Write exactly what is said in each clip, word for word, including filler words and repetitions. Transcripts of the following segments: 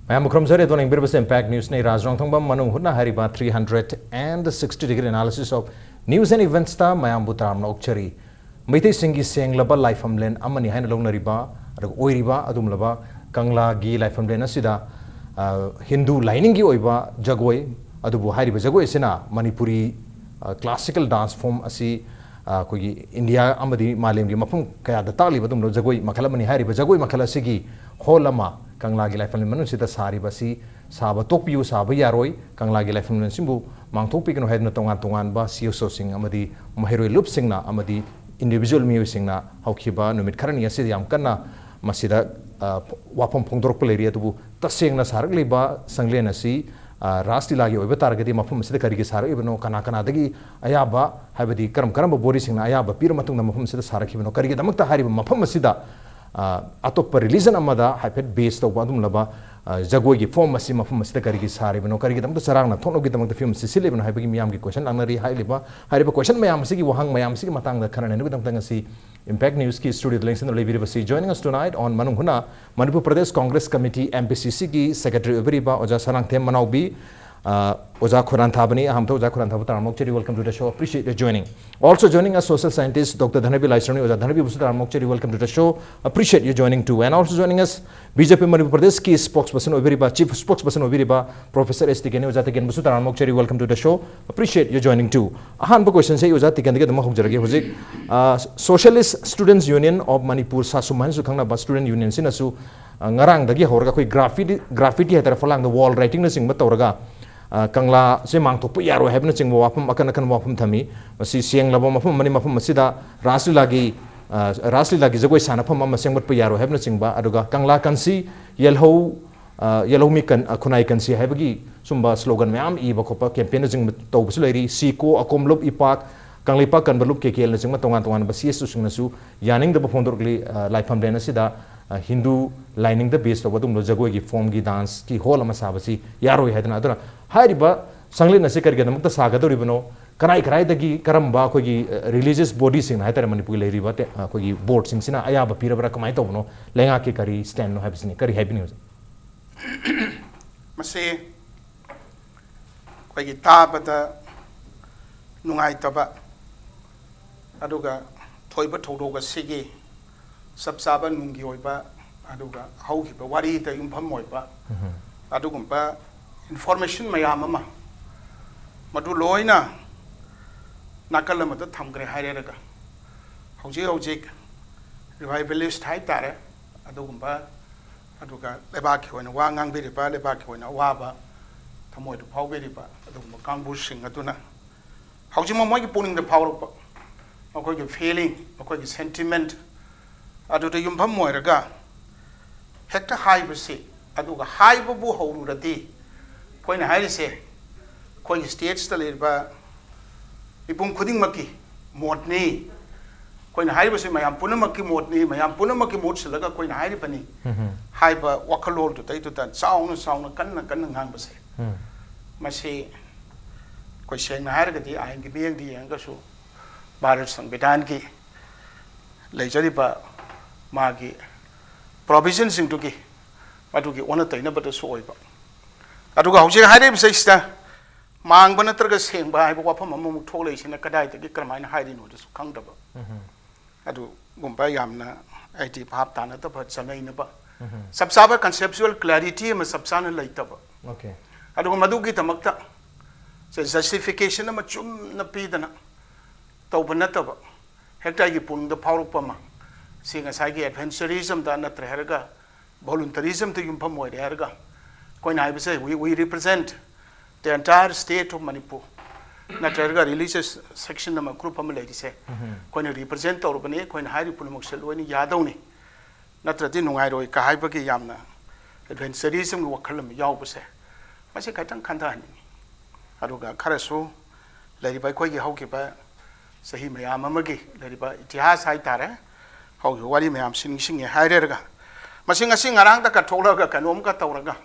ꯃꯌꯥꯝꯕꯨ ꯈꯨꯔꯨꯝꯖꯔꯤ꯫ ꯑꯗꯣ ꯌꯦꯡꯕꯤꯔꯤꯕꯁꯤ Impact Newsꯅꯤ꯫ ꯔꯥꯖ ꯔꯣꯡꯊꯣꯡꯕꯝ ꯃꯅꯨꯡ ꯍꯨꯠꯅ ꯍꯥꯏꯔꯤꯕ three hundred and sixty degree analysis of news and eventsꯇ ꯃꯌꯥꯝꯕꯨ ꯇꯔꯥꯝꯅ ꯑꯣꯛꯆꯔꯤ꯫ ꯃꯩꯇꯩꯁꯤꯡꯒꯤ ꯁꯦꯡꯂꯕ ꯂꯥꯏꯐꯝꯂꯦꯟ ꯑꯃꯅꯤ ꯍꯥꯏꯅ ꯂꯧꯅꯔꯤꯕ, ꯑꯗꯨꯒ ꯑꯣꯏꯔꯤꯕ ꯑꯗꯨꯒꯨꯝꯂꯕ ꯀꯪꯂꯥꯒꯤ ꯂꯥꯏꯐꯝꯂꯦꯟ ꯑꯁꯤꯗ, ꯑ, ꯍꯤꯟꯗꯨ ꯂꯥꯏꯅꯤꯡꯒꯤ ꯑꯣꯏꯕ ꯖꯒꯣꯏ, ꯑꯗꯨꯕꯨ ꯍꯥꯏꯔꯤꯕ ꯖꯒꯣꯏ ꯑꯁꯤꯅ ꯃꯅꯤꯄꯨꯔꯤ, ꯑ, classical dance form ꯑꯁꯤ, ꯑ, ꯑꯩꯈꯣꯏꯒꯤ ꯏꯟꯗꯤꯌꯥ ꯑꯃꯗꯤ ꯃꯥꯂꯦꯝꯒꯤ ꯃꯐꯝ ꯀꯌꯥꯗ ꯇꯥꯛꯂꯤꯕ ꯑꯗꯨꯒꯨꯝꯂꯕ ꯖꯒꯣꯏ ꯃꯈꯜ ꯑꯃꯅꯤ꯫ ꯍꯥꯏꯔꯤꯕ ꯖꯒꯣꯏ ꯃꯈꯜ ꯑꯁꯤꯒꯤ ꯍꯣꯜ ꯑꯃ ꯀꯪꯂꯥꯒꯤ ꯂꯥꯏꯐꯝꯂꯦꯟ ꯃꯅꯨꯡꯁꯤꯗ ꯁꯥꯔꯤꯕ ꯑꯁꯤ ꯁꯥꯕ ꯇꯣꯛꯄꯤꯌꯨ, ꯁꯥꯕ ꯌꯥꯔꯣꯏ, ꯀꯪꯂꯥꯒꯤ ꯂꯥꯏꯐꯝꯂꯦꯟꯁꯤꯡꯕꯨ ꯃꯥꯡꯊꯣꯛꯄꯤꯒꯅꯨ ꯍꯥꯏꯗꯨꯅ ꯇꯣꯉꯥꯟ ꯇꯣꯉꯥꯟꯕ CSOꯁꯤꯡ ꯑꯃꯗꯤ ꯃꯍꯩꯔꯣꯏ ꯂꯨꯞꯁꯤꯡꯅ ꯑꯃꯗꯤ individual ꯃꯤꯑꯣꯏꯁꯤꯡꯅ ꯍꯧꯈꯤꯕ ꯅꯨꯃꯤꯠ ꯈꯔꯅꯤ ꯑꯁꯤꯗ ꯌꯥꯝ ꯀꯟꯅ ꯃꯁꯤꯗ, ꯑ, ꯋꯥꯐꯝ ꯐꯣꯡꯗꯣꯔꯛꯄ ꯂꯩꯔꯤ꯫ ꯑꯗꯨꯕꯨ ꯇꯁꯦꯡꯅ ꯁꯥꯔꯛꯂꯤꯕ ꯁꯪꯂꯦꯟ ꯑꯁꯤ, ꯑ, ꯔꯥꯁ ꯂꯤꯂꯥꯒꯤ ꯑꯣꯏꯕ ꯇꯥꯔꯒꯗꯤ ꯃꯐꯝ ꯑꯁꯤꯗ ꯀꯔꯤꯒꯤ ꯁꯥꯔꯛꯏꯕꯅꯣ, ꯀꯅꯥ ꯀꯅꯥꯗꯒꯤ ꯑꯌꯥꯕ, ꯍꯥꯏꯕꯗꯤ ꯀꯔꯝ ꯀꯔꯝꯕ bodyꯁꯤꯡꯅ ꯑꯌꯥꯕ ꯄꯤꯔ ꯃꯇꯨꯡꯗ ꯃꯐꯝ ꯑꯁꯤꯗ ꯁꯥꯔꯛꯈꯤꯕꯅꯣ, ꯀꯔꯤꯒꯤꯗꯃꯛꯇ ꯍꯥꯏꯔꯤꯕ ꯃꯐꯝ ꯑꯁꯤꯗ, ꯑ, ꯑꯇꯣꯞꯄ religion ꯑꯃꯗ ꯍꯥꯏꯐꯦꯠ base ꯇꯧꯕ ꯑꯗꯨꯒꯨꯝꯂꯕ, ꯑ, ꯖꯒꯣꯏꯒꯤ form ꯑꯁꯤ ꯃꯐꯝ ꯑꯁꯤꯗ ꯀꯔꯤꯒꯤ ꯁꯥꯔꯤꯕꯅꯣ, ꯀꯔꯤꯒꯤꯗꯃꯛꯇ ꯆꯔꯥꯡꯅ ꯊꯣꯛꯅꯕꯒꯤꯗꯃꯛꯇ ꯐꯤꯕꯝ ꯑꯁꯤ ꯁꯤꯜꯂꯤꯕꯅꯣ ꯍꯥꯏꯕꯒꯤ ꯃꯤꯌꯥꯝꯒꯤ question ꯂꯥꯛꯅꯔꯤ꯫ ꯍꯥꯏꯔꯤꯕ, ꯍꯥꯏꯔꯤꯕ question ꯃꯌꯥꯝ ꯑꯁꯤꯒꯤ ꯋꯥꯍꯪ ꯃꯌꯥꯝ ꯑꯁꯤꯒꯤ ꯃꯇꯥꯡꯗ ꯈꯟꯅ ꯅꯩꯅꯕꯒꯤꯗꯃꯛꯇ ꯉꯁꯤ Impact Newsꯀꯤ studioꯗ ꯂꯦꯡꯁꯤꯟꯗꯨꯅ ꯂꯩꯕꯤꯔꯤꯕꯁꯤ, joining us tonight on ꯃꯅꯨꯡ ꯍꯨꯠꯅ ꯃꯅꯤꯄꯨꯔ ꯄ꯭ꯔꯗꯦꯁ ꯀꯣꯡꯒ꯭ꯔꯦꯁ ꯀꯃꯤꯇꯤ, MPCCꯒꯤ secretary ꯑꯣꯏꯕꯤꯔꯤꯕ ꯑꯣꯖꯥ ꯁꯅꯥꯡꯊꯦꯝ ꯃꯅꯥꯎꯕꯤ, ꯑ, ꯑꯣꯖꯥ ꯈꯣꯏꯔꯥꯟꯊꯥꯕꯅꯤ꯫ ꯑꯍꯥꯟꯕꯗ ꯑꯣꯖꯥ ꯈꯣꯏꯔꯥꯟꯊꯥꯕ ꯇꯔꯥꯝꯅ ꯑꯣꯛꯆꯔꯤ, welcome to the show, appreciate your joining. Also joining us, social scientist Doctor ꯙꯅꯕꯤ ꯂꯥꯏꯁ꯭ꯔꯝꯅꯤ꯫ ꯑꯣꯖꯥ ꯙꯅꯕꯤꯕꯨꯁꯨ ꯇꯔꯥꯝꯅ ꯑꯣꯛꯆꯔꯤ, welcome to the show, appreciate your joining too. And also joining us, BJP Manipur ꯄ꯭ꯔꯗꯦꯁꯀꯤ spokesperson ꯑꯣꯏꯕꯤꯔꯤꯕ, chief spokesperson ꯑꯣꯏꯕꯤꯔꯤꯕ Professor S ꯇꯤꯀꯦꯟꯅꯤ꯫ ꯑꯣꯖꯥ ꯇꯤꯀꯦꯟꯕꯨꯁꯨ ꯇꯔꯥꯝꯅ ꯑꯣꯛꯆꯔꯤ, welcome to the show, appreciate your joining too. ꯑꯍꯥꯟꯕ questionꯁꯦ ꯑꯩ ꯑꯣꯖꯥ ꯇꯤꯀꯦꯟꯗꯒꯤ ꯑꯗꯨꯝ ꯍꯧꯖꯔꯒꯦ꯫ ꯍꯧꯖꯤꯛ, ꯑ, Socialist Students Union of Manipur, ꯁꯥꯁꯨꯝ ꯍꯥꯏꯅꯁꯨ ꯈꯪꯅꯕ student unionꯁꯤꯅꯁꯨ, ꯑ, ꯉꯔꯥꯡꯗꯒꯤ ꯍꯧꯔꯒ ꯑꯩꯈꯣꯏ graffiti, graffiti ꯍꯥꯏꯇꯥꯔꯦ, ꯐꯂꯥꯡꯗ wall writingꯅꯆꯤꯡꯕ ꯇꯧꯔꯒ, ꯑ, ꯀꯪꯂꯥꯁꯦ ꯃꯥꯡꯊꯣꯛꯄ ꯌꯥꯔꯣꯏ ꯍꯥꯏꯕꯅꯆꯤꯡꯕ ꯋꯥꯐꯝ, ꯑꯀꯟ ꯑꯀꯟꯕ ꯋꯥꯐꯝ ꯊꯝꯃꯤ꯫ ꯃꯁꯤ ꯁꯦꯡꯂꯕ ꯃꯐꯝ ꯑꯃꯅꯤ, ꯃꯐꯝ ꯑꯁꯤꯗ ꯔꯥꯁ ꯂꯤꯂꯥꯒꯤ, ꯑ, ꯔꯥꯁ ꯂꯤꯂꯥꯒꯤ ꯖꯒꯣꯏ ꯁꯥꯟꯅꯐꯝ ꯑꯃ ꯁꯦꯝꯒꯠꯄ ꯌꯥꯔꯣꯏ ꯍꯥꯏꯕꯅꯆꯤꯡꯕ, ꯑꯗꯨꯒ ꯀꯪꯂꯥ ꯀꯟꯁꯤ, ꯌꯦꯜꯍꯧ, ꯑ, ꯌꯦꯜꯍꯧꯃꯤ ꯀꯟ-, ꯑ, ꯈꯨꯟꯅꯥꯏ ꯀꯟꯁꯤ ꯍꯥꯏꯕꯒꯤ ꯁꯨꯝꯕ slogan ꯃꯌꯥꯝ ꯏꯕ ꯈꯣꯠꯄ campaignꯅꯆꯤꯡꯕ ꯇꯧꯕꯁꯨ ꯂꯩꯔꯤ꯫ ꯁꯤꯀꯣ, ꯑꯀꯣꯝ ꯂꯨꯞ, ꯏꯄꯥꯛ, ꯀꯪꯂꯩꯄꯥꯛ ꯀꯟꯕ ꯂꯨꯞ, KKLꯅꯆꯤꯡꯕ ꯇꯣꯉꯥꯟ ꯇꯣꯉꯥꯟꯕ CSOꯁꯤꯡꯅꯁꯨ ꯌꯥꯅꯤꯡꯗꯕ ꯐꯣꯡꯗꯣꯔꯛꯂꯤ꯫ ꯑ, ꯂꯥꯏꯐꯝꯂꯦꯟ ꯑꯁꯤꯗ, ꯑ, ꯍꯤꯟꯗꯨ ꯂꯥꯏꯅꯤꯡꯗ base ꯇꯧꯕ ꯑꯗꯨꯒꯨꯝꯕ ꯖꯒꯣꯏꯒꯤ formꯒꯤ danceꯀꯤ hall ꯑꯃ ꯁꯥꯕꯁꯤ ꯌꯥꯔꯣꯏ ꯍꯥꯏꯗꯅ꯫ ꯑꯗꯨꯅ ꯍꯥꯏꯔꯤꯕ ꯁꯪꯂꯦꯟ ꯑꯁꯤ ꯀꯔꯤꯒꯤꯗꯃꯛꯇ ꯁꯥꯒꯗꯧꯔꯤꯕꯅꯣ? ꯀꯔꯥꯏ ꯀꯔꯥꯏꯗꯒꯤ ꯀꯔꯝꯕ ꯑꯩꯈꯣꯏꯒꯤ, ꯑ, religious bodyꯁꯤꯡꯅ ꯍꯥꯏꯇꯥꯔꯦ, ꯃꯅꯤꯄꯨꯔꯒꯤ ꯂꯩꯔꯤꯕ ꯇꯦ-, ꯑ, ꯑꯩꯈꯣꯏꯒꯤ boardꯁꯤꯡꯁꯤꯅ ꯑꯌꯥꯕ ꯄꯤꯔꯕ꯭ꯔꯥ, ꯀꯃꯥꯏꯅ ꯇꯧꯕꯅꯣ? ꯂꯩꯉꯥꯛꯀꯤ ꯀꯔꯤ standꯅꯣ ꯍꯥꯏꯕꯁꯤꯅꯤ꯫ ꯀꯔꯤ ꯍꯥꯏꯕꯤꯅꯤꯡꯉꯤ ꯍꯧꯖꯤꯛ? ꯃꯁꯤ ꯑꯩꯈꯣꯏꯒꯤ ꯇꯥꯕꯗ ꯅꯨꯡꯉꯥꯏꯇꯕ, ꯑꯗꯨꯒ ꯊꯣꯛꯏꯕ ꯊꯧꯗꯣꯛ ꯑꯁꯤꯒꯤ ꯆꯞ ꯆꯥꯕ ꯅꯨꯡꯒꯤ ꯑꯣꯏꯕ, ꯑꯗꯨꯒ ꯍꯧꯈꯤꯕ ꯋꯥꯔꯤꯗ ꯌꯨꯝꯐꯝ ꯑꯣꯏꯕ ꯑꯗꯨꯒꯨꯝꯕ information ꯃꯌꯥꯝ ꯑꯃ, ꯃꯗꯨ ꯂꯣꯏꯅ ꯅꯥꯀꯜ ꯑꯃꯗ ꯊꯝꯈ꯭ꯔꯦ ꯍꯥꯏꯔꯦꯔꯒ, ꯍꯧꯖꯤꯛ ꯍꯧꯖꯤꯛ revivalist ꯍꯥꯏꯇꯥꯔꯦ, ꯑꯗꯨꯒꯨꯝꯕ, ꯑꯗꯨꯒ ꯂꯩꯕꯥꯛꯀꯤ ꯑꯣꯏꯅ ꯋꯥ ꯉꯥꯡꯕꯤꯔꯤꯕ, ꯂꯩꯕꯥꯛꯀꯤ ꯑꯣꯏꯅ ꯑꯋꯥꯕ ꯊꯃꯣꯏꯗ ꯐꯥꯎꯕꯤꯔꯤꯕ ꯑꯗꯨꯒꯨꯝꯕ ꯀꯥꯡꯕꯨꯁꯤꯡ ꯑꯗꯨꯅ ꯍꯧꯖꯤꯛꯃꯛ ꯃꯣꯏꯒꯤ ꯄꯨꯛꯅꯤꯡꯗ ꯐꯥꯎꯔꯛꯄ, ꯃꯈꯣꯏꯒꯤ feeling, ꯃꯈꯣꯏꯒꯤ sentiment ꯑꯗꯨꯗ ꯌꯨꯝꯐꯝ ꯑꯣꯏꯔꯒ ꯍꯦꯛꯇ ꯍꯥꯏꯕꯁꯤ, ꯑꯗꯨꯒ ꯍꯥꯏꯕꯕꯨ ꯍꯧꯔꯨꯔꯗꯤ, ꯑꯩꯈꯣꯏꯅ ꯍꯥꯏꯔꯤꯁꯦ, ꯑꯩꯈꯣꯏꯒꯤ states ꯇ ꯂꯩꯔꯤꯕ ꯃꯤꯄꯨꯝ ꯈꯨꯗꯤꯡꯃꯛꯀꯤ ꯃꯣꯠꯅꯤ, ꯑꯩꯈꯣꯏꯅ ꯍꯥꯏꯔꯤꯕꯁꯤ ꯃꯌꯥꯝ ꯄꯨꯝꯅꯃꯛꯀꯤ ꯃꯣꯠꯅꯤ, ꯃꯌꯥꯝ ꯄꯨꯝꯅꯃꯛꯀꯤ ꯃꯍꯨꯠ ꯁꯤꯜꯂꯒ ꯑꯩꯈꯣꯏꯅ ꯍꯥꯏꯔꯤꯕꯅꯤ ꯎꯝ꯫ ꯍꯥꯏꯕ ꯋꯥꯈꯜꯂꯣꯟꯗꯨꯗꯩꯗꯨꯗ ꯆꯥꯎꯅ ꯆꯥꯎꯅ, ꯀꯟꯅ ꯀꯟꯅ ꯉꯥꯡꯕꯁꯦ, ꯎꯝ꯫ ꯃꯁꯤ ꯑꯩꯈꯣꯏ ꯁꯦꯡꯅ ꯍꯥꯏꯔꯒꯗꯤ ꯑꯥꯏꯟꯒꯤ ꯃꯤꯠꯌꯦꯡꯗ ꯌꯦꯡꯉꯒꯁꯨ, ꯚꯥꯔꯠ ꯁꯪꯕꯤꯙꯥꯟꯒꯤ ꯂꯩꯖꯔꯤꯕ ꯃꯥꯒꯤ provision ꯁꯤꯡꯗꯨꯒꯤ, ꯃꯗꯨꯒꯤ ꯑꯣꯟꯅ ꯇꯩꯅꯕꯗꯁꯨ ꯑꯣꯏꯕ꯫ ꯑꯗꯨꯒ ꯍꯧꯖꯤꯛ ꯍꯥꯏꯔꯤꯕꯁꯤꯗꯩꯁꯤꯗ ꯃꯥꯡꯕ ꯅꯠꯇ꯭ꯔꯒ ꯁꯦꯡꯕ ꯍꯥꯏꯕ ꯋꯥꯐꯝ ꯑꯃꯃꯨꯛ ꯊꯣꯛꯂꯛꯏꯁꯤꯅ ꯀꯗꯥꯏꯗꯒꯤ ꯀꯔꯝꯍꯥꯏꯅ ꯍꯥꯏꯔꯤꯅꯣꯗꯨꯁꯨ ꯈꯪꯗꯕ꯫ ꯎꯝ꯫ ꯑꯗꯨꯒꯨꯝꯕ ꯌꯥꯝꯅ, ꯍꯥꯏꯗꯤ, ꯚꯥꯞ ꯇꯥꯅꯗꯕ, ꯆꯃꯩꯅꯕ, ꯎꯝ꯫ ꯆꯞ ꯆꯥꯕ conceptual clarity ꯑꯃ ꯆꯞ ꯆꯥꯅ ꯂꯩꯇꯕ꯫ Okay꯫ ꯑꯗꯨꯒ ꯃꯗꯨꯒꯤꯗꯃꯛꯇ ꯁꯦ justification ꯑꯃ ꯆꯨꯝꯅ ꯄꯤꯗꯅ ꯇꯧꯕ ꯅꯠꯇꯕ, ꯍꯦꯛꯇ ꯑꯩꯒꯤ ꯄꯨꯛꯅꯤꯡꯗ ꯐꯥꯎꯔꯛꯄ ꯑꯃ, ꯁꯤ ꯉꯁꯥꯏꯒꯤ adventurism ꯗ ꯅꯠꯇ꯭ꯔꯦ ꯍꯥꯏꯔꯒ voluntarism ꯗ ꯌꯨꯝꯐꯝ ꯑꯣꯏꯔꯦ ꯍꯥꯏꯔꯒ, ꯑꯩꯈꯣꯏꯅ ꯍꯥꯏꯕꯁꯦ, we, we represent the entire state of Manipur ꯅꯠꯇ꯭ꯔꯒ religious section ꯑꯃ, group ꯑꯃ ꯂꯩꯔꯤꯁꯦ, ꯎꯝ꯫ ꯑꯩꯈꯣꯏꯅ represent ꯇꯧꯔꯕꯅꯤ, ꯑꯩꯈꯣꯏꯅ ꯍꯥꯏꯔꯤꯕ ꯄꯨꯝꯅꯃꯛꯁꯦ ꯂꯣꯏꯅ ꯌꯥꯗꯧꯅꯤ, ꯅꯠꯇ꯭ꯔꯗꯤ ꯅꯨꯡꯉꯥꯏꯔꯣꯏ ꯀ ꯍꯥꯏꯕꯒꯤ ꯌꯥꯝꯅ adventurism ꯒꯤ ꯋꯥꯈꯜ ꯑꯃ ꯌꯥꯎꯕꯁꯦ, ꯃꯁꯤ ꯈꯤꯇꯪ ꯈꯟꯊꯍꯟꯅꯤꯡꯉꯤ꯫ ꯑꯗꯨꯒ ꯈꯔꯁꯨ ꯂꯩꯔꯤꯕ ꯑꯩꯈꯣꯏꯒꯤ ꯍꯧꯈꯤꯕ ꯆꯍꯤ ꯃꯌꯥꯝ ꯑꯃꯒꯤ ꯂꯩꯔꯤꯕ ꯏꯇꯤꯍꯥꯁ ꯍꯥꯏꯇꯥꯔꯦ, ꯍꯧꯈꯤꯕ ꯋꯥꯔꯤ ꯃꯌꯥꯝꯁꯤ ꯅꯤꯡꯁꯤꯡꯉꯦ ꯍꯥꯏꯔꯦꯔꯒ, ꯃꯁꯤ ꯉꯁꯤ ꯉꯔꯥꯡꯗ ꯀꯠꯊꯣꯛꯂꯒ ꯀꯩꯅꯣꯝꯒ ꯇꯧꯔꯒ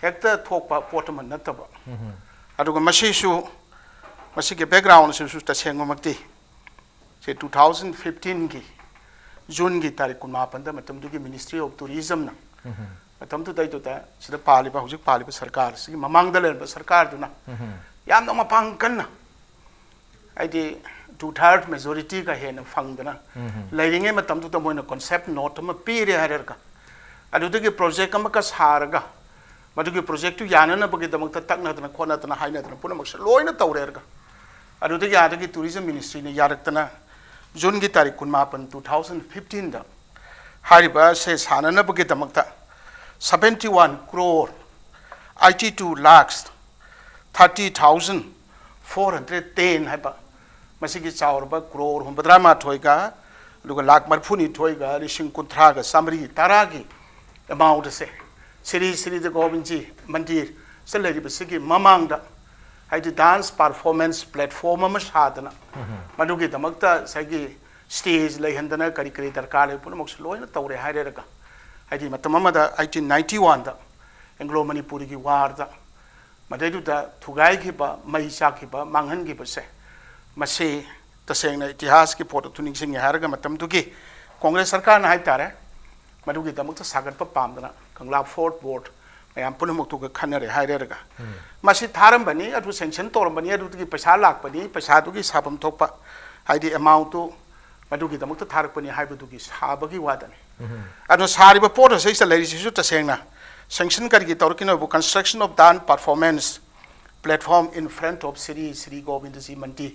ꯍꯦꯛꯇ ꯊꯣꯛꯄ ꯄꯣꯠ ꯑꯃ ꯅꯠꯇꯕ꯫ ꯎꯝ꯫ ꯑꯗꯨꯒ ꯃꯁꯤꯁꯨ, ꯃꯁꯤꯒꯤ background ꯁꯤꯁꯨ ꯇꯁꯦꯡꯕꯃꯛꯇꯤ ꯁꯤ two thousand fifteen ꯒꯤ June ꯒꯤ ꯇꯥꯔꯤꯛ ꯀꯨꯟꯃꯥꯄꯟꯗ ꯃꯇꯝꯗꯨꯒꯤ Ministry of Tourism ꯅ ꯎꯝ꯫ ꯃꯇꯝꯗꯨꯗꯩꯗꯨꯗ ꯁꯤꯗ ꯄꯥꯜꯂꯤꯕ, ꯍꯧꯖꯤꯛ ꯄꯥꯜꯂꯤꯕ ꯁꯔꯀꯥꯔꯁꯤꯒꯤ ꯃꯃꯥꯡꯗ ꯂꯩꯔꯝꯕ ꯁꯔꯀꯥꯔꯗꯨꯅ ꯌꯥꯝꯅ ꯃꯄꯥꯡ ꯀꯟꯅ, ꯍꯥꯏꯗꯤ two third majority ꯒ ꯍꯦꯟꯅ ꯐꯪꯗꯅ ꯂꯩꯔꯤꯉꯩ ꯃꯇꯝꯗꯨꯗ ꯃꯣꯏꯅ concept note ꯑꯃ ꯄꯤꯔꯦ ꯍꯥꯏꯔꯒ, ꯑꯗꯨꯗꯒꯤ project ꯑꯃꯒ ꯁꯥꯔꯒ, ꯃꯗꯨꯒꯤ project ꯇꯨ ꯌꯥꯅꯅꯕꯒꯤꯗꯃꯛꯇ ꯇꯛꯅꯗꯅ ꯈꯣꯠꯅꯗꯅ ꯍꯥꯏꯅꯗꯅ ꯄꯨꯝꯅꯃꯛꯁꯦ ꯂꯣꯏꯅ ꯇꯧꯔꯦ ꯍꯥꯏꯔꯒ, ꯑꯗꯨꯗꯒꯤ ꯑꯥꯗꯒꯤ tourism ministry ꯅ ꯌꯥꯔꯛꯇꯅ June ꯒꯤ ꯇꯥꯔꯤꯛ ꯀꯨꯟꯃꯥꯄꯟ, two thousand fifteen ꯗ ꯍꯥꯏꯔꯤꯕ ꯑꯁꯦ ꯁꯥꯟꯅꯅꯕꯒꯤꯗꯃꯛꯇ seventy one crore eighty two lakhs thirty thousand four hundred ten ꯍꯥꯏꯕ, ꯃꯁꯤꯒꯤ ꯆꯥꯎꯔꯕ crore ꯍꯨꯝꯐꯨꯇꯔꯥ ꯃꯥꯊꯣꯏꯒ, ꯑꯗꯨꯒ ꯂꯥꯈ ꯃꯔꯤꯐꯨ ꯅꯤꯊꯣꯏꯒ ꯂꯤꯁꯤꯡ ꯀꯨꯟꯊ꯭ꯔꯥꯒ ꯆꯥꯃꯔꯤ ꯇꯔꯥꯒꯤ amount ꯑꯁꯦ ꯁ꯭ꯔꯤ ꯁ꯭ꯔꯤ ꯒꯣꯕꯤꯟꯖꯤ ꯃꯟꯗꯤꯔ ꯁꯤꯗ ꯂꯩꯔꯤꯕꯁꯤꯒꯤ ꯃꯃꯥꯡꯗ, ꯍꯥꯏꯗꯤ dance performance platform ꯑꯃ ꯁꯥꯗꯅ, ꯃꯗꯨꯒꯤꯗꯃꯛꯇ ꯉꯁꯥꯏꯒꯤ stage ꯂꯩꯍꯟꯗꯅ ꯀꯔꯤ ꯀꯔꯤ ꯗꯔꯀꯥꯔ ꯂꯩꯕ ꯄꯨꯝꯅꯃꯛꯁꯨ ꯂꯣꯏꯅ ꯇꯧꯔꯦ ꯍꯥꯏꯔꯦꯔꯒ, ꯍꯥꯏꯗꯤ ꯃꯇꯝ ꯑꯃꯗ eighteen ninety one ꯗ Anglo Manipuri ꯒꯤ war ꯗ ꯃꯗꯩꯗꯨꯗ ꯊꯨꯒꯥꯏꯈꯤꯕ, ꯃꯩ ꯆꯥꯛꯈꯤꯕ, ꯃꯥꯡꯍꯟꯈꯤꯕꯁꯦ, ꯃꯁꯤ ꯇꯁꯦꯡꯅ ꯏꯇꯤꯍꯥꯁꯀꯤ ꯄꯣꯠ ꯑꯗꯨ ꯅꯤꯡꯁꯤꯡꯉꯦ ꯍꯥꯏꯔꯒ, ꯃꯇꯝꯗꯨꯒꯤ ꯀꯣꯡꯒ꯭ꯔꯦꯁ ꯁꯔꯀꯥꯔꯅ ꯍꯥꯏꯇꯥꯔꯦ, ꯃꯗꯨꯒꯤꯗꯃꯛꯇ ꯁꯥꯒꯠꯄ ꯄꯥꯝꯗꯅ ꯀꯪꯂꯥ fort board ꯃꯌꯥꯝ ꯄꯨꯝꯅꯃꯛꯇꯨꯒ ꯈꯟꯅꯔꯦ ꯍꯥꯏꯔꯦꯔꯒ, ꯃꯁꯤ ꯊꯥꯔꯝꯕꯅꯤ, ꯑꯗꯨ sanction ꯇꯧꯔꯝꯕꯅꯤ, ꯑꯗꯨꯗꯒꯤ ꯄꯩꯁꯥ ꯂꯥꯛꯄꯅꯤ, ꯄꯩꯁꯥꯗꯨꯒꯤ ꯁꯥꯐꯝ ꯊꯣꯛꯄ, ꯍꯥꯏꯗꯤ amount ꯇꯨ ꯃꯗꯨꯒꯤꯗꯃꯛꯇ ꯊꯥꯔꯛꯄꯅꯤ ꯍꯥꯏꯕꯗꯨꯒꯤ ꯁꯥꯕꯒꯤ ꯋꯥꯗꯅꯤ꯫ ꯑꯗꯣ ꯁꯥꯔꯤꯕ ꯄꯣꯠ ꯑꯁꯤꯗ ꯂꯩꯔꯤꯁꯤꯁꯨ ꯇꯁꯦꯡꯅ sanction ꯀꯔꯤꯒꯤ ꯇꯧꯔꯛꯈꯤꯅꯣꯕꯨ, construction of dance performance platform in front of Sri Sri Govindaji Mandir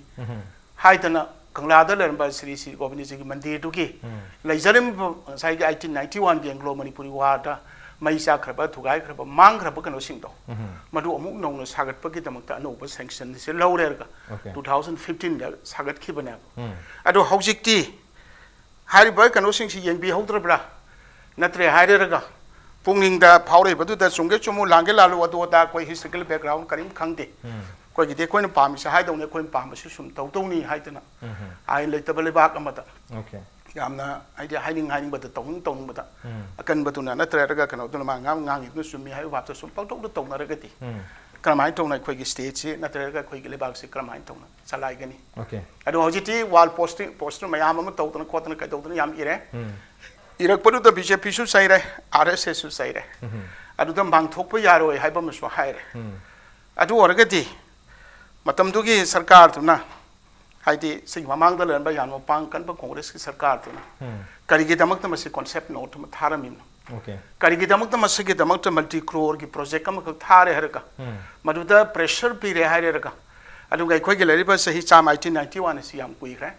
ꯍꯥꯏꯗꯅ, ꯀꯪꯂꯥꯗ ꯂꯩꯔꯝꯕ ꯁ꯭ꯔꯤ ꯁ꯭ꯔꯤ ꯒꯣꯕꯤꯟꯗꯖꯤꯒꯤ ꯃꯟꯗꯤꯔꯗꯨꯒꯤ ꯂꯩꯖꯔꯝꯕ ꯉꯁꯥꯏꯒꯤ eighteen ninety one ꯒꯤ Anglo Manipuri war ꯗ ꯃꯩ ꯆꯥꯛꯈ꯭ꯔꯕ, ꯊꯨꯒꯥꯏꯈ꯭ꯔꯕ, ꯃꯥꯡꯈ꯭ꯔꯕ ꯀꯩꯅꯣꯁꯤꯡꯗꯣ, ꯃꯗꯨ ꯑꯃꯨꯛ ꯅꯧꯅ ꯁꯥꯒꯠꯄꯒꯤꯗꯃꯛꯇ ꯑꯅꯧꯕ sanction ꯁꯦ ꯂꯧꯔꯦꯔꯒ Okay. two thousand fifteen ꯗ ꯁꯥꯒꯠꯈꯤꯕꯅꯦꯕ꯫ ꯑꯗꯣ ꯍꯧꯖꯤꯛꯇꯤ ꯍꯥꯏꯔꯤꯕ ꯀꯩꯅꯣꯁꯤꯡꯁꯤ ꯌꯦꯡꯕꯤꯍꯧꯗ꯭ꯔꯕ꯭ꯔꯥ? ꯅꯠꯇ꯭ꯔꯦ ꯍꯥꯏꯔꯦꯔꯒ, ꯄꯨꯛꯅꯤꯡꯗ ꯐꯥꯎꯔꯛꯏꯕꯗꯨꯗ ꯆꯨꯝꯒꯦ ꯆꯨꯝꯃꯨ, ꯂꯥꯟꯒꯦ ꯂꯥꯜꯂꯨ, ꯑꯗꯨ ꯑꯗꯥ ꯑꯩꯈꯣꯏ historical background ꯀꯔꯤꯝ ꯈꯪꯗꯦ꯫ ꯑꯩꯈꯣꯏꯒꯤꯗꯤ ꯑꯩꯈꯣꯏꯅ ꯄꯥꯝꯃꯤꯁꯦ ꯍꯥꯏꯗꯧꯅꯤ, ꯑꯩꯈꯣꯏꯅ ꯄꯥꯝꯕꯁꯤ ꯁꯨꯝ ꯇꯧꯗꯧꯅꯤ ꯍꯥꯏꯗꯅ, ꯑꯥꯏꯟ ꯂꯩꯇꯕ ꯂꯩꯕꯥꯛ ꯑꯃꯗ Okay. ꯌꯥꯝꯅ, ꯍꯥꯏꯗꯤ, ꯍꯥꯏꯅꯤꯡ ꯍꯥꯏꯅꯤꯡꯕꯗ, ꯇꯧꯅꯤꯡ ꯇꯧꯅꯤꯡꯕꯗ, ꯑꯀꯟꯕꯗꯨꯅ ꯅꯠꯇ꯭ꯔꯒ ꯀꯩꯅꯣꯗꯨꯅ ꯃꯥ ꯉꯥꯡ-, ꯉꯥꯡꯉꯤꯗꯨꯅ ꯆꯨꯝꯃꯤ ꯍꯥꯏꯕ ꯚꯥꯞꯇ ꯁꯨꯝ ꯄꯪꯇꯧꯗ ꯇꯧꯅꯔꯒꯗꯤ, ꯀꯔꯝꯍꯥꯏꯅ ꯇꯧꯅ ꯑꯩꯈꯣꯏꯒꯤ state ꯁꯤ ꯅꯠꯇ꯭ꯔꯒ ꯑꯩꯈꯣꯏꯒꯤ ꯂꯩꯕꯥꯛꯁꯤ ꯀꯔꯝꯍꯥꯏꯅ ꯇꯧꯅ ꯆꯂꯥꯏꯒꯅꯤ? Okay. ꯑꯗꯣ ꯍꯧꯖꯤꯛꯇꯤ wall posting, poster ꯃꯌꯥꯝ ꯑꯃ ꯇꯧꯗꯅ ꯈꯣꯠꯇꯅ ꯀꯩꯗꯧꯗꯅ ꯌꯥꯝ ꯏꯔꯦ꯫ ꯏꯔꯛꯄꯗꯨꯗ ꯕꯤ ꯖꯦ ꯄꯤꯁꯨ ꯆꯩꯔꯦ, ꯑꯥꯔ ꯑꯦꯁ ꯑꯦꯁꯁꯨ ꯆꯩꯔꯦ꯫ ꯑꯗꯨꯗ ꯃꯥꯡꯊꯣꯛꯄ ꯌꯥꯔꯣꯏ ꯍꯥꯏꯕ ꯑꯃꯁꯨ ꯍꯥꯏꯔꯦ꯫ ꯑꯗꯨ ꯑꯣꯏꯔꯒꯗꯤ ꯃꯇꯝꯗꯨꯒꯤ ꯁꯔꯀꯥꯔꯗꯨꯅ, ꯍꯥꯏꯗꯤ ꯁꯤꯒꯤ ꯃꯃꯥꯡꯗ ꯂꯩꯔꯝꯕ ꯌꯥꯝꯅ ꯃꯄꯥꯡ ꯀꯟꯕ ꯀꯣꯡꯒ꯭ꯔꯦꯁꯀꯤ ꯁꯔꯀꯥꯔꯗꯨꯅ ꯀꯔꯤꯒꯤꯗꯃꯛꯇ ꯃꯁꯤ concept note ꯑꯃ ꯊꯥꯔꯝꯃꯤꯕꯅꯣ? Okay. ꯀꯔꯤꯒꯤꯗꯃꯛꯇ ꯃꯁꯤꯒꯤꯗꯃꯛꯇ multi crore ꯒꯤ project ꯑꯃꯈꯛ ꯊꯥꯔꯦ ꯍꯥꯏꯔꯒ, ꯃꯗꯨꯗ pressure ꯄꯤꯔꯦ ꯍꯥꯏꯔꯒ, ꯑꯗꯨꯒ ꯑꯩꯈꯣꯏꯒꯤ ꯂꯩꯔꯤꯕ ꯆꯍꯤ ꯆꯥꯝꯃ, eighteen ninety one ꯑꯁꯤ ꯌꯥꯝ ꯀꯨꯏꯈ꯭ꯔꯦ꯫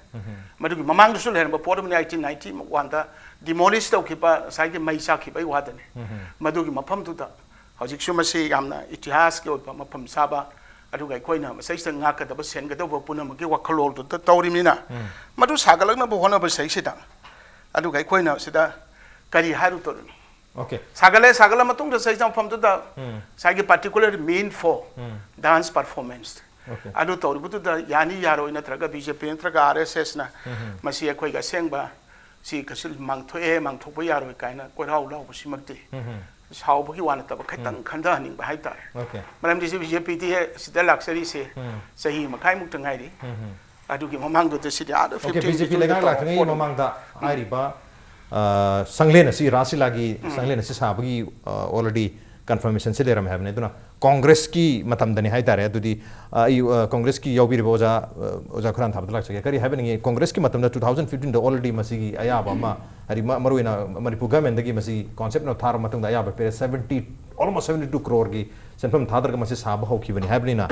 ꯃꯗꯨꯒꯤ ꯃꯃꯥꯡꯗꯁꯨ ꯂꯩꯔꯝꯕ ꯄꯣꯠ ꯑꯃꯅꯤ, eighteen ninety one ꯗ demolish ꯇꯧꯈꯤꯕ ꯉꯁꯥꯏꯒꯤ ꯃꯩ ꯆꯥꯛꯈꯤꯕꯒꯤ ꯋꯥꯗꯅꯤ꯫ ꯃꯗꯨꯒꯤ ꯃꯐꯝꯗꯨꯗ ꯍꯧꯖꯤꯛꯁꯨ ꯃꯁꯤ ꯌꯥꯝꯅ ꯏꯇꯤꯍꯥꯁꯀꯤ ꯑꯣꯏꯕ ꯃꯐꯝ ꯆꯥꯕ, ꯑꯗꯨꯒ ꯑꯩꯈꯣꯏꯅ ꯃꯁꯤꯗꯩꯁꯤꯗ ꯉꯥꯛꯀꯗꯕ ꯁꯦꯟꯒꯗꯧꯕ ꯄꯨꯝꯅꯃꯛꯀꯤ ꯋꯥꯈꯜꯂꯣꯟꯗꯨꯗ ꯇꯧꯔꯤꯕꯅꯤꯅ, ꯃꯗꯨ ꯁꯥꯒꯠꯂꯛꯅꯕ ꯍꯣꯠꯅꯕ ꯁꯤꯗꯩꯁꯤꯗ ꯑꯗꯨꯒ ꯑꯩꯈꯣꯏꯅ ꯁꯤꯗ ꯀꯔꯤ ꯍꯥꯏꯔꯨꯗꯣꯔꯤꯅꯣ? Okay. ꯁꯥꯒꯠꯂꯦ, ꯁꯥꯒꯠꯂ ꯃꯇꯨꯡꯗ ꯁꯤꯗꯩꯁꯤꯗ ꯃꯐꯝꯗꯨꯗ ꯉꯁꯥꯏꯒꯤ particular mean for dance performance Okay. ꯑꯗꯨ ꯇꯧꯔꯤꯕꯗꯨꯗ ꯌꯥꯅꯤ ꯌꯥꯔꯣꯏ, ꯅꯠꯇ꯭ꯔꯒ ꯕꯤ ꯖꯦ ꯄꯤ ꯅꯠꯇ꯭ꯔꯒ ꯑꯥꯔ ꯑꯦꯁ ꯑꯦꯁꯅ ꯃꯁꯤ ꯑꯩꯈꯣꯏꯒꯤ ꯑꯁꯦꯡꯕ ꯁꯤ ꯀꯩꯁꯨ ꯃꯥꯡꯊꯣꯛꯑꯦ, ꯃꯥꯡꯊꯣꯛꯄ ꯌꯥꯔꯣꯏ ꯀꯥꯏꯅ ꯀꯣꯏꯔꯥꯎ ꯂꯥꯎꯕꯁꯤꯃꯛꯇꯤ ꯁꯥꯎꯕꯒꯤ ꯋꯥ ꯅꯠꯇꯕ, ꯈꯤꯇꯪ ꯈꯟꯊꯍꯟꯅꯤꯡꯕ ꯍꯥꯏꯇꯥꯔꯦ꯫ Okay. ꯃꯔꯝꯗꯤ ꯁꯤ ꯕꯤ ꯖꯦ ꯄꯤꯗꯤ ꯁꯤꯗ ꯂꯥꯛꯆꯔꯤꯁꯦ ꯆꯍꯤ ꯃꯈꯥꯏꯃꯨꯛꯇ ꯉꯥꯏꯔꯤ꯫ ꯑꯗꯨꯒꯤ ꯃꯃꯥꯡꯗꯨꯗ ꯁꯤꯗꯤ ꯑꯥꯗ Okay, fifteen ꯕꯤ ꯖꯦ ꯄꯤ ꯁꯤꯗ ꯂꯩꯉꯥꯛ ꯇꯧꯕ ꯂꯥꯛꯇ꯭ꯔꯤꯉꯩ ꯄꯣꯠ ꯑꯃ꯫ ꯃꯃꯥꯡꯗ ꯍꯥꯏꯔꯤꯕ, ꯑ, ꯁꯪꯂꯦꯟ ꯑꯁꯤ, ꯔꯥꯁ ꯂꯤꯂꯥꯒꯤ ꯁꯪꯂꯦꯟ ꯑꯁꯤ ꯁꯥꯕꯒꯤ, ꯑ, already confirmation ꯁꯤ ꯂꯩꯔꯝꯃꯦ ꯍꯥꯏꯕꯅꯤ꯫ ꯑꯗꯨꯅ ꯀꯣꯡꯒ꯭ꯔꯦꯁꯀꯤ ꯃꯇꯝꯗꯅꯤ ꯍꯥꯏꯇꯥꯔꯦ꯫ ꯑꯗꯨꯗꯤ, ꯑ, ꯑꯩ, ꯑ, ꯀꯣꯡꯒ꯭ꯔꯦꯁꯀꯤ ꯌꯥꯎꯕꯤꯔꯤꯕ ꯑꯣꯖꯥ, ꯑ, ꯑꯣꯖꯥ ꯈꯨꯔꯥꯟꯊꯥꯕꯗ ꯂꯥꯛꯆꯒꯦ꯫ ꯀꯔꯤ ꯍꯥꯏꯕꯅꯤꯡꯉꯤ? ꯀꯣꯡꯒ꯭ꯔꯦꯁꯀꯤ ꯃꯇꯝꯗ two thousand fifteen ꯗ already ꯃꯁꯤꯒꯤ ꯑꯌꯥꯕ ꯑꯃ, ꯍꯥꯏꯗꯤ ꯃ-, ꯃꯔꯨꯑꯣꯏꯅ ꯃꯅꯤꯄꯨꯔ government ꯗꯒꯤ ꯃꯁꯤ concept note ꯊꯥꯔꯕ ꯃꯇꯨꯡꯗ ꯑꯌꯥꯕ ꯄꯤꯔꯦ, seventy, almost seventy two crore ꯒꯤ ꯁꯦꯟꯐꯝ ꯊꯥꯗꯔꯒ ꯃꯁꯤ ꯁꯥꯕ ꯍꯧꯈꯤꯕꯅꯤ ꯍꯥꯏꯕꯅꯤꯅ,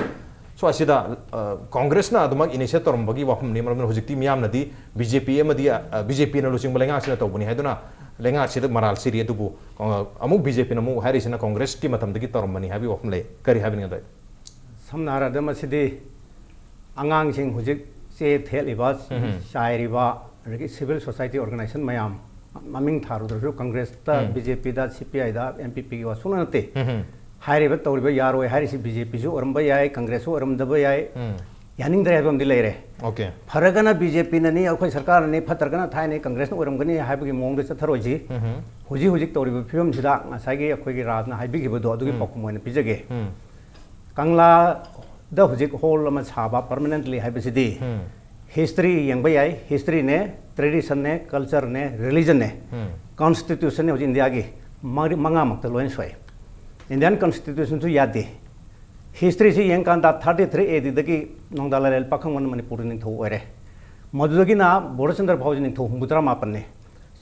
so ꯑꯁꯤꯗ, ꯑ, ꯀꯣꯡꯒ꯭ꯔꯦꯁꯅ ꯑꯗꯨꯃꯛ initiate ꯇꯧꯔꯝꯕꯒꯤ ꯋꯥꯐꯝꯅꯤ꯫ ꯃꯔꯝ ꯑꯗꯨꯅ ꯍꯧꯖꯤꯛꯇꯤ ꯃꯤꯌꯥꯝꯅꯗꯤ ꯕꯤ ꯖꯦ ꯄꯤ ꯑꯃꯗꯤ, ꯑ, ꯕꯤ ꯖꯦ ꯄꯤꯅ ꯂꯨꯆꯤꯡꯕ ꯂꯩꯉꯥꯛꯁꯤꯅ ꯇꯧꯕꯅꯤ ꯍꯥꯏꯗꯨꯅ ꯂꯩꯉꯥꯛꯁꯤꯗ ꯃꯔꯥꯜ ꯁꯤꯔꯤ꯫ ꯑꯗꯨꯕꯨ, ꯑ, ꯑꯃꯨꯛ ꯕꯤ ꯖꯦ ꯄꯤꯅ ꯑꯃꯨꯛ ꯍꯥꯏꯔꯤꯁꯤꯅ ꯀꯣꯡꯒ꯭ꯔꯦꯁꯀꯤ ꯃꯇꯝꯗꯒꯤ ꯇꯧꯔꯝꯕꯅꯤ ꯍꯥꯏꯕꯒꯤ ꯋꯥꯐꯝ ꯂꯩ꯫ ꯀꯔꯤ ꯍꯥꯏꯕꯤꯅꯤꯡꯉꯤ ꯑꯗꯣ? ꯁꯝꯅ ꯍꯥꯏꯔꯕꯗ ꯃꯁꯤꯗꯤ ꯑꯉꯥꯡꯁꯤꯡ ꯍꯧꯖꯤꯛ ꯆꯦ ꯊꯦꯠꯂꯤꯕ, ꯆꯥꯏꯔꯤꯕ, ꯑꯗꯒꯤ civil society organization ꯃꯌꯥꯝ, ꯃꯃꯤꯡ ꯊꯥꯔꯨꯗ꯭ꯔꯁꯨ ꯀꯪꯒ꯭ꯔꯦꯁꯇ, ꯕꯤ ꯖꯦ ꯄꯤꯗ, ꯁꯤ ꯄꯤ ꯑꯥꯏꯗ, ꯑꯦꯟ ꯄꯤ ꯄꯤꯒꯤ ꯋꯥ ꯁꯨꯡꯅ ꯅꯠꯇꯦ꯫ ꯍꯥꯏꯔꯤꯕ ꯇꯧꯔꯤꯕ ꯌꯥꯔꯣꯏ ꯍꯥꯏꯔꯤꯁꯤ ꯕꯤ ꯖꯦ ꯄꯤꯁꯨ ꯑꯣꯏꯔꯝꯕ ꯌꯥꯏ, ꯀꯪꯒ꯭ꯔꯦꯁꯁꯨ ꯑꯣꯏꯔꯝꯗꯕ ꯌꯥꯏ, ꯌꯥꯅꯤꯡꯗ꯭ꯔꯦ ꯍꯥꯏꯕ ꯑꯃꯗꯤ ꯂꯩꯔꯦ꯫ Okay. ꯐꯔꯒꯅ ꯕꯤ ꯖꯦ ꯄꯤꯅꯅꯤ, ꯑꯩꯈꯣꯏ ꯁꯔꯀꯥꯔꯅꯅꯤ, ꯐꯠꯇ꯭ꯔꯒꯅ ꯊꯥꯏꯅ ꯀꯪꯒ꯭ꯔꯦꯁꯅ ꯑꯣꯏꯔꯝꯒꯅꯤ ꯍꯥꯏꯕꯒꯤ ꯃꯑꯣꯡꯗ ꯆꯠꯊꯔꯣꯏꯁꯤ꯫ ꯍꯧꯖꯤꯛ ꯍꯧꯖꯤꯛ ꯇꯧꯔꯤꯕ ꯐꯤꯕꯝꯁꯤꯗ ꯉꯁꯥꯏꯒꯤ ꯑꯩꯈꯣꯏꯒꯤ ꯔꯥꯖꯅ ꯍꯥꯏꯕꯤꯈꯤꯕꯗꯣ ꯑꯗꯨꯒꯤ ꯄꯥꯎꯈꯨꯝ ꯑꯣꯏꯅ ꯄꯤꯖꯒꯦ꯫ ꯀꯪꯂꯥꯗ ꯍꯧꯖꯤꯛ ꯍꯣꯜ ꯑꯃ ꯁꯥꯕ permanently ꯍꯥꯏꯕꯁꯤꯗꯤ ꯍꯤꯁꯇ꯭ꯔꯤ ꯌꯦꯡꯕ ꯌꯥꯏ꯫ ꯍꯤꯁꯇ꯭ꯔꯤꯅꯦ, ꯇ꯭ꯔꯦꯗꯤꯁꯟꯅꯦ, ꯀꯜꯆꯔꯅꯦ, ꯔꯤꯂꯤꯖꯟꯅꯦ, ꯀꯣꯟꯁꯇꯤꯇ꯭ꯌꯨꯁꯟꯅꯦ ꯍꯧꯖꯤꯛ ꯏꯟꯗꯤꯌꯥꯒꯤ ꯃꯔꯤ- ꯃꯉꯥꯃꯛꯇ ꯂꯣꯏꯅ ꯁꯣꯛꯑꯦ꯫ ꯏꯟꯗꯤꯌꯥꯟ ꯀꯣꯟꯁꯇꯤꯇ꯭ꯌꯨꯁꯟꯁꯨ ꯌꯥꯗꯦ꯫ ꯍꯤꯁꯇ꯭ꯔꯤꯁꯤ ꯌꯦꯡꯀꯥꯟꯗ ꯊꯥꯔꯇꯤ ꯊ꯭ꯔꯤ ꯑꯦ ꯗꯤꯗꯒꯤ ꯅꯣꯡꯗꯥ ꯂꯥꯏꯔꯦꯜ ꯄꯥꯈꯪꯕꯅ ꯃꯅꯤꯄꯨꯔꯗ ꯅꯤꯡꯊꯧ ꯑꯣꯏꯔꯦ꯫ ꯃꯗꯨꯗꯒꯤꯅ ꯕꯣꯙꯆꯟꯗ꯭ꯔ ꯐꯥꯎꯁꯤ ꯅꯤꯡꯊꯧ ꯍꯨꯝꯐꯨꯇꯔꯥ ꯃꯥꯄꯟꯅꯤ꯫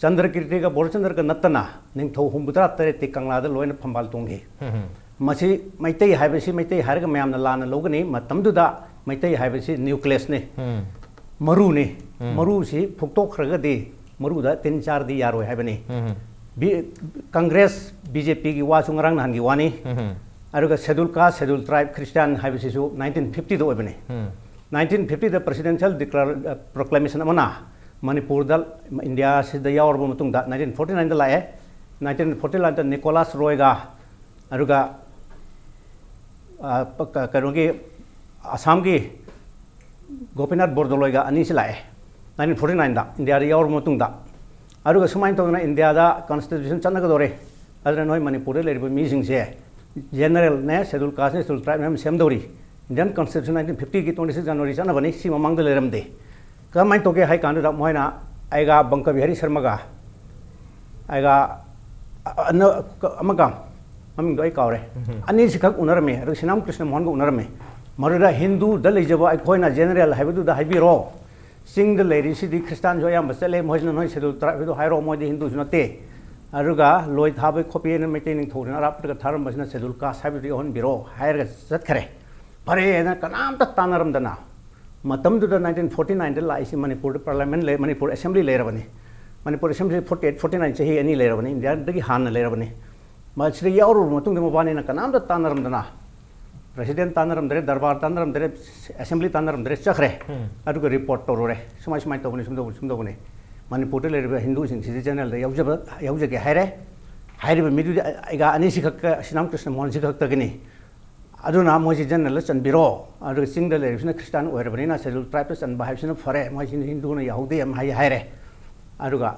ꯆꯟꯗ꯭ꯔꯀꯤꯔꯇꯤꯒ ꯕꯣꯙꯆꯟꯗ꯭ꯔꯒ ꯅꯠꯇꯅ ꯅꯤꯡꯊꯧ ꯍꯨꯝꯐꯨꯇꯔꯥ ꯇꯔꯦꯠꯇꯤ ꯀꯪꯂꯥꯗ ꯂꯣꯏꯅ ꯐꯝꯕꯥꯜ ꯇꯣꯡꯈꯤ꯫ ꯃꯁꯤ ꯃꯩꯇꯩ ꯍꯥꯏꯕꯁꯤ ꯃꯩꯇꯩ ꯍꯥꯏꯔꯒ ꯃꯌꯥꯝꯅ ꯂꯥꯟꯅ ꯂꯧꯒꯅꯤ꯫ ꯃꯇꯝꯗꯨꯗ ꯃꯩꯇꯩ ꯍꯥꯏꯕꯁꯤ ꯅ꯭ꯌꯨꯀ꯭ꯂꯤꯌꯁꯅꯤ꯫ ꯃꯔꯨꯅꯤ꯫ ꯃꯔꯨꯁꯤ ꯐꯨꯛꯇꯣꯛꯈ꯭ꯔꯒꯗꯤ ꯃꯔꯨꯗ ꯇꯤꯟ ꯆꯥꯔꯗꯤ ꯌꯥꯔꯣꯏ ꯍꯥꯏꯕꯅꯤ꯫ ꯕꯤ- ꯀꯪꯒ꯭ꯔꯦꯁ ꯕꯤ ꯖꯦ ꯄꯤꯒꯤ ꯋꯥꯁꯨ ꯉꯔꯥꯡ ꯅꯍꯥꯟꯒꯤ ꯋꯥꯅꯤ꯫ ꯑꯗꯨꯒ ꯁꯦꯗꯨꯜ ꯀꯥꯁ, ꯁꯦꯗꯨꯜ ꯇ꯭ꯔꯥꯏꯕ, ꯈ꯭ꯔꯤꯁꯇꯤꯌꯥꯟ ꯍꯥꯏꯕꯁꯤꯁꯨ ꯅꯥꯏꯟꯇꯤꯟ ꯐꯤꯐꯇꯤꯗ ꯑꯣꯏꯕꯅꯤ꯫ ꯅꯥꯏꯟꯇꯤꯟ ꯐꯤꯐꯇꯤꯗ ꯄ꯭ꯔꯦꯁꯤꯗꯦꯟꯁꯤꯌꯦꯜ ꯗꯤꯀ꯭ꯂꯥꯔ- ꯑ, ꯄ꯭ꯔꯣꯀ꯭ꯂꯦꯃꯦꯁꯟ ꯑꯃꯅ ꯃꯅꯤꯄꯨꯔꯗ, ꯏꯟꯗꯤꯌꯥꯁꯤꯗ ꯌꯥꯎꯔꯕ ꯃꯇꯨꯡꯗ ꯅꯥꯏꯟꯇꯤꯟ ꯐꯣꯔꯇꯤ ꯅꯥꯏꯟꯗ ꯂꯥꯛꯑꯦ꯫ ꯅꯥꯏꯟꯇꯤꯟ ꯐꯣꯔꯇꯤ ꯅꯥꯏꯟꯗ ꯅꯤꯀꯣꯂꯥꯁ ꯔꯣꯏꯒ, ꯑꯗꯨꯒ, ꯑ, ꯄ- ꯀ- ꯀꯩꯅꯣꯒꯤ, ꯑꯁꯥꯝꯒꯤ ꯒꯣꯄꯤꯅꯥꯊ ꯕꯣꯔꯗꯣꯂꯣꯏꯒ ꯑꯅꯤꯁꯤ ꯂꯥꯛꯑꯦ ꯅꯥꯏꯟꯇꯤꯟ ꯐꯣꯔꯇꯤ ꯅꯥꯏꯟꯗ ꯏꯟꯗꯤꯌꯥꯗ ꯌꯥꯎꯔꯕ ꯃꯇꯨꯡꯗ꯫ ꯑꯗꯨꯒ ꯁꯨꯃꯥꯏꯅ ꯇꯧꯗꯅ ꯏꯟꯗꯤꯌꯥꯗ ꯀꯣꯟꯁꯇꯤꯇ꯭ꯌꯨꯁꯟ ꯆꯠꯅꯒꯗꯧꯔꯦ꯫ ꯑꯗꯨꯅ ꯅꯣꯏ ꯃꯅꯤꯄꯨꯔꯗ ꯂꯩꯔꯤꯕ ꯃꯤꯁꯤꯡꯁꯦ ꯖꯦꯅꯔꯦꯜꯅꯦ, ꯁꯦꯗꯨꯜ ꯀꯥꯁꯅꯦ, ꯁꯦꯗꯨꯜ ꯇ꯭ꯔꯥꯏꯕꯅꯦ ꯑꯃ ꯁꯦꯝꯗꯧꯔꯤ꯫ ꯏꯟꯗꯤꯌꯟ ꯀꯣꯟꯁꯇꯤꯇ꯭ꯌꯨꯁꯟ ꯅꯥꯏꯟꯇꯤꯟ ꯐꯤꯐꯇꯤꯒꯤ ꯇ꯭ꯋꯦꯟꯇꯤ ꯁꯤꯛꯁ ꯖꯅꯋꯥꯔꯤ ꯆꯠꯅꯕꯅꯤ꯫ ꯁꯤ ꯃꯃꯥꯡꯗ ꯂꯩꯔꯝꯗꯦ꯫ ꯀꯃꯥꯏꯅ ꯇꯧꯒꯦ ꯍꯥꯏ ꯀꯥꯟꯗꯨꯗ ꯃꯣꯏꯅ ꯑꯩꯒ ꯕꯪꯀ ꯕꯤꯍꯥꯔꯤ ꯁꯔꯃꯒ, ꯑꯩꯒ ꯑ- ꯑꯅ- ꯑꯃꯒ, ꯃꯃꯤꯡꯗꯣ ꯑꯩ ꯀꯥꯎꯔꯦ꯫ ꯑꯅꯤꯁꯤꯈꯛ ꯎꯅꯔꯝꯃꯤ꯫ ꯑꯗꯨꯒ ꯁꯤꯅꯥꯝ ꯀ꯭ꯔꯤꯁꯅ ꯃꯣꯍꯟꯒ ꯎꯅꯔꯝꯃꯤ꯫ ꯃꯗꯨꯗ ꯍꯤꯟꯗꯨꯗ ꯂꯩꯖꯕ ꯑꯩꯈꯣꯏꯅ ꯖꯦꯅꯔꯦꯜ ꯍꯥꯏꯕꯗꯨꯗ ꯍꯥꯏꯕꯤꯔꯣ, ꯆꯤꯡꯗ ꯂꯩꯔꯤꯁꯤꯗꯤ ꯈ꯭ꯔꯤꯁꯇꯥꯟꯁꯨ ꯑꯌꯥꯝꯕ ꯆꯠꯂꯦ, ꯃꯣꯏꯁꯤꯅ ꯅꯣꯏ ꯁꯦꯗꯨꯜ ꯇ꯭ꯔꯥꯏꯕ ꯍꯥꯏꯗꯣ ꯍꯥꯏꯔꯣ, ꯃꯣꯏꯗꯤ ꯍꯤꯟꯗꯨꯁꯨ ꯅꯠꯇꯦ꯫ ꯑꯗꯨꯒ ꯂꯣꯏ ꯊꯥꯕꯩ ꯈꯣꯠꯄꯤꯅ ꯃꯩꯇꯩ ꯅꯤꯡꯊꯧꯁꯤꯅ ꯑꯔꯥꯞꯄꯗꯒ ꯊꯥꯔꯝꯕꯁꯤꯅ ꯁꯦꯗꯨꯜ ꯀꯥꯁ ꯍꯥꯏꯕꯗꯨ ꯌꯧꯍꯟꯕꯤꯔꯣ ꯍꯥꯏꯔꯒ ꯆꯠꯈ꯭ꯔꯦ꯫ ꯐꯔꯦꯅ ꯀꯅꯥꯝꯇ ꯇꯥꯟꯅꯔꯝꯗꯅ, ꯃꯇꯝꯗꯨꯗ ꯅꯥꯏꯟꯇꯤꯟ ꯐꯣꯔꯇꯤ ꯅꯥꯏꯟꯗ ꯂꯥꯛꯏꯁꯤ ꯃꯅꯤꯄꯨꯔꯗ ꯄꯥꯔꯂꯤꯌꯥꯃꯦꯟ ꯂꯩ, ꯃꯅꯤꯄꯨꯔ ꯑꯦꯁꯦꯝꯕ꯭ꯂꯤ ꯂꯩꯔꯕꯅꯤ꯫ Manipur assembly forty eight, forty nine ꯆꯍꯤ ꯑꯅꯤ ꯂꯩꯔꯕꯅꯤ, ꯏꯟꯗꯤꯌꯥꯗꯒꯤ ꯍꯥꯟꯅ ꯂꯩꯔꯕꯅꯤ꯫ ꯃꯁꯤꯗ ꯌꯥꯎꯔꯨꯔꯕ ꯃꯇꯨꯡꯗ ꯃꯕꯥꯅꯤꯅ ꯀꯅꯥꯝꯇ ꯇꯥꯟꯅꯔꯝꯗꯅ, ꯄ꯭ꯔꯦꯁꯤꯗꯦꯟ ꯇꯥꯟꯅꯔꯝꯗ꯭ꯔꯦ, ꯗꯔꯕꯥꯔ ꯇꯥꯟꯅꯔꯝꯗ꯭ꯔꯦ, ꯑꯦꯁꯦꯝꯕ꯭ꯂꯤ ꯇꯥꯟꯅꯔꯝꯗ꯭ꯔꯦ, ꯆꯠꯈ꯭ꯔꯦ꯫ ꯑꯗꯨꯒ ꯔꯤꯄꯣꯔꯠ ꯇꯧꯔꯨꯔꯦ, ꯁꯨꯃꯥꯏ ꯁꯨꯃꯥꯏꯅ ꯇꯧꯕꯅꯤ, ꯁꯨꯝ ꯇꯧꯕꯅꯤ, ꯁꯨꯝ ꯇꯧꯕꯅꯤ꯫ ꯃꯅꯤꯄꯨꯔꯗ ꯂꯩꯔꯤꯕ ꯍꯤꯟꯗꯨꯁꯤꯡꯁꯤꯗꯤ ꯖꯦꯅꯔꯦꯜꯗ ꯌꯥꯎꯖꯕ, ꯌꯥꯎꯖꯒꯦ ꯍꯥꯏꯔꯦ꯫ ꯍꯥꯏꯔꯤꯕ ꯃꯤꯗꯨꯗꯤ ꯑꯩꯒ ꯑꯅꯤꯁꯤ ꯈꯛꯇ, ꯁꯤꯅꯥꯝ ꯀ꯭ꯔꯤꯁꯅ ꯃꯣꯍꯟꯁꯤ ꯈꯛꯇꯒꯤꯅꯤ꯫ ꯑꯗꯨꯅ ꯃꯣꯏꯁꯤ ꯖꯦꯅꯔꯦꯜꯗ ꯆꯟꯕꯤꯔꯣ꯫ ꯑꯗꯨꯒ ꯆꯤꯡꯗ ꯂꯩꯔꯤꯕꯁꯤꯅ ꯈ꯭ꯔꯤꯁꯇꯥꯟ ꯑꯣꯏꯔꯕꯅꯤꯅ ꯁꯦꯗꯨꯜ ꯇ꯭ꯔꯥꯏꯕꯇ ꯆꯟꯕ ꯍꯥꯏꯕꯁꯤꯅ ꯐꯔꯦ, ꯃꯣꯏꯁꯤ ꯍꯤꯟꯗꯨꯅ ꯌꯥꯍꯧꯗꯦ ꯑꯃ ꯍꯥꯏ ꯍꯥꯏꯔꯦ꯫ ꯑꯗꯨꯒ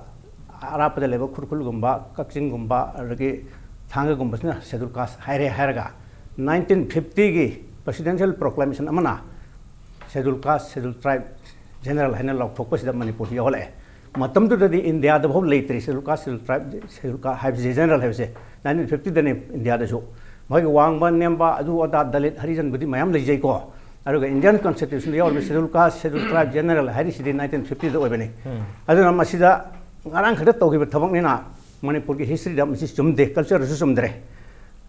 ꯑꯔꯥꯞꯄꯗ ꯂꯩꯕ ꯈꯨꯔꯈꯨꯜꯒꯨꯝꯕ, ꯀꯛꯆꯤꯡꯒꯨꯝꯕ, ꯑꯗꯒꯤ ꯊꯥꯡꯒꯒꯨꯝꯕꯁꯤꯅ ꯁꯦꯗꯨꯜ ꯀꯥꯁ ꯍꯥꯏꯔꯦ ꯍꯥꯏꯔꯒ ꯅꯥꯏꯟꯇꯤꯟ ꯐꯤꯐꯇꯤꯒꯤ ꯄ꯭ꯔꯦꯁꯤꯗꯦꯟꯁꯤꯌꯦꯜ ꯄ꯭ꯔꯣꯀ꯭ꯂꯥꯃꯦꯁꯟ ꯑꯃꯅ ꯁꯦꯗꯨꯜ ꯀꯥꯁ, ꯁꯦꯗꯨꯜ ꯇ꯭ꯔꯥꯏꯕ, ꯖꯦꯅꯔꯦꯜ ꯍꯥꯏꯅ ꯂꯥꯎꯊꯣꯛꯄꯁꯤꯗ ꯃꯅꯤꯄꯨꯔꯁꯤ ꯌꯥꯎꯍꯜꯂꯛꯑꯦ꯫ ꯃꯇꯝꯗꯨꯗꯗꯤ ꯏꯟꯗꯤꯌꯥꯗ ꯐꯥꯎ ꯂꯩꯇ꯭ꯔꯤ ꯁꯦꯗꯨꯜ ꯀꯥꯁ, ꯁꯦꯗꯨꯜ ꯇ꯭ꯔꯥꯏꯕ, ꯁꯦꯗꯨꯜ ꯀꯥꯁ ꯍꯥꯏꯕꯁꯤ, ꯖꯦꯅꯔꯦꯜ ꯍꯥꯏꯕꯁꯦ ꯅꯥꯏꯟꯇꯤꯟ ꯐꯤꯐꯇꯤꯗꯅꯤ ꯏꯟꯗꯤꯌꯥꯗꯁꯨ꯫ ꯃꯣꯏꯒꯤ ꯋꯥꯡꯕ ꯅꯦꯝꯕ ꯑꯗꯨ ꯑꯗꯥ ꯗꯂꯤꯠ ꯍꯔꯤꯖꯟꯕꯨꯗꯤ ꯃꯌꯥꯝ ꯂꯩꯖꯩꯀꯣ, ꯑꯗꯨꯒ ꯏꯟꯗꯤꯌꯥꯟ ꯀꯟꯁꯇꯤꯇ꯭ꯌꯨꯁꯟꯗ ꯌꯥꯎꯔꯤꯕ ꯁꯦꯗꯨꯜ ꯀꯥꯁ, ꯁꯦꯗꯨꯜ ꯇ꯭ꯔꯥꯏꯕ ꯖꯦꯅꯔꯦꯜ ꯍꯥꯏꯔꯤꯁꯤꯗꯤ ꯅꯥꯏꯟꯇꯤꯟ ꯐꯤꯐꯇꯤꯗ ꯑꯣꯏꯕꯅꯤ꯫ ꯑꯗꯨꯅ ꯃꯁꯤꯗ ꯉꯔꯥꯡ ꯈꯛꯇ ꯇꯧꯈꯤꯕ ꯊꯕꯛꯅꯤꯅ ꯃꯅꯤꯄꯨꯔꯒꯤ ꯍꯤꯁꯇ꯭ꯔꯤꯗ ꯃꯁꯤ ꯆꯨꯝꯗꯦ, ꯀꯜꯆꯔꯗꯁꯨ ꯆꯨꯝꯗ꯭ꯔꯦ꯫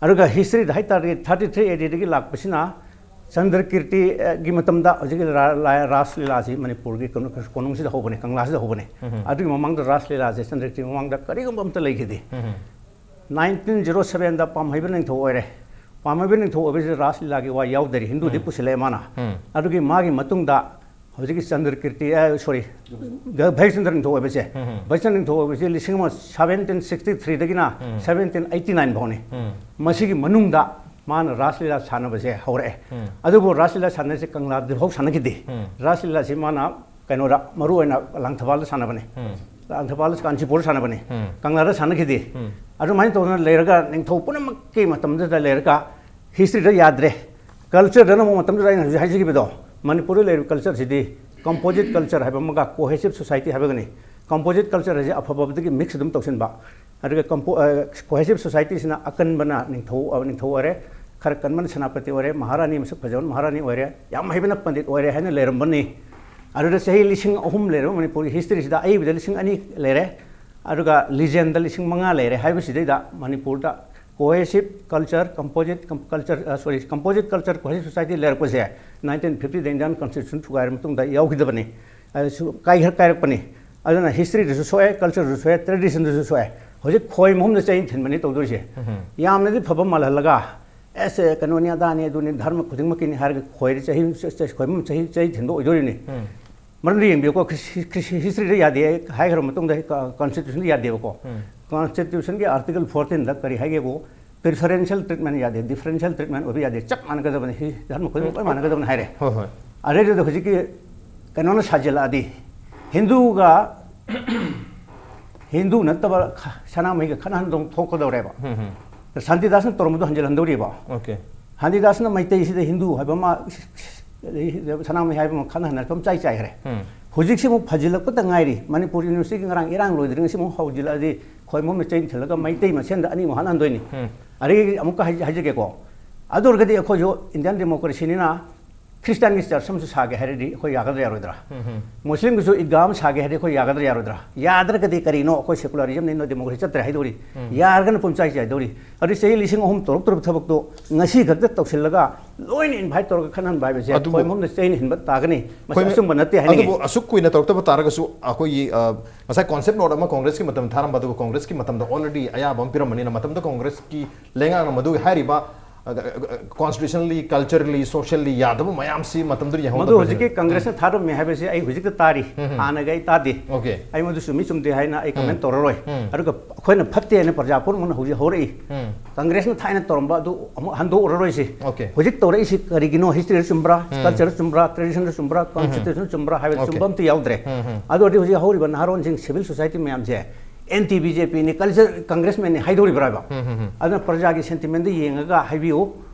ꯑꯗꯨꯒ ꯍꯤꯁꯇ꯭ꯔꯤꯗ ꯍꯥꯏꯇꯥꯔꯗꯤ ꯊꯥꯔꯇꯤ ꯊ꯭ꯔꯤ ꯑꯦ ꯗꯤꯗꯒꯤ ꯂꯥꯛꯄꯁꯤꯅ ꯆꯟꯗ꯭ꯔꯀꯤꯔꯇꯤꯒꯤ ꯃꯇꯝꯗ ꯍꯧꯖꯤꯛꯀꯤ ꯔꯥ-, ꯂꯥ-, ꯔꯥꯁ ꯂꯤꯂꯥꯁꯤ ꯃꯅꯤꯄꯨꯔꯒꯤ ꯀꯩꯅꯣ, ꯀꯣꯅꯨꯡꯁꯤꯗ ꯍꯧꯕꯅꯤ, ꯀꯪꯂꯥꯁꯤꯗ ꯍꯧꯕꯅꯤ꯫ ꯑꯗꯨꯒꯤ ꯃꯃꯥꯡꯗ ꯔꯥꯁ ꯂꯤꯂꯥꯁꯦ ꯆꯟꯗ꯭ꯔꯀꯤꯔꯇꯤ ꯃꯃꯥꯡꯗ ꯀꯔꯤꯒꯨꯝꯕ ꯑꯝꯇ ꯂꯩꯈꯤꯗꯦ꯫ ꯅꯥꯏꯟꯇꯤꯟ ꯖꯤꯔꯣ ꯁꯕꯦꯟꯗ ꯄꯥꯝꯍꯩꯕ ꯅꯤꯡꯊꯧ ꯑꯣꯏꯔꯦ꯫ ꯄꯥꯝꯍꯩꯕ ꯅꯤꯡꯊꯧ ꯑꯣꯏꯕꯁꯤꯗ ꯔꯥꯁ ꯂꯤꯂꯥꯒꯤ ꯋꯥ ꯌꯥꯎꯗꯔꯤ, ꯍꯤꯟꯗꯨꯗꯤ ꯄꯨꯁꯤꯜꯂꯛꯑꯦ ꯃꯥꯅ꯫ ꯑꯗꯨꯒꯤ ꯃꯥꯒꯤ ꯃꯇꯨꯡꯗ ꯍꯧꯖꯤꯛꯀꯤ ꯆꯟꯗ꯭ꯔꯀꯤꯔꯇꯤ, ꯑ, ꯁꯣꯔꯤ, ꯚꯩꯆꯟꯗ꯭ꯔ ꯅꯤꯡꯊꯧ ꯑꯣꯏꯕꯁꯦ, ꯚꯩꯆꯟꯗ꯭ꯔ ꯅꯤꯡꯊꯧ ꯑꯣꯏꯕꯁꯦ ꯂꯤꯁꯤꯡ ꯑꯃ ꯁꯕꯦꯟꯇꯤꯟ ꯁꯤꯛꯁꯇꯤ ꯊ꯭ꯔꯤꯗꯒꯤꯅ ꯁꯕꯦꯟꯇꯤꯟ ꯑꯩꯠꯇꯤ ꯅꯥꯏꯟ ꯐꯥꯎꯅꯤ꯫ ꯃꯁꯤꯒꯤ ꯃꯅꯨꯡꯗ ꯃꯥꯅ ꯔꯥꯁ ꯂꯤꯂꯥ ꯁꯥꯟꯅꯕꯁꯦ ꯍꯧꯔꯛꯑꯦ꯫ ꯑꯗꯨꯕꯨ ꯔꯥꯁ ꯂꯤꯂꯥ ꯁꯥꯟꯅꯔꯤꯁꯦ ꯀꯪꯂꯥꯗ ꯐꯥꯎ ꯁꯥꯟꯅꯈꯤꯗꯦ꯫ ꯔꯥꯁ ꯂꯤꯂꯥꯁꯤ ꯃꯥꯅ ꯀꯩꯅꯣꯗ, ꯃꯔꯨ ꯑꯣꯏꯅ ꯂꯥꯡꯊꯕꯥꯜꯗ ꯁꯥꯟꯅꯕꯅꯤ꯫ ꯂꯥꯡꯊꯕꯥꯜꯗ, ꯀꯥꯟꯆꯤꯄꯨꯔꯗ ꯁꯥꯟꯅꯕꯅꯤ꯫ ꯀꯪꯂꯥꯗ ꯁꯥꯟꯅꯈꯤꯗꯦ꯫ ꯑꯗꯨꯃꯥꯏꯅ ꯇꯧꯗꯅ ꯂꯩꯔꯒ ꯅꯤꯡꯊꯧ ꯄꯨꯝꯅꯃꯛꯀꯤ ꯃꯇꯝꯗꯨꯗ ꯂꯩꯔꯒ ꯍꯤꯁꯇ꯭ꯔꯤꯗ ꯌꯥꯗ꯭ꯔꯦ꯫ ꯀꯜꯆꯔꯗꯅ ꯑꯃꯨꯛ ꯃꯇꯝꯗꯨꯗ ꯑꯩꯅ ꯍꯧꯖꯤꯛ ꯍꯥꯏꯖꯈꯤꯕꯗꯣ, ꯃꯅꯤꯄꯨꯔꯗ ꯂꯩꯔꯤꯕ ꯀꯜꯆꯔꯁꯤꯗꯤ ꯀꯝꯄꯣꯖꯤꯠ ꯀꯜꯆꯔ ꯍꯥꯏꯕ ꯑꯃꯒ ꯀꯣꯍꯦꯁꯤꯞ ꯁꯣꯁꯥꯏꯇꯤ ꯍꯥꯏꯕꯒꯅꯤ꯫ ꯀꯝꯄꯣꯖꯤꯠ ꯀꯜꯆꯔ ꯍꯥꯏꯁꯦ ꯑꯐꯕꯗꯒꯤ ꯃꯤꯛꯁ ꯑꯗꯨꯝ ꯇꯧꯁꯤꯟꯕ꯫ ꯑꯗꯨꯒ ꯀꯝꯄꯣ-, ꯑ, ꯀꯣꯍꯦꯁꯤꯞ ꯁꯣꯁꯥꯏꯇꯤꯁꯤꯅ ꯑꯀꯟꯕꯅ ꯅꯤꯡꯊꯧ, ꯑ, ꯅꯤꯡꯊꯧ ꯑꯣꯏꯔꯦ, ꯈꯔ ꯀꯟꯕꯅ ꯁꯦꯅꯥꯄꯇꯤ ꯑꯣꯏꯔꯦ, ꯃꯍꯥꯔꯥꯅꯤ ꯃꯁꯛ ꯐꯖꯕꯅ ꯃꯍꯥꯔꯥꯅꯤ ꯑꯣꯏꯔꯦ, ꯌꯥꯝ ꯍꯩꯕꯅ ꯄꯟꯗꯤꯠ ꯑꯣꯏꯔꯦ ꯍꯥꯏꯅ ꯂꯩꯔꯝꯕꯅꯤ꯫ ꯑꯗꯨꯗ ꯆꯍꯤ ꯂꯤꯁꯤꯡ ꯑꯍꯨꯝ ꯂꯩꯔꯕ ꯃꯅꯤꯄꯨꯔꯒꯤ ꯍꯤꯁꯇ꯭ꯔꯤꯁꯤꯗ ꯑꯏꯕꯗ ꯂꯤꯁꯤꯡ ꯑꯅꯤ ꯂꯩꯔꯦ, ꯑꯗꯨꯒ ꯂꯤꯖꯦꯟꯗ ꯂꯤꯁꯤꯡ ꯃꯉꯥ ꯂꯩꯔꯦ ꯍꯥꯏꯕꯁꯤꯗꯩꯗ ꯃꯅꯤꯄꯨꯔꯗ ꯀꯣꯍꯦꯁꯤꯞ ꯀꯜꯆꯔ, ꯀꯝꯄꯣꯖꯤꯠ ꯀꯝ-, culture, uh, sorry, composite culture cohesive society ꯂꯩꯔꯛꯄꯁꯦ ꯅꯥꯏꯟꯇꯤꯟ ꯐꯤꯐꯇꯤꯗ ꯏꯟꯗꯤꯌꯥꯟ ꯀꯟꯁꯇꯤꯇ꯭ꯌꯨꯁꯟ ꯊꯨꯒꯥꯏꯔ ꯃꯇꯨꯡꯗ ꯌꯥꯎꯈꯤꯗꯕꯅꯤ꯫ ꯑꯗꯨꯁꯨ ꯀꯥꯏꯈꯔ-, ꯀꯥꯏꯔꯛꯄꯅꯤ꯫ ꯑꯗꯨꯅ ꯍꯤꯁꯇ꯭ꯔꯤꯗꯁꯨ ꯁꯣꯛꯑꯦ, ꯀꯜꯆꯔꯗꯁꯨ ꯁꯣꯛꯑꯦ, ꯇ꯭ꯔꯦꯗꯤꯁꯟꯗꯁꯨ ꯁꯣꯛꯑꯦ꯫ ꯍꯧꯖꯤꯛ ꯈꯣꯏ ꯃꯍꯨꯝꯗ ꯆꯩ ꯊꯤꯟꯕꯅꯤ ꯇꯧꯗꯣꯏꯁꯦ꯫ ꯌꯥꯝꯅꯗꯤ ꯐꯕ ꯃꯥꯜꯍꯜꯂꯒ, "ꯑꯦꯁ, ꯀꯩꯅꯣꯅꯤ, ꯑꯗꯥꯅꯤ, ꯑꯗꯨꯅꯤ, ꯙꯔꯃ ꯈꯨꯗꯤꯡꯃꯛꯀꯤꯅꯤ" ꯍꯥꯏꯔꯒ ꯈꯣꯏꯔ ꯆꯍꯤ, ꯆ-, ꯆ-, ꯈꯣꯏ ꯃꯍꯨꯝ ꯆꯍꯤ, ꯆꯍꯤ ꯊꯤꯟꯕ ꯑꯣꯏꯗꯣꯔꯤꯅꯤ꯫ ꯃꯔꯝꯗꯤ ꯌꯦꯡꯕꯤꯌꯨꯀꯣ, ꯀ꯭ꯔꯤꯁꯤ-, ꯀ꯭ꯔꯤꯁꯤ-, ꯍꯤꯁꯇ꯭ꯔꯤꯗ ꯌꯥꯗꯦ ꯍꯥꯏꯈ꯭ꯔꯕ ꯃꯇꯨꯡꯗ, ꯀ-, ꯀꯟꯁꯇꯤꯇ꯭ꯌꯨꯁꯟꯗ ꯌꯥꯗꯦꯕꯀꯣ꯫ ꯀꯟꯁꯇꯤꯇ꯭ꯌꯨꯁꯟꯒꯤ ꯑꯥꯔꯇꯤꯀꯜ ꯐꯣꯔꯇꯤꯟꯗ ꯀꯔꯤ ꯍꯥꯏꯒꯦꯕꯨ, ꯄ꯭ꯔꯤꯐꯔꯦꯟꯁꯤꯌꯦꯜ ꯇ꯭ꯔꯤꯠꯃꯦꯟ ꯌꯥꯗꯦ, ꯗꯤꯐꯔꯦꯟꯁꯤꯌꯦꯜ ꯇ꯭ꯔꯤꯠꯃꯦꯟ ꯑꯣꯏꯕ ꯌꯥꯗꯦ, ꯆꯞ ꯃꯥꯟꯅꯒꯗꯕꯅꯤ, ꯍꯤ-, ꯙꯔꯃ ꯈꯨꯗꯤꯡꯃꯛ ꯂꯣꯏ ꯃꯥꯟꯅꯒꯗꯕꯅꯤ ꯍꯥꯏꯔꯦ꯫ ꯍꯣꯏ, ꯍꯣꯏ꯫ ꯑꯗꯩꯗꯨꯗ ꯍꯧꯖꯤꯛꯀꯤ ꯀꯩꯅꯣꯅ ꯁꯥꯖꯤꯜꯂꯛꯑꯗꯤ, ꯍꯤꯟꯗꯨꯒ ꯍꯤꯟꯗꯨ ꯅꯠꯇꯕ ꯈ-, ꯁꯅꯥꯃꯍꯤꯒ ꯈꯠꯅꯍꯟꯗꯧ ꯊꯣꯛꯀꯗꯧꯔꯦꯕ꯫ ꯁꯥꯟꯇꯤꯗꯥꯁꯅ ꯇꯧꯔꯝꯕꯗꯣ ꯍꯟꯖꯤꯜꯍꯟꯗꯧꯔꯤꯕ꯫ ꯑꯣꯀꯦ꯫ ꯁꯥꯟꯇꯤꯗꯥꯁꯅ ꯃꯩꯇꯩꯁꯤꯗ ꯍꯤꯟꯗꯨ ꯍꯥꯏꯕ ꯑꯃ ꯑꯗꯩ ꯁꯅꯥꯃꯍꯤ ꯍꯥꯏꯕ ꯑꯃ ꯈꯟꯅ ꯍꯟꯅ ꯁꯨꯝ ꯆꯥꯏ ꯆꯥꯏꯈ꯭ꯔꯦ꯫ ꯍꯧꯖꯤꯛꯁꯤ ꯑꯃꯨꯛ ꯐꯖꯤꯜꯂꯛꯄꯗ ꯉꯥꯏꯔꯤ꯫ ꯃꯅꯤꯄꯨꯔ ꯌꯨꯅꯤꯚꯔꯁꯤꯇꯤꯒꯤ ꯉꯔꯥꯡ ꯏꯔꯥꯡ ꯂꯣꯏꯗ꯭ꯔꯤꯉꯩꯁꯤ ꯑꯃꯨꯛ ꯍꯧꯖꯤꯜꯂꯛꯑꯗꯤ ꯑꯩꯈꯣꯏ ꯃꯣꯝꯅ ꯆꯩꯅ ꯊꯤꯜꯂꯒ ꯃꯩꯇꯩ ꯃꯁꯦꯟꯗ ꯑꯅꯤꯃꯨꯛ ꯍꯥꯠꯅꯍꯟꯗꯣꯏꯅꯤ꯫ ꯑꯗꯒꯤ ꯑꯃꯨꯛꯀ ꯍꯥꯏ-, ꯍꯥꯏꯖꯒꯦꯀꯣ, ꯑꯗꯨ ꯑꯣꯏꯔꯒꯗꯤ ꯑꯩꯈꯣꯏꯁꯨ ꯏꯟꯗꯤꯌꯥꯟ ꯗꯦꯃꯣꯀ꯭ꯔꯦꯁꯤꯅꯤꯅ ꯈ꯭ꯔꯤꯁꯇꯤꯌꯥꯟꯒꯤ ꯆꯔꯆ ꯑꯃꯁꯨ ꯁꯥꯒꯦ ꯍꯥꯏꯔꯗꯤ ꯑꯩꯈꯣꯏ ꯌꯥꯒꯗ꯭ꯔꯥ ꯌꯥꯔꯣꯏꯗ꯭ꯔꯥ? ꯃꯨꯁꯂꯤꯝꯒꯤꯁꯨ ꯏꯗꯒꯥ ꯑꯃ ꯁꯥꯒꯦ ꯍꯥꯏꯔꯗꯤ ꯑꯩꯈꯣꯏ ꯌꯥꯒꯗ꯭ꯔꯥ ꯌꯥꯔꯣꯏꯗ꯭ꯔꯥ? ꯌꯥꯗ꯭ꯔꯒꯗꯤ ꯀꯔꯤꯅꯣ? ꯑꯩꯈꯣꯏ ꯁꯦꯀꯨꯂꯔꯤꯖꯝꯅꯤ, ꯅꯣ ꯗꯦꯃꯣꯀ꯭ꯔꯦꯁꯤ ꯆꯠꯇ꯭ꯔꯦ ꯍꯥꯏꯗꯧꯔꯤ꯫ ꯌꯥꯔꯒꯅ ꯄꯨꯝꯆꯥꯏ ꯆꯥꯏꯗꯧꯔꯤ꯫ ꯑꯗꯨ ꯆꯍꯤ ꯂꯤꯁꯤꯡ ꯑꯍꯨꯝ ꯇꯧꯔꯛꯇ꯭ꯔꯕ ꯊꯕꯛꯇꯣ ꯉꯁꯤ ꯈꯛꯇ ꯇꯧꯁꯤꯜꯂꯒ ꯂꯣꯏꯅ ꯏꯟꯚꯥꯏꯠ ꯇꯧꯔꯒ ꯈꯠꯅꯍꯟꯕ ꯍꯥꯏꯕꯁꯦ ꯑꯗꯨꯕꯨ ꯑꯩꯈꯣꯏ ꯃꯐꯝꯗ ꯆꯩꯅ ꯍꯤꯟꯕ ꯇꯥꯒꯅꯤ꯫ ꯃꯁꯤ ꯑꯩꯈꯣꯏ ꯑꯆꯨꯝꯕ ꯅꯠꯇꯦ ꯍꯥꯏꯅꯤꯡꯉꯤ꯫ ꯑꯗꯨꯕꯨ ꯑꯁꯨꯛ ꯀꯨꯏꯅ ꯇꯧꯔꯛꯇꯕ ꯇꯥꯔꯒꯁꯨ ꯑꯩꯈꯣꯏꯒꯤ, ꯑ, ꯉꯁꯥꯏ ꯀꯣꯟꯁꯦꯞ ꯅꯣꯠ ꯑꯃ ꯀꯣꯡꯒ꯭ꯔꯦꯁꯀꯤ ꯃꯇꯝꯗ ꯊꯥꯔꯝꯕ, ꯑꯗꯨꯒ ꯀꯣꯡꯒ꯭ꯔꯦꯁꯀꯤ ꯃꯇꯝꯗ already ꯑꯌꯥꯕ ꯑꯃ ꯄꯤꯔꯝꯕꯅꯤꯅ ꯃꯇꯝꯗ ꯀꯣꯡꯒ꯭ꯔꯦꯁꯀꯤ ꯂꯩꯉꯥꯛꯅ ꯃꯗꯨꯒꯤ ꯍꯥꯏꯔꯤꯕ, ꯑ, ꯑ, constitutionally, culturally, socially ꯌꯥꯗꯕ ꯃꯌꯥꯝꯁꯤ ꯃꯇꯝꯗꯨꯗ ꯌꯦꯡꯍꯧꯗꯕ꯭ꯔꯥ ꯃꯗꯨ ꯍꯧꯖꯤꯛꯀꯤ ꯁꯤꯅꯤ? ꯀꯪꯒ꯭ꯔꯦꯁꯅ ꯊꯥꯔꯝꯃꯦ ꯍꯥꯏꯕꯁꯤ ꯑꯩ ꯍꯧꯖꯤꯛꯇ ꯇꯥꯔꯤ꯫ ꯎꯝ, ꯎꯝ꯫ ꯍꯥꯟꯅꯒ ꯑꯩ ꯇꯥꯗꯦ꯫ ꯑꯣꯀꯦ꯫ ꯑꯩ ꯃꯗꯨ ꯆꯨꯝꯃꯤ ꯆꯨꯝꯗꯦ ꯍꯥꯏꯅ ꯑꯩ ꯎꯝ꯫ ꯀꯃꯦꯟ ꯇꯧꯔꯔꯣꯏ꯫ ꯎꯝ꯫ ꯑꯗꯨꯒ ꯑꯩꯈꯣꯏꯅ ꯐꯠꯇꯦ ꯍꯥꯏꯅ ꯄ꯭ꯔꯖꯥ ꯄꯨꯝꯅꯃꯛꯅ ꯍꯧꯖꯤꯛ ꯍꯧꯔꯛꯏ꯫ ꯎꯝ꯫ ꯀꯪꯒ꯭ꯔꯦꯁꯅ ꯊꯥꯏꯅ ꯇꯧꯔꯝꯕ ꯑꯗꯨ ꯑꯃꯨꯛ ꯍꯟꯗꯣꯛꯎꯔꯔꯣꯏꯁꯤ꯫ ꯑꯣꯀꯦ꯫ ꯍꯧꯖꯤꯛ ꯇꯧꯔꯛꯏꯁꯤ ꯀꯔꯤꯒꯤꯅꯣ? ꯍꯤꯁꯇ꯭ꯔꯤꯗ ꯆꯨꯝꯕ꯭ꯔꯥ? ꯎꯝ꯫ ꯀꯜꯆꯔꯗ ꯆꯨꯝꯕ꯭ꯔꯥ? ꯇ꯭ꯔꯦꯗꯤꯁꯟꯗ ꯆꯨꯝꯕ꯭ꯔꯥ? ꯎꯝ꯫ ꯀꯣꯟꯁꯇꯤꯇ꯭ꯌꯨꯁꯟꯗ ꯆꯨꯝꯕ꯭ꯔꯥ ꯍꯥꯏꯕꯗ ꯑꯣꯀꯦ꯫ ꯆꯨꯝꯕ ꯑꯝꯇ ꯌꯥꯎꯗ꯭ꯔꯦ꯫ ꯎꯝ, ꯎꯝ꯫ ꯑꯗꯨ ꯑꯣꯏꯔꯗꯤ ꯍꯧꯖꯤꯛ ꯍꯧꯔꯤꯕ ꯅꯍꯥꯔꯣꯟꯁꯤꯡ, ꯁꯤꯚꯤꯜ ꯁꯣꯁꯥꯏꯇꯤ ꯃꯌꯥꯝꯁꯦ ꯑꯦꯟꯇꯤ ꯕꯤ ꯖꯦ ꯄꯤꯅꯤ, ꯀꯜꯆꯔ ꯀꯪꯒ꯭ꯔꯦꯁꯃꯦꯟꯅꯤ ꯍꯥꯏꯗꯧꯔꯤꯕ꯭ꯔꯥ ꯍꯥꯏꯕ? ꯎꯝ, ꯎꯝ, ꯎꯝ꯫ ꯑꯗꯨꯅ ꯄ꯭ꯔꯖꯥꯒꯤ ꯁꯦꯟꯇꯤꯃꯦꯟꯗ ꯌꯦꯡꯉꯒ ꯍꯥꯏꯕꯤꯌꯨ꯫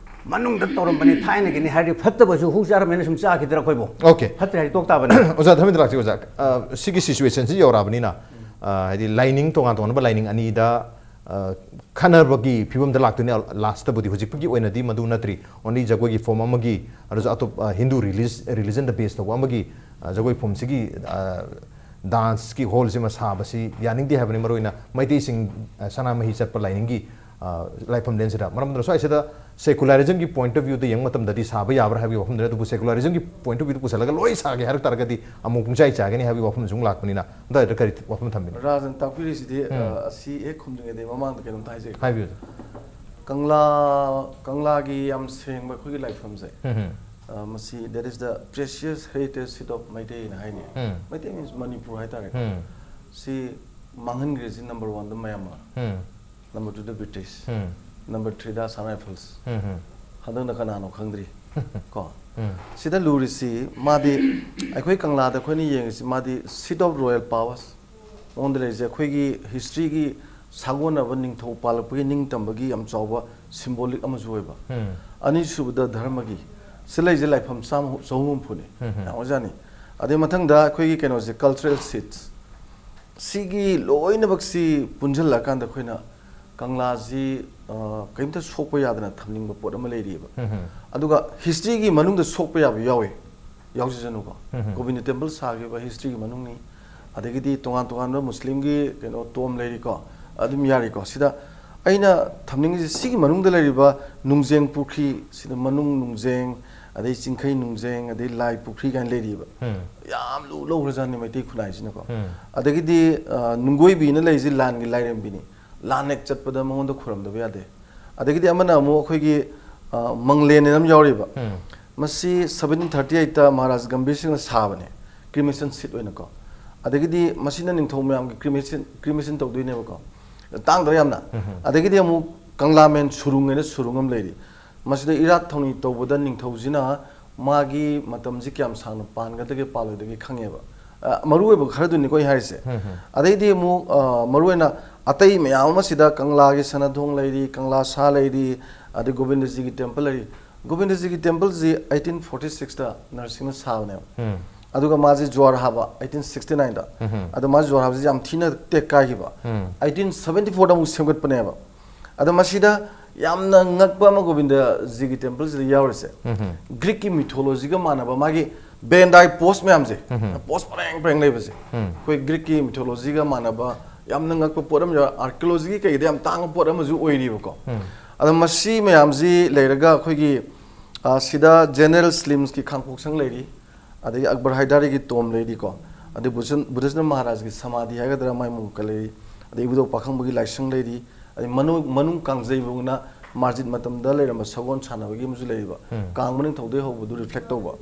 ꯃꯅꯨꯡꯗ ꯇꯧꯔꯝꯕꯅꯤ ꯊꯥꯏꯅꯒꯤꯅꯤ ꯍꯥꯏꯔꯗꯤ ꯐꯠꯇꯕꯁꯨ ꯍꯨ ꯆꯥꯔꯝꯃꯦꯅ ꯁꯨꯝ ꯆꯥꯈꯤꯗ꯭ꯔꯥ ꯑꯩꯈꯣꯏꯕꯨ? ꯑꯣꯀꯦ꯫ ꯐꯠꯇ꯭ꯔꯦ ꯍꯥꯏꯗꯤ ꯇꯣꯛ ꯇꯥꯕꯅꯤ꯫ ꯑꯣꯖꯥ ꯙꯔꯃꯦꯟꯗ꯭ꯔ ꯂꯥꯛꯁꯤ, ꯑꯣꯖꯥ, ꯑ, ꯁꯤꯒꯤ ꯁꯤꯆꯨꯋꯦꯁꯟꯁꯤ ꯌꯧꯔꯛꯑꯕꯅꯤꯅ, ꯑ, ꯍꯥꯏꯗꯤ ꯂꯥꯏꯅꯤꯡ ꯇꯣꯉꯥꯟ ꯇꯣꯉꯥꯟꯕ ꯂꯥꯏꯅꯤꯡ ꯑꯅꯤꯗ, ꯑ, ꯈꯟꯅꯕꯒꯤ ꯐꯤꯕꯝꯗ ꯂꯥꯛꯇꯣꯏꯅꯦ ꯂꯥꯁꯇꯕꯨꯗꯤ꯫ ꯍꯧꯖꯤꯛꯄꯨꯒꯤ ꯑꯣꯏꯅꯗꯤ ꯃꯗꯨ ꯅꯠꯇ꯭ꯔꯤ꯫ ꯑꯣꯟꯂꯤ ꯖꯒꯣꯏꯒꯤ ꯐꯣꯝ ꯑꯃꯒꯤ, ꯑꯗꯨꯁꯨ ꯑꯇꯣꯞꯄ, ꯑ, ꯍꯤꯟꯗꯨ ꯔꯤꯂꯤꯖ-, ꯔꯤꯂꯤꯖꯟꯗ ꯕꯦꯁ ꯇꯧꯕ ꯑꯃꯒꯤ, ꯑ, ꯖꯒꯣꯏ ꯐꯣꯝꯁꯤꯒꯤ, ꯑ, ꯗꯥꯟꯁꯀꯤ ꯍꯣꯜꯁꯤꯃ ꯁꯥꯕꯁꯤ ꯌꯥꯅꯤꯡꯗꯦ ꯍꯥꯏꯕꯅꯤ꯫ ꯃꯔꯨꯑꯣꯏꯅ ꯃꯩꯇꯩꯁꯤꯡ, ꯑ, ꯁꯅꯥꯃꯍꯤ ꯆꯠꯄ ꯂꯥꯏꯅꯤꯡꯒꯤ, ꯑ, ꯂꯥꯏꯐꯝꯂꯦꯟꯁꯤꯗ꯫ ꯃꯔꯝ ꯑꯗꯨꯅ ꯁ꯭ꯋꯥꯏꯁꯤꯗ ꯁꯦꯀꯨꯂꯔꯤꯖꯝꯒꯤ ꯄꯣꯏꯟꯠ ꯑꯣꯐ ꯚ꯭ꯌꯨꯗ ꯌꯦꯡꯕ ꯃꯇꯝꯗꯗꯤ ꯁꯥꯕ ꯌꯥꯕ꯭ꯔꯥ ꯍꯥꯏꯕꯒꯤ ꯋꯥꯐꯝꯗꯨꯅꯤ꯫ ꯑꯗꯨꯕꯨ ꯁꯦꯀꯨꯂꯔꯤꯖꯝꯒꯤ ꯄꯣꯏꯟꯠ ꯑꯣꯐ ꯚ꯭ꯌꯨꯗ ꯄꯨꯁꯜꯂꯒ ꯂꯣꯏ ꯁꯥꯒꯦ ꯍꯥꯏꯔꯛ ꯇꯥꯔꯒꯗꯤ ꯑꯃꯨꯛ ꯄꯨꯡꯆꯥꯏ ꯆꯥꯒꯅꯤ ꯍꯥꯏꯕꯒꯤ ꯋꯥꯐꯝꯁꯨ ꯑꯃꯨꯛ ꯂꯥꯛꯄꯅꯤꯅ, ꯑꯗꯨꯋꯥꯏꯗ ꯀꯔꯤ ꯋꯥꯐꯝ ꯊꯝꯕꯤꯅꯤ? ꯔꯥꯖꯟ ꯇꯥꯛꯄꯤꯔꯤꯁꯤꯗꯤ, ꯎꯝ꯫ ꯑ, ꯑꯁꯤ ꯍꯦꯛ ꯈꯨꯝꯗ꯭ꯔꯤꯉꯩꯗ ꯃꯃꯥꯡꯗ ꯀꯩꯅꯣꯝꯇ ꯍꯥꯏꯖꯒꯦ꯫ ꯍꯥꯏꯕꯤꯌꯨ꯫ ꯀꯪꯂꯥ, ꯀꯪꯂꯥꯒꯤ ꯌꯥꯝ ꯁꯦꯡꯕ ꯑꯩꯈꯣꯏꯒꯤ ꯂꯥꯏꯐꯝꯁꯦ, ꯎꯝ, ꯎꯝ꯫ ꯑ, ꯃꯁꯤ, that is the precious heritage seat of ꯃꯩꯇꯩꯅ ꯍꯥꯏꯅꯤ꯫ ꯎꯝ꯫ ꯃꯩꯇꯩ means ꯃꯅꯤꯄꯨꯔ ꯍꯥꯏꯇꯥꯔꯦꯀꯣ꯫ ꯎꯝ꯫ ꯁꯤ ꯃꯥꯡꯍꯟꯈ꯭ꯔꯤꯁꯤ ꯅꯝꯕꯔ ꯋꯥꯟꯗ ꯃꯌꯥꯝ ꯑꯃ꯫ ꯎꯝ꯫ ꯅꯝꯕꯔ ꯇꯨꯗ ꯕ꯭ꯔꯤꯇꯤꯁ, ꯎꯝ꯫ ꯅꯝꯕꯔ ꯊ꯭ꯔꯤꯗ ꯑꯁꯥꯝ ꯔꯥꯏꯐꯜꯁ꯫ ꯎꯝ, ꯎꯝ꯫ ꯍꯟꯗꯛꯅ ꯀꯅꯥꯅꯣ ꯈꯪꯗ꯭ꯔꯤ꯫ ꯀꯣ? ꯎꯝ꯫ ꯁꯤꯗ ꯂꯨꯔꯤꯁꯤ, ꯃꯥꯗꯤ ꯑꯩꯈꯣꯏ ꯀꯪꯂꯥꯗ ꯑꯩꯈꯣꯏꯅ ꯌꯦꯡꯉꯤꯁꯤ, ꯃꯥꯗꯤ seat of royal powers꯫ ꯃꯉꯣꯟꯗ ꯂꯩꯔꯤꯁꯦ ꯑꯩꯈꯣꯏꯒꯤ ꯍꯤꯁꯇ꯭ꯔꯤꯒꯤ ꯁꯥꯒꯣꯟꯅꯕ ꯅꯤꯡꯊꯧ ꯄꯥꯜꯂꯛꯄꯒꯤ ꯅꯤꯡꯇꯝꯕꯒꯤ ꯌꯥꯝ ꯆꯥꯎꯕ symbolic ꯑꯃꯁꯨ ꯑꯣꯏꯕ꯫ ꯎꯝ꯫ ꯑꯅꯤꯁꯨꯕꯗ ꯙꯔꯃꯒꯤ, ꯁꯤ ꯂꯩꯁꯦ ꯂꯥꯏꯐꯝ ꯆꯥꯝꯃ, ꯆꯍꯨꯝ ꯍꯨꯝꯐꯨꯅꯤ꯫ ꯎꯝ, ꯎꯝ꯫ ꯌꯥꯝ ꯑꯣꯏꯖꯥꯠꯅꯤ꯫ ꯑꯗꯩ ꯃꯊꯪꯗ ꯑꯩꯈꯣꯏꯒꯤ ꯀꯩꯅꯣꯁꯦ, cultural seats, ꯁꯤꯒꯤ ꯂꯣꯏꯅꯃꯛꯁꯤ ꯄꯨꯟꯁꯤꯜꯂꯛꯑꯀꯥꯟꯗ ꯑꯩꯈꯣꯏꯅ ꯀꯪꯂꯥꯁꯤ, ꯑ, ꯀꯔꯤꯝꯇ ꯁꯣꯛꯄ ꯌꯥꯗꯅ ꯊꯝꯅꯤꯡꯕ ꯄꯣꯠ ꯑꯃ ꯂꯩꯔꯤꯑꯕ꯫ ꯎꯝ, ꯎꯝ꯫ ꯑꯗꯨꯒ historyꯒꯤ ꯃꯅꯨꯡꯗ ꯁꯣꯛꯄ ꯌꯥꯕ ꯌꯥꯎꯋꯦ, ꯌꯥꯎꯖꯁꯅꯨꯀꯣ꯫ ꯎꯝ, ꯎꯝ꯫ ꯒꯣꯕꯤꯟꯗ temple ꯁꯥꯈꯤꯕ historyꯒꯤ ꯃꯅꯨꯡꯅꯤ꯫ ꯑꯗꯒꯤꯗꯤ ꯇꯣꯉꯥꯟ ꯇꯣꯉꯥꯟꯕ ꯃꯨꯁꯂꯤꯝꯒꯤ ꯀꯩꯅꯣ tomb ꯂꯩꯔꯤꯀꯣ, ꯑꯗꯨꯝ ꯌꯥꯔꯤꯀꯣ꯫ ꯁꯤꯗ ꯑꯩꯅ ꯊꯝꯅꯤꯡꯉꯤꯁꯦ, ꯁꯤꯒꯤ ꯃꯅꯨꯡꯗ ꯂꯩꯔꯤꯕ ꯅꯨꯡꯖꯦꯡ ꯄꯨꯈ꯭ꯔꯤ, ꯁꯤꯗ ꯃꯅꯨꯡ ꯅꯨꯡꯖꯦꯡ, ꯑꯗꯩ ꯆꯤꯡꯈꯩ ꯅꯨꯡꯖꯦꯡ, ꯑꯗꯩ ꯂꯥꯏ ꯄꯨꯈ꯭ꯔꯤ ꯀꯥꯏꯅ ꯂꯩꯔꯤꯕ꯫ ꯎꯝ꯫ ꯌꯥꯝ ꯂꯨ ꯂꯧꯈ꯭ꯔꯖꯥꯠꯅꯤ ꯃꯩꯇꯩ ꯈꯨꯟꯅꯥꯏꯁꯤꯅꯀꯣ꯫ ꯎꯝ꯫ ꯑꯗꯒꯤꯗꯤ, ꯑ, ꯅꯨꯡꯒꯣꯏꯕꯤꯅ ꯂꯩꯔꯤꯁꯦ ꯂꯥꯟꯒꯤ ꯂꯥꯏꯔꯦꯝꯕꯤꯅꯤ꯫ ꯂꯥꯟ ꯍꯦꯛ ꯆꯠꯄꯗ ꯃꯉꯣꯟꯗ ꯈꯨꯔꯨꯝꯗꯕ ꯌꯥꯗꯦ꯫ ꯑꯗꯒꯤꯗꯤ ꯑꯃꯅ ꯑꯃꯨꯛ ꯑꯩꯈꯣꯏꯒꯤ, ꯑ, ꯃꯪꯂꯦꯟ ꯑꯅ ꯑꯃ ꯌꯥꯎꯔꯤꯕ꯫ ꯎꯝ꯫ ꯃꯁꯤ seventeen thirty eight Maharaj Gambhir ꯁꯤꯡꯅ ꯁꯥꯕꯅꯦ, cremation seat ꯑꯣꯏꯅꯀꯣ꯫ ꯑꯗꯒꯤꯗꯤ ꯃꯁꯤꯅ ꯅꯤꯡꯊꯧ ꯃꯌꯥꯝꯒꯤ cremation, cremation ꯇꯧꯗꯣꯏꯅꯦꯕꯀꯣ꯫ ꯇꯥꯡꯗ꯭ꯔꯥ ꯌꯥꯝꯅ? ꯎꯝ꯫ ꯑꯗꯒꯤꯗꯤ ꯑꯃꯨꯛ ꯀꯪꯂꯥꯃꯦꯟ ꯁꯨꯔꯨꯡ ꯍꯥꯏꯅ ꯁꯨꯔꯨꯡ ꯑꯃ ꯂꯩꯔꯤ꯫ ꯃꯁꯤꯗ ꯏꯔꯥꯠ ꯊꯧꯅꯤ ꯇꯧꯕꯗ ꯅꯤꯡꯊꯧꯁꯤꯅ ꯃꯥꯒꯤ ꯃꯇꯝꯁꯤ ꯀꯌꯥꯝ ꯁꯥꯡꯅ ꯄꯥꯟꯒꯗꯒꯦ ꯄꯥꯜꯂꯣꯏꯗꯒꯦ ꯈꯪꯉꯦꯕ꯫ ꯑ, ꯃꯔꯨꯑꯣꯏꯕ ꯈꯔꯗꯨꯅꯤꯀꯣ ꯑꯩ ꯍꯥꯏꯔꯤꯁꯦ꯫ ꯎꯝ, ꯎꯝ꯫ ꯑꯗꯩꯗꯤ ꯑꯃꯨꯛ, ꯑ, ꯃꯔꯨꯑꯣꯏꯅ ꯑꯇꯩ ꯃꯌꯥꯝ ꯑꯃꯁꯤꯗ ꯀꯪꯂꯥꯒꯤ ꯁꯅꯥꯊꯣꯡ ꯂꯩꯔꯤ, ꯀꯪꯂꯥ ꯁꯥ ꯂꯩꯔꯤ, ꯑꯗꯩ ꯒꯣꯕꯤꯟꯗꯖꯤꯒꯤ temple ꯂꯩꯔꯤ꯫ ꯒꯣꯕꯤꯟꯗꯖꯤꯒꯤ temple ꯁꯤ eighteen forty six ꯅꯔꯁꯤꯡꯅ ꯁꯥꯕꯅꯦꯕ꯫ ꯎꯝ꯫ ꯑꯗꯨꯒ ꯃꯥꯁꯦ ꯖ꯭ꯋꯥꯔ ꯍꯥꯕ eighteen sixty nine꯫ ꯎꯝ, ꯎꯝ꯫ ꯑꯗꯣ ꯃꯥꯁꯦ ꯖ꯭ꯋꯥꯔ ꯍꯥꯕꯁꯦ ꯌꯥꯝ ꯊꯤꯅ ꯇꯦꯛ ꯀꯥꯏꯈꯤꯕ꯫ ꯎꯝ꯫ eighteen seventy four ꯑꯃꯨꯛ ꯁꯦꯝꯒꯠꯄꯅꯦꯕ꯫ ꯑꯗꯣ ꯃꯁꯤꯗ ꯌꯥꯝꯅ ꯉꯛꯄ ꯑꯃ ꯒꯣꯕꯤꯟꯗꯖꯤꯒꯤ temple ꯁꯤꯗ ꯌꯥꯎꯔꯤꯁꯦ, ꯎꯝ, ꯎꯝ꯫ Greek ꯀꯤ mythology ꯒ ꯃꯥꯟꯅꯕ ꯃꯥꯒꯤ ꯕꯦꯟꯗꯥꯏ post ꯃꯌꯥꯝꯁꯦ, ꯎꯝ, ꯎꯝ꯫ Post ꯄꯔꯦꯡ ꯄꯔꯦꯡ ꯂꯩꯕꯁꯦ, ꯎꯝ꯫ ꯑꯩꯈꯣꯏ Greek ꯀꯤ mythology ꯒ ꯃꯥꯟꯅꯕ ꯌꯥꯝꯅ ꯉꯛꯄ ꯄꯣꯠ ꯑꯃ ꯌꯥꯎꯔꯦ꯫ Archaeology ꯒꯤ ꯀꯩꯗ ꯌꯥꯝ ꯇꯥꯡꯕ ꯄꯣꯠ ꯑꯃꯁꯨ ꯑꯣꯏꯔꯤꯕꯀꯣ꯫ ꯎꯝ꯫ ꯑꯗꯣ ꯃꯁꯤ ꯃꯌꯥꯝꯁꯤ ꯂꯩꯔꯒ ꯑꯩꯈꯣꯏꯒꯤ, ꯑ, ꯁꯤꯗ General ꯁ꯭ꯂꯤꯝꯁꯀꯤ ꯈꯥꯡꯄꯣꯛꯁꯪ ꯂꯩꯔꯤ, ꯑꯗꯒꯤ ꯑꯛꯕꯔ ꯍꯥꯏꯗꯔꯒꯤ tomb ꯂꯩꯔꯤꯀꯣ, ꯑꯗꯩ ꯕꯨꯙ-, ꯕꯨꯙꯤꯁ꯭ꯠ ꯃꯍꯥꯔꯥꯖꯒꯤ ꯁꯃꯥꯙꯤ ꯍꯥꯏꯒꯗ꯭ꯔꯥ, ꯃꯥꯏ ꯃꯨꯀ ꯂꯩꯔꯤ, ꯑꯗꯩ ꯏꯕꯨꯙꯧ ꯄꯥꯈꯪꯕꯒꯤ ꯂꯥꯏꯁꯪ ꯂꯩꯔꯤ, ꯑꯗꯩ ꯃꯅꯨꯡ, ꯃꯅꯨꯡ ꯀꯥꯡꯖꯩꯕꯨꯡꯅ ꯃꯥꯔꯖꯤꯠ ꯃꯇꯝꯗ ꯂꯩꯔꯝꯕ ꯁꯒꯣꯜ ꯁꯥꯟꯅꯕꯒꯤ ꯑꯃꯁꯨ ꯂꯩꯔꯤꯕ, ꯎꯝ꯫ ꯀꯥꯡ ꯃꯅꯤꯡ ꯊꯧꯗꯩ ꯍꯧꯕꯗꯨ reflect ꯇꯧꯕ꯫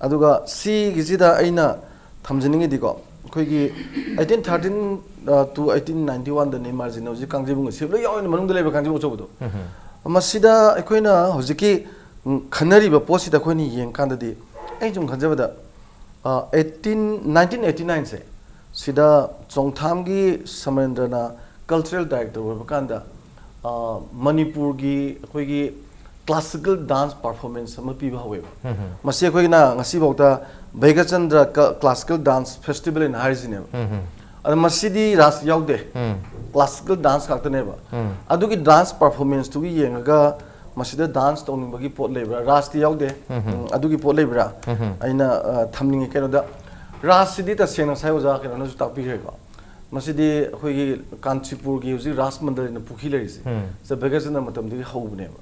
ꯑꯗꯨꯒ ꯁꯤꯒꯤꯁꯤꯗ ꯑꯩꯅ ꯊꯝꯖꯅꯤꯡꯉꯤꯗꯤꯀꯣ, ꯑꯩꯈꯣꯏꯒꯤ eighteen thirteen, ꯑ, to eighteen ninety one ꯗꯅꯤ ꯃꯥꯔꯖꯤꯟ ꯍꯧꯖꯤꯛ ꯀꯥꯡꯖꯩꯕꯨꯡ ꯑꯁꯤ ꯂꯣꯏ ꯌꯥꯎꯔꯤꯅꯤ, ꯃꯅꯨꯡꯗ ꯂꯩꯕ ꯀꯥꯡꯖꯩꯕꯨꯡ ꯑꯆꯧꯕꯗꯣ꯫ ꯎꯝ, ꯎꯝ꯫ ꯃꯁꯤꯗ ꯑꯩꯈꯣꯏꯅ ꯍꯧꯖꯤꯛꯀꯤ, ꯎꯝ, ꯈꯟꯅꯔꯤꯕ ꯄꯣꯠꯁꯤꯗ ꯑꯩꯈꯣꯏꯅ ꯌꯦꯡꯀꯥꯟꯗꯗꯤ, ꯑꯩ ꯁꯨꯝ ꯈꯟꯖꯕꯗ, ꯑ, eighteen, nineteen eighty nine ꯁꯦ, ꯁꯤꯗ ꯆꯣꯡꯊꯥꯝꯒꯤ ꯁꯃꯔꯦꯟꯗ꯭ꯔꯅ cultural director ꯑꯣꯏꯕ ꯀꯥꯟꯗ, ꯑ, ꯃꯅꯤꯄꯨꯔꯒꯤ ꯑꯩꯈꯣꯏꯒꯤ classical dance performance ꯑꯃ ꯄꯤꯕ ꯍꯧꯋꯦꯕ꯫ ꯃꯁꯤ ꯑꯩꯈꯣꯏꯅ ꯉꯁꯤꯐꯥꯎꯗ ꯚꯩꯒꯆꯟꯗ꯭ꯔ ꯀ-, classical dance festival ꯍꯥꯏꯅ ꯍꯥꯏꯔꯤꯁꯤꯅꯦꯕ꯫ ꯑꯗ ꯃꯁꯤꯗꯤ ꯔꯥꯁ ꯌꯥꯎꯗꯦ, classical dance ꯉꯥꯛꯇꯅꯦꯕ꯫ ꯑꯗꯨꯒꯤ dance performanceꯇꯨꯒꯤ ꯌꯦꯡꯉꯒ ꯃꯁꯤꯗ dance ꯇꯧꯅꯤꯡꯕꯒꯤ ꯄꯣꯠ ꯂꯩꯕ꯭ꯔꯥ? ꯔꯥꯁꯇꯤ ꯌꯥꯎꯗꯦ꯫ ꯎꯝ, ꯑꯗꯨꯒꯤ ꯄꯣꯠ ꯂꯩꯕ꯭ꯔꯥ? ꯑꯩꯅ, ꯑ, ꯊꯝꯅꯤꯡꯉꯤ꯫ ꯀꯩꯅꯣꯗ, ꯔꯥꯁꯁꯤꯗꯤ ꯇꯁꯦꯡꯅ ꯉꯁꯥꯏ ꯑꯣꯖꯥ ꯀꯩꯅꯣꯅꯁꯨ ꯇꯥꯛꯄꯤꯈ꯭ꯔꯦꯀꯣ꯫ ꯃꯁꯤꯗꯤ ꯑꯩꯈꯣꯏꯒꯤ ꯀꯥꯟꯆꯤꯄꯨꯔꯒꯤ ꯍꯧꯖꯤꯛ ꯔꯥꯁ ꯃꯟꯗꯜ ꯍꯥꯏꯅ ꯄꯨꯈ꯭ꯔꯤ ꯂꯩꯔꯤꯁꯦ, ꯎꯝ꯫ ꯁꯤꯗ ꯚꯩꯒꯆꯟꯗ꯭ꯔ ꯃꯇꯝꯗꯒꯤ ꯍꯧꯕꯅꯦꯕ꯫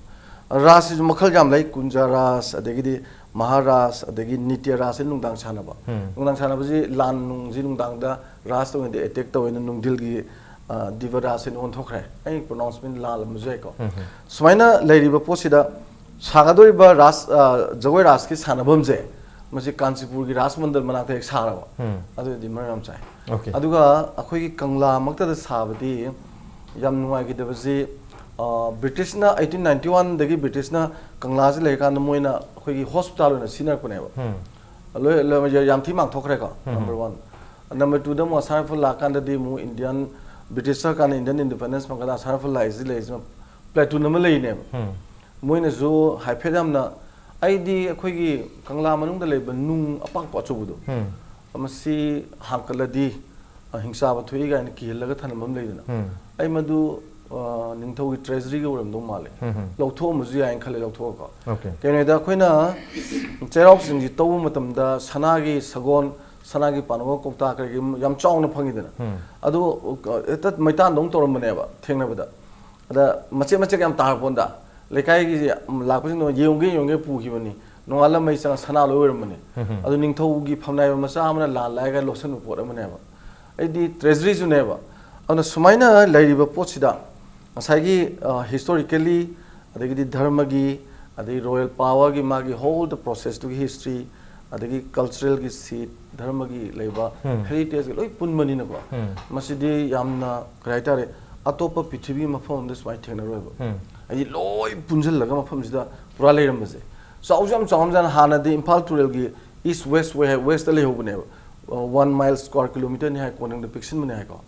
ꯔꯥꯁꯁꯤꯁꯨ ꯃꯈꯜ ꯌꯥꯝ ꯂꯩ, ꯀꯨꯟꯖꯥ ꯔꯥꯁ, ꯑꯗꯒꯤꯗꯤ ꯃꯍꯥꯔꯥꯁ, ꯑꯗꯒꯤ ꯅꯤꯇ꯭ꯌ ꯔꯥꯁ ꯍꯥꯏꯅ ꯅꯨꯡꯗꯥꯡ ꯁꯥꯟꯅꯕ꯫ ꯎꯝ꯫ ꯅꯨꯡꯗꯥꯡ ꯁꯥꯟꯅꯕꯁꯤ ꯂꯥꯟ ꯅꯨꯡꯁꯤ ꯅꯨꯡꯗꯥꯡꯗ ꯔꯥꯁ ꯇꯧꯔꯤꯉꯩꯗ attack ꯇꯧꯋꯦꯅ ꯅꯨꯡꯊꯤꯜꯒꯤ, ꯑ, ꯗꯤꯕ ꯔꯥꯁ ꯍꯥꯏꯅ ꯑꯣꯟꯊꯣꯛꯈ꯭ꯔꯦ꯫ ꯑꯩ pronouncement ꯂꯥꯜꯂꯝꯕꯁꯨ ꯌꯥꯏꯀꯣ꯫ ꯎꯝ꯫ ꯁꯨꯃꯥꯏꯅ ꯂꯩꯔꯤꯕ ꯄꯣꯠꯁꯤꯗ ꯁꯥꯒꯗꯧꯔꯤꯕ ꯔꯥꯁ, ꯑ, ꯖꯒꯣꯏ ꯔꯥꯁꯀꯤ ꯁꯥꯟꯅꯐꯝꯁꯦ, ꯃꯁꯤ ꯀꯥꯟꯆꯤꯄꯨꯔꯒꯤ ꯔꯥꯁ ꯃꯟꯗꯜ ꯃꯅꯥꯛꯇ ꯍꯦꯛ ꯁꯥꯔꯕ꯫ ꯎꯝ꯫ ꯑꯗꯨꯗꯤ ꯃꯔꯝ ꯌꯥꯝ ꯆꯥꯏ꯫ Okay꯫ ꯑꯗꯨꯒ ꯑꯩꯈꯣꯏꯒꯤ ꯀꯪꯂꯥꯃꯛꯇꯗ ꯁꯥꯕꯗꯤ ꯌꯥꯝ ꯅꯨꯡꯉꯥꯏꯈꯤꯗꯕꯁꯤ, ꯑ, ꯕ꯭ꯔꯤꯇꯤꯁꯅ eighteen ninety oneꯗꯒꯤ ꯕ꯭ꯔꯤꯇꯤꯁꯅ ꯀꯪꯂꯥꯁꯤ ꯂꯩꯔꯀꯥꯟꯗ ꯃꯣꯏꯅ ꯑꯩꯈꯣꯏꯒꯤ hospital ꯑꯣꯏꯅ ꯁꯤꯖꯤꯟꯅꯔꯛꯄꯅꯦꯕ꯫ ꯎꯝ꯫ ꯂꯣꯏ, ꯂꯣꯏ, ꯌꯥꯝ ꯊꯤ ꯃꯥꯡꯊꯣꯛꯈ꯭ꯔꯦꯀꯣ, ꯎꯝ꯫ Number one꯫ Number twoꯗ ꯑꯃꯨꯛ ꯑꯁꯥꯝ ꯔꯥꯏꯐꯜ ꯂꯥꯛꯀꯥꯟꯗꯗꯤ ꯑꯃꯨꯛ Indian, ꯕ꯭ꯔꯤꯇꯤꯁ ꯁꯔꯀꯥꯔꯅ Indian independence ꯐꯪꯀꯥꯟꯗ ꯑꯁꯥꯝ ꯔꯥꯏꯐꯜ ꯂꯥꯛꯏꯁꯤ ꯂꯩꯔꯤꯁꯤꯅ platoon ꯑꯃ ꯂꯩꯔꯤꯅꯦꯕ꯫ ꯎꯝ꯫ ꯃꯣꯏꯅꯁꯨ ꯍꯥꯏꯐꯦꯠ ꯌꯥꯝꯅ, ꯑꯩꯗꯤ ꯑꯩꯈꯣꯏꯒꯤ ꯀꯪꯂꯥ ꯃꯅꯨꯡꯗ ꯂꯩꯕ ꯅꯨꯡ ꯑꯄꯥꯛꯄ ꯑꯆꯧꯕꯗꯣ, ꯎꯝ꯫ ꯃꯁꯤ ꯍꯥꯡꯀꯠꯂꯗꯤ, ꯑ, ꯍꯤꯡꯆꯥꯕ ꯊꯣꯛꯏ ꯀꯥꯏꯅ ꯀꯤꯍꯜꯂꯒ ꯊꯅꯝꯕ ꯑꯃ ꯂꯩꯗꯅ, ꯎꯝ꯫ ꯑꯩ ꯃꯗꯨ, ꯑ, ꯅꯤꯡꯊꯧꯒꯤ treasuryꯒ ꯑꯣꯏꯔꯝꯗꯧ ꯃꯥꯜꯂꯦ꯫ ꯎꯝ ꯍꯝ꯫ ꯂꯧꯊꯣꯛꯑꯝꯕꯁꯨ ꯌꯥꯏꯅ ꯈꯜꯂꯦ, ꯂꯧꯊꯣꯛꯑꯒ꯫ Okay꯫ ꯀꯩꯅꯣꯗ ꯑꯩꯈꯣꯏꯅ ꯆꯩꯔꯥꯎ ꯆꯤꯡꯁꯤ ꯇꯧꯕ ꯃꯇꯝꯗ ꯁꯅꯥꯒꯤ ꯁꯒꯣꯜ, ꯁꯅꯥꯒꯤ ꯄꯥꯅꯧꯒ ꯀꯧꯇꯥ ꯀꯔꯤ ꯀꯔꯤ ꯌꯥꯝ ꯆꯥꯎꯅ ꯐꯪꯉꯤꯗꯅ꯫ ꯎꯝ꯫ ꯑꯗꯨ, ꯑ, ꯍꯦꯛꯇ ꯃꯩꯇꯥꯟꯗꯧꯅ ꯇꯧꯔꯝꯕꯅꯦꯕ ꯊꯦꯡꯅꯕꯗ꯫ ꯑꯗ ꯃꯆꯦꯠ ꯃꯆꯦꯠ ꯌꯥꯝ ꯇꯥꯔꯛꯄꯣꯟꯗ ꯂꯩꯀꯥꯏꯒꯤ ꯂꯥꯛꯄꯁꯤꯡꯗꯣ ꯌꯦꯡꯉꯨꯒꯦ ꯌꯦꯡꯉꯨꯒꯦ ꯄꯨꯈꯤꯕꯅꯤ꯫ ꯅꯣꯡꯉꯥꯜꯂ ꯃꯩ ꯆꯪꯉ ꯁꯅꯥ ꯂꯣꯏ ꯑꯣꯏꯔꯝꯕꯅꯤ꯫ ꯎꯝ ꯍꯝ꯫ ꯑꯗꯨ ꯅꯤꯡꯊꯧꯒꯤ ꯐꯝꯅꯥꯏꯕ ꯃꯆꯥ ꯑꯃꯅ ꯂꯥꯜꯂꯦ ꯍꯥꯏꯔꯒ ꯂꯧꯁꯟꯕ ꯄꯣꯠ ꯑꯃꯅꯦꯕ꯫ ꯑꯩꯗꯤ treasuryꯁꯨꯅꯦꯕ꯫ ꯑꯗꯨꯅ ꯁꯨꯃꯥꯏꯅ ꯂꯩꯔꯤꯕ ꯄꯣꯠꯁꯤꯗ ꯉꯁꯥꯏꯒꯤ, ꯑ, historically, ꯑꯗꯒꯤꯗꯤ ꯙꯔꯃꯒꯤ, ꯑꯗꯒꯤ royal powerꯒꯤ ꯃꯥꯒꯤ whole the processꯇꯨꯒꯤ history, ꯑꯗꯒꯤ culturalꯒꯤ seat, ꯙꯔꯃꯒꯤ ꯂꯩꯕ ꯎꯝ꯫ heritageꯒꯤ ꯂꯣꯏ ꯄꯨꯟꯕꯅꯤꯅꯀꯣ꯫ ꯎꯝ꯫ ꯃꯁꯤꯗꯤ ꯌꯥꯝꯅ, ꯀꯔꯤ ꯍꯥꯏꯇꯥꯔꯦ, ꯑꯇꯣꯞꯄ ꯄ꯭ꯔꯤꯊꯤꯕꯤ ꯃꯐꯝ ꯑꯃꯗ ꯁꯨꯃꯥꯏꯅ ꯊꯦꯡꯅꯔꯣꯏꯕ꯫ ꯎꯝ꯫ ꯍꯥꯏꯗꯤ ꯂꯣꯏ ꯄꯨꯟꯁꯤꯜꯂꯒ ꯃꯐꯝꯁꯤꯗ ꯄꯨꯔꯥ ꯂꯩꯔꯝꯕꯁꯦ꯫ ꯆꯥꯎꯁꯨ ꯌꯥꯝ ꯆꯥꯎꯔꯝꯖꯥꯠꯅꯤ꯫ ꯍꯥꯟꯅꯗꯤ ꯏꯝꯐꯥꯜ ꯇꯨꯔꯦꯜꯒꯤ east west way ꯍꯥꯏ, westꯇ ꯂꯩꯍꯧꯕꯅꯦꯕ꯫ ꯑ, one mile square kilometerꯅꯤ ꯍꯥꯏ, ꯀꯣꯅꯨꯡꯗ ꯄꯤꯛꯁꯤꯟꯕꯅꯤ ꯍꯥꯏꯀꯣ꯫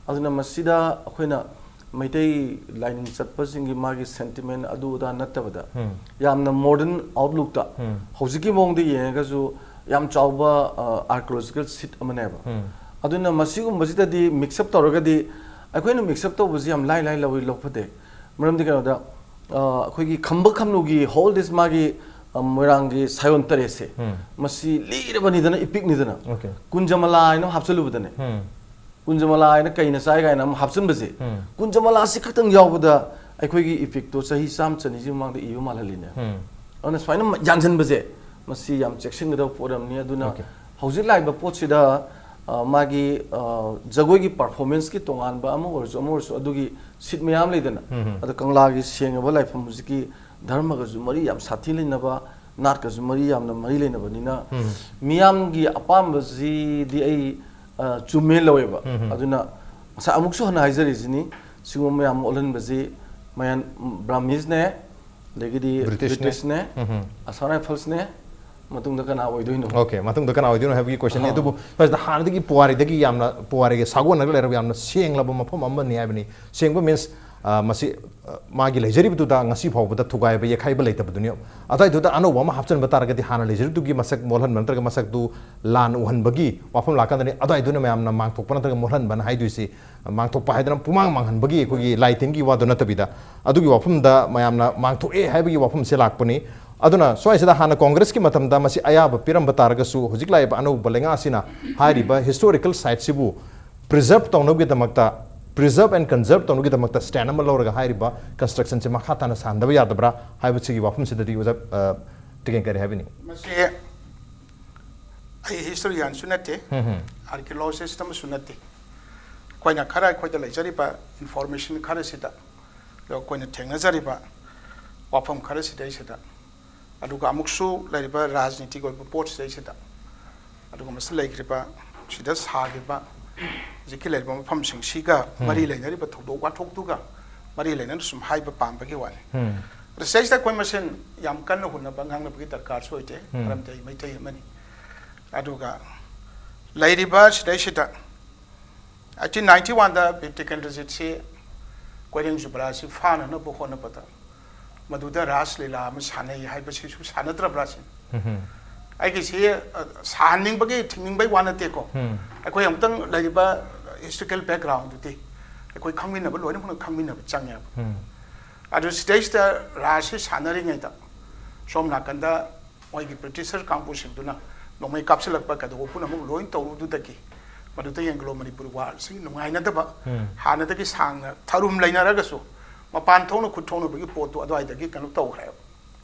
ꯑꯗꯨꯅ ꯃꯁꯤꯗ ꯑꯩꯈꯣꯏꯅ ꯃꯩꯇꯩ ꯂꯥꯏꯅꯤꯡ ꯆꯠꯄꯁꯤꯡꯒꯤ ꯃꯥꯒꯤ ꯁꯦꯟꯇꯤꯃꯦꯟ ꯑꯗꯨ ꯑꯗꯥ ꯅꯠꯇꯕꯗ, ꯌꯥꯝꯅ ꯃꯣꯗꯔꯟ ꯑꯥꯎꯠꯂꯨꯛꯇ ꯍꯧꯖꯤꯛꯀꯤ ꯃꯑꯣꯡꯗ ꯌꯦꯡꯉꯒꯁꯨ ꯌꯥꯝ ꯆꯥꯎꯕ ꯑꯥꯔꯀꯤꯑꯣꯂꯣꯖꯤꯀꯦꯜ ꯁꯤꯠ ꯑꯃꯅꯦꯕ꯫ ꯑꯗꯨꯅ ꯃꯁꯤꯒꯨꯝꯕꯁꯤꯗꯗꯤ ꯃꯤꯛꯁꯑꯞ ꯇꯧꯔꯒꯗꯤ, ꯑꯩꯈꯣꯏꯅ ꯃꯤꯛꯁꯑꯞ ꯇꯧꯕꯁꯤ ꯌꯥꯝ ꯂꯥꯏ ꯂꯥꯏ ꯂꯧꯏ, ꯂꯧꯐꯗꯦ꯫ ꯃꯔꯝꯗꯤ ꯀꯩꯅꯣꯗ, ꯑ, ꯑꯩꯈꯣꯏꯒꯤ ꯈꯝꯕ ꯈꯝꯅꯨꯒꯤ ꯍꯣꯜ ꯗꯤꯁ ꯃꯥꯒꯤ, ꯑ, ꯃꯣꯏꯔꯥꯡꯒꯤ ꯁꯥꯌꯣꯟ ꯇꯔꯦꯠꯁꯦ, ꯃꯁꯤ ꯂꯤꯔꯕꯅꯤꯗꯅ, ꯏꯄꯤꯛꯅꯤꯗꯅ꯫ ꯀꯨꯟꯖꯃꯂꯥ ꯍꯥꯏꯅ ꯑꯃ ꯍꯥꯞꯆꯜꯂꯨꯕꯗꯅꯦ, ꯀꯨꯟꯖꯃꯂꯥ ꯍꯥꯏꯅ ꯀꯩꯅ ꯆꯥꯏ ꯀꯥꯏꯅ ꯑꯃ ꯍꯥꯞꯆꯤꯟꯕꯁꯦ, ꯀꯨꯟꯖꯃꯂꯥꯁꯤ ꯈꯛꯇꯪ ꯌꯥꯎꯕꯗ ꯑꯩꯈꯣꯏꯒꯤ ꯏꯄꯤꯛꯇꯣ ꯆꯍꯤ ꯆꯥꯝꯃ ꯆꯅꯤꯁꯤ ꯃꯃꯥꯡꯗ ꯏꯕ ꯃꯥꯜꯍꯜꯂꯤꯅꯦ꯫ ꯑꯗꯨꯅ ꯁꯨꯃꯥꯏꯅ ꯌꯥꯟꯁꯤꯟꯕꯁꯦ, ꯃꯁꯤ ꯌꯥꯝ ꯆꯦꯛꯁꯤꯟꯒꯗꯕ ꯄꯣꯠ ꯑꯃꯅꯤ꯫ ꯑꯗꯨꯅ ꯍꯧꯖꯤꯛ ꯂꯥꯛꯏꯕ ꯄꯣꯠꯁꯤꯗ, ꯑ, ꯃꯥꯒꯤ, ꯑ, ꯖꯒꯣꯏꯒꯤ ꯄꯔꯐꯣꯔꯃꯦꯟꯁꯀꯤ ꯇꯣꯉꯥꯟꯕ ꯑꯃ ꯑꯣꯏꯔꯁꯨ, ꯑꯃ ꯑꯣꯏꯔꯁꯨ, ꯑꯗꯨꯒꯤ ꯁꯤꯠ ꯃꯌꯥꯝ ꯂꯩꯗꯅ꯫ ꯑꯗꯣ ꯀꯪꯂꯥꯒꯤ ꯁꯦꯡꯉꯕ ꯂꯥꯏꯐꯝ ꯍꯧꯖꯤꯛꯀꯤ ꯙꯔꯃꯒꯁꯨ ꯃꯔꯤ ꯌꯥꯝ ꯁꯥꯊꯤ ꯂꯩꯅꯕ, ꯅꯥꯠꯀꯁꯨ ꯃꯔꯤ ꯌꯥꯝꯅ ꯃꯔꯤ ꯂꯩꯅꯕꯅꯤꯅ, ꯃꯤꯌꯥꯝꯒꯤ ꯑꯄꯥꯝꯕꯁꯤꯗꯤ ꯑꯩ, ꯑ, ꯆꯨꯝꯃꯦ ꯂꯧꯋꯦꯕ꯫ ꯑꯗꯨꯅ ꯉꯁꯥꯏ ꯑꯃꯨꯛꯁꯨ ꯍꯟꯅ ꯍꯥꯏꯖꯔꯤꯁꯤꯅꯤ, ꯁꯤꯒꯨꯝꯕ ꯃꯌꯥꯝ ꯑꯣꯜꯍꯟꯕꯁꯤ ꯃꯌꯥꯟ, ꯕ꯭ꯔꯥꯍꯃꯤꯁꯅꯦ, ꯑꯗꯒꯤꯗꯤ ꯕ꯭ꯔꯤꯇꯤꯁꯅꯦ꯫ ꯕ꯭ꯔꯤꯇꯤꯁꯅꯦ, ꯑꯁꯥꯝ ꯔꯥꯏꯐꯜꯁꯅꯦ, ꯃꯇꯨꯡꯗ ꯀꯅꯥ ꯑꯣꯏꯗꯣꯏꯅꯣ? ꯑꯣꯀꯦ, ꯃꯇꯨꯡꯗ ꯀꯅꯥ ꯑꯣꯏꯗꯣꯏꯅꯣ ꯍꯥꯏꯕꯒꯤ ꯀꯣꯏꯁꯟꯅꯤ꯫ ꯑꯍꯥ꯫ ꯑꯗꯨꯕꯨ ꯁꯤꯗ ꯍꯥꯟꯅꯗꯒꯤ ꯄꯨꯋꯥꯔꯤꯗꯒꯤ ꯌꯥꯝꯅ, ꯄꯨꯋꯥꯔꯤꯒꯤ ꯁꯥꯒꯣꯟꯅꯒ ꯂꯩꯔꯕ ꯌꯥꯝꯅ ꯁꯦꯡꯂꯕ ꯃꯐꯝ ꯑꯃꯅꯤ ꯍꯥꯏꯕꯅꯤ꯫ ꯁꯦꯡꯕ ꯃꯤꯟꯁ, ꯑ, ꯃꯁꯤ, ꯑ, ꯃꯥꯒꯤ ꯂꯩꯖꯔꯤꯕꯗꯨꯗ ꯉꯁꯤ ꯐꯥꯎꯕꯗ ꯊꯨꯒꯥꯏꯕ ꯌꯩꯈꯥꯏꯕ ꯂꯩꯇꯕꯗꯨꯅꯤ꯫ ꯑꯗꯨꯋꯥꯏꯗꯨꯗ ꯑꯅꯧꯕ ꯑꯃ ꯍꯥꯞꯆꯤꯟꯕ ꯇꯥꯔꯒꯗꯤ ꯍꯥꯟꯅ ꯂꯩꯖꯔꯤꯕꯗꯨꯒꯤ ꯃꯁꯛ ꯃꯣꯠꯍꯟꯕ ꯅꯠꯇ꯭ꯔꯒ ꯃꯁꯛꯇꯨ ꯂꯥꯟ ꯎꯍꯟꯕꯒꯤ ꯋꯥꯐꯝ ꯂꯥꯛꯀꯥꯟꯗꯅꯤ ꯑꯗꯨꯋꯥꯏꯗꯨꯅ ꯃꯌꯥꯝꯅ ꯃꯥꯡꯊꯣꯛꯄ ꯅꯠꯇ꯭ꯔꯒ ꯃꯣꯠꯍꯟꯕꯅ ꯍꯥꯏꯗꯣꯏꯁꯤ꯫ ꯃꯥꯡꯊꯣꯛꯄ ꯍꯥꯏꯗꯅ ꯄꯨꯃꯥꯡ ꯃꯥꯡꯍꯟꯕꯒꯤ ꯑꯩꯈꯣꯏꯒꯤ ꯂꯥꯏ ꯇꯤꯟꯒꯤ ꯋꯥꯗꯨ ꯅꯠꯇꯕꯤꯗ, ꯑꯗꯨꯒꯤ ꯋꯥꯐꯝꯗ ꯃꯌꯥꯝꯅ ꯃꯥꯡꯊꯣꯛꯑꯦ ꯍꯥꯏꯕꯒꯤ ꯋꯥꯐꯝꯁꯦ ꯂꯥꯛꯄꯅꯤ꯫ ꯑꯗꯨꯅ ꯁ꯭ꯋꯥꯏꯁꯤꯗ ꯍꯥꯟꯅ ꯀꯣꯡꯒ꯭ꯔꯦꯁꯀꯤ ꯃꯇꯝꯗ ꯃꯁꯤ ꯑꯌꯥꯕ ꯄꯤꯔꯝꯕ ꯇꯥꯔꯒꯁꯨ, ꯍꯧꯖꯤꯛ ꯂꯥꯛꯏꯕ ꯑꯅꯧꯕ ꯂꯩꯉꯥꯛꯁꯤꯅ ꯍꯥꯏꯔꯤꯕ ꯍꯤꯁꯇꯣꯔꯤꯀꯦꯜ ꯁꯥꯏꯠꯁꯤꯕꯨ ꯄ꯭ꯔꯤꯖꯔꯕ ꯇꯧꯅꯕꯒꯤꯗꯃꯛꯇ, ꯄ꯭ꯔꯤꯖꯔꯕ ꯑꯦꯟ ꯀꯟꯖꯔꯕ ꯇꯧꯅꯕꯒꯤꯗꯃꯛꯇ ꯁ꯭ꯇꯦꯟ ꯑꯃ ꯂꯧꯔꯒ ꯍꯥꯏꯔꯤꯕ ꯀꯟꯁꯇ꯭ꯔꯛꯁꯟꯁꯦ ꯃꯈꯥ ꯇꯥꯅ ꯁꯥꯍꯟꯗꯕ ꯌꯥꯗꯕ꯭ꯔꯥ ꯍꯥꯏꯕꯁꯤꯒꯤ ꯋꯥꯐꯝꯁꯤꯗꯗꯤ ꯑꯣꯖꯥ, ꯑ, ꯇꯤꯀꯦꯟ ꯀꯔꯤ ꯍꯥꯏꯕꯤꯅꯤꯡꯉꯤ? ꯃꯁꯤ ꯑꯩ ꯍꯤꯁꯇꯣꯔꯤꯌꯥꯟꯁꯨ ꯅꯠꯇꯦ, ꯎꯝ, ꯎꯝ꯫ ꯑꯥꯔꯀꯤꯑꯣꯂꯣꯖꯤꯁ ꯑꯃꯁꯨ ꯅꯠꯇꯦ꯫ ꯑꯩꯈꯣꯏꯅ ꯈꯔ, ꯑꯩꯈꯣꯏꯗ ꯂꯩꯖꯔꯤꯕ ꯏꯟꯐꯣꯔꯃꯦꯁꯟ ꯈꯔꯁꯤꯗ, ꯑꯗꯨꯒ ꯑꯩꯈꯣꯏꯅ ꯊꯦꯡꯅꯖꯔꯤꯕ ꯋꯥꯐꯝ ꯈꯔꯁꯤꯗꯩꯁꯤꯗ, ꯑꯗꯨꯒ ꯑꯃꯨꯛꯁꯨ ꯂꯩꯔꯤꯕ ꯔꯥꯖꯅꯤꯇꯤꯒꯤ ꯑꯣꯏꯕ ꯄꯣꯠꯁꯤꯗꯩꯁꯤꯗ, ꯑꯗꯨꯒ ꯃꯁꯤ ꯂꯩꯈ꯭ꯔꯤꯕ, ꯁꯤꯗ ꯁꯥꯈꯤꯕ, ꯍꯧꯖꯤꯛꯀꯤ ꯂꯩꯔꯤꯕ ꯃꯐꯝꯁꯤꯡꯁꯤꯒ ꯎꯝ꯫ ꯃꯔꯤ ꯂꯩꯅꯔꯤꯕ ꯊꯧꯗꯣꯛ ꯋꯥꯊꯣꯛꯇꯨꯒ ꯃꯔꯤ ꯂꯩꯅꯅ ꯁꯨꯝ ꯍꯥꯏꯕ ꯄꯥꯝꯕꯒꯤ ꯋꯥꯅꯤ꯫ ꯎꯝ꯫ ꯑꯗ ꯁꯤꯗꯩꯁꯤꯗ ꯑꯩꯈꯣꯏ ꯃꯁꯦꯟ ꯌꯥꯝ ꯀꯟꯅ ꯍꯨꯟꯅꯕ ꯉꯥꯡꯅꯕꯒꯤ ꯗꯔꯀꯥꯔꯁꯨ ꯑꯣꯏꯗꯦ, ꯎꯝ꯫ ꯃꯔꯝꯗꯤ ꯑꯩ ꯃꯩꯇꯩ ꯑꯃꯅꯤ꯫ ꯑꯗꯨꯒ ꯂꯩꯔꯤꯕ ꯁꯤꯗꯩꯁꯤꯗ ꯑꯩꯠꯇꯤꯟ ꯅꯥꯏꯟꯇꯤ ꯋꯥꯟꯗ ꯕꯤꯔ ꯇꯤꯀꯦꯟꯗ꯭ꯔꯖꯤꯠꯁꯤ ꯀꯣꯏꯔꯦꯡ ꯖꯨꯕꯔꯥꯁꯤ ꯐꯥꯅꯅꯕ ꯍꯣꯠꯅꯕꯗ ꯃꯗꯨꯗ ꯔꯥꯁ ꯂꯤꯂꯥ ꯑꯃ ꯁꯥꯟꯅꯩ ꯍꯥꯏꯕꯁꯤꯁꯨ ꯁꯥꯟꯅꯗ꯭ꯔꯕ꯭ꯔꯥ ꯁꯤꯅꯤ꯫ ꯑꯩꯒꯤꯁꯤ, ꯑ, ꯁꯥꯍꯟꯅꯤꯡꯕꯒꯤ, ꯊꯤꯡꯅꯤꯡꯕꯒꯤ ꯋꯥ ꯅꯠꯇꯦꯀꯣ꯫ ꯑꯩꯈꯣꯏ ꯑꯃꯨꯛꯇꯪ ꯂꯩꯔꯤꯕ historical background-ꯗꯨꯗꯤ ꯑꯩꯈꯣꯏ ꯈꯪꯃꯤꯟꯅꯕ, ꯂꯣꯏꯅꯃꯛꯅ ꯈꯪꯃꯤꯟꯅꯕ ꯆꯪꯉꯦꯕ꯫ ꯑꯗꯨ ꯁꯤꯗꯩꯁꯤꯗ ꯔꯥꯁꯁꯤ ꯁꯥꯟꯅꯔꯤꯉꯩꯗ ꯁꯣꯝ ꯅꯥꯀꯟꯗ ꯃꯣꯏꯒꯤ Britisher ꯀꯥꯡꯕꯨꯁꯤꯡꯗꯨꯅ ꯅꯣꯡꯃꯩ ꯀꯥꯞꯁꯤꯜꯂꯛꯄ ꯀꯩꯗꯧꯕ ꯄꯨꯝꯅꯃꯛ ꯂꯣꯏ ꯇꯧꯔꯨꯗꯨꯗꯒꯤ ꯃꯗꯨꯗ Anglo Manipur War-ꯁꯤ ꯅꯨꯡꯉꯥꯏꯅꯗꯕ, ꯍꯥꯟꯅꯗꯒꯤ ꯁꯥꯡꯅ ꯊꯔꯨꯝ ꯂꯩꯅꯔꯒꯁꯨ ꯃꯄꯥꯟ ꯊꯣꯛꯅ ꯈꯨꯠ ꯊꯣꯛꯅꯕꯒꯤ ꯄꯣꯠꯇꯨ ꯑꯗꯨꯋꯥꯏꯗꯒꯤ ꯀꯩꯅꯣ ꯇꯧꯈ꯭ꯔꯦꯕ꯫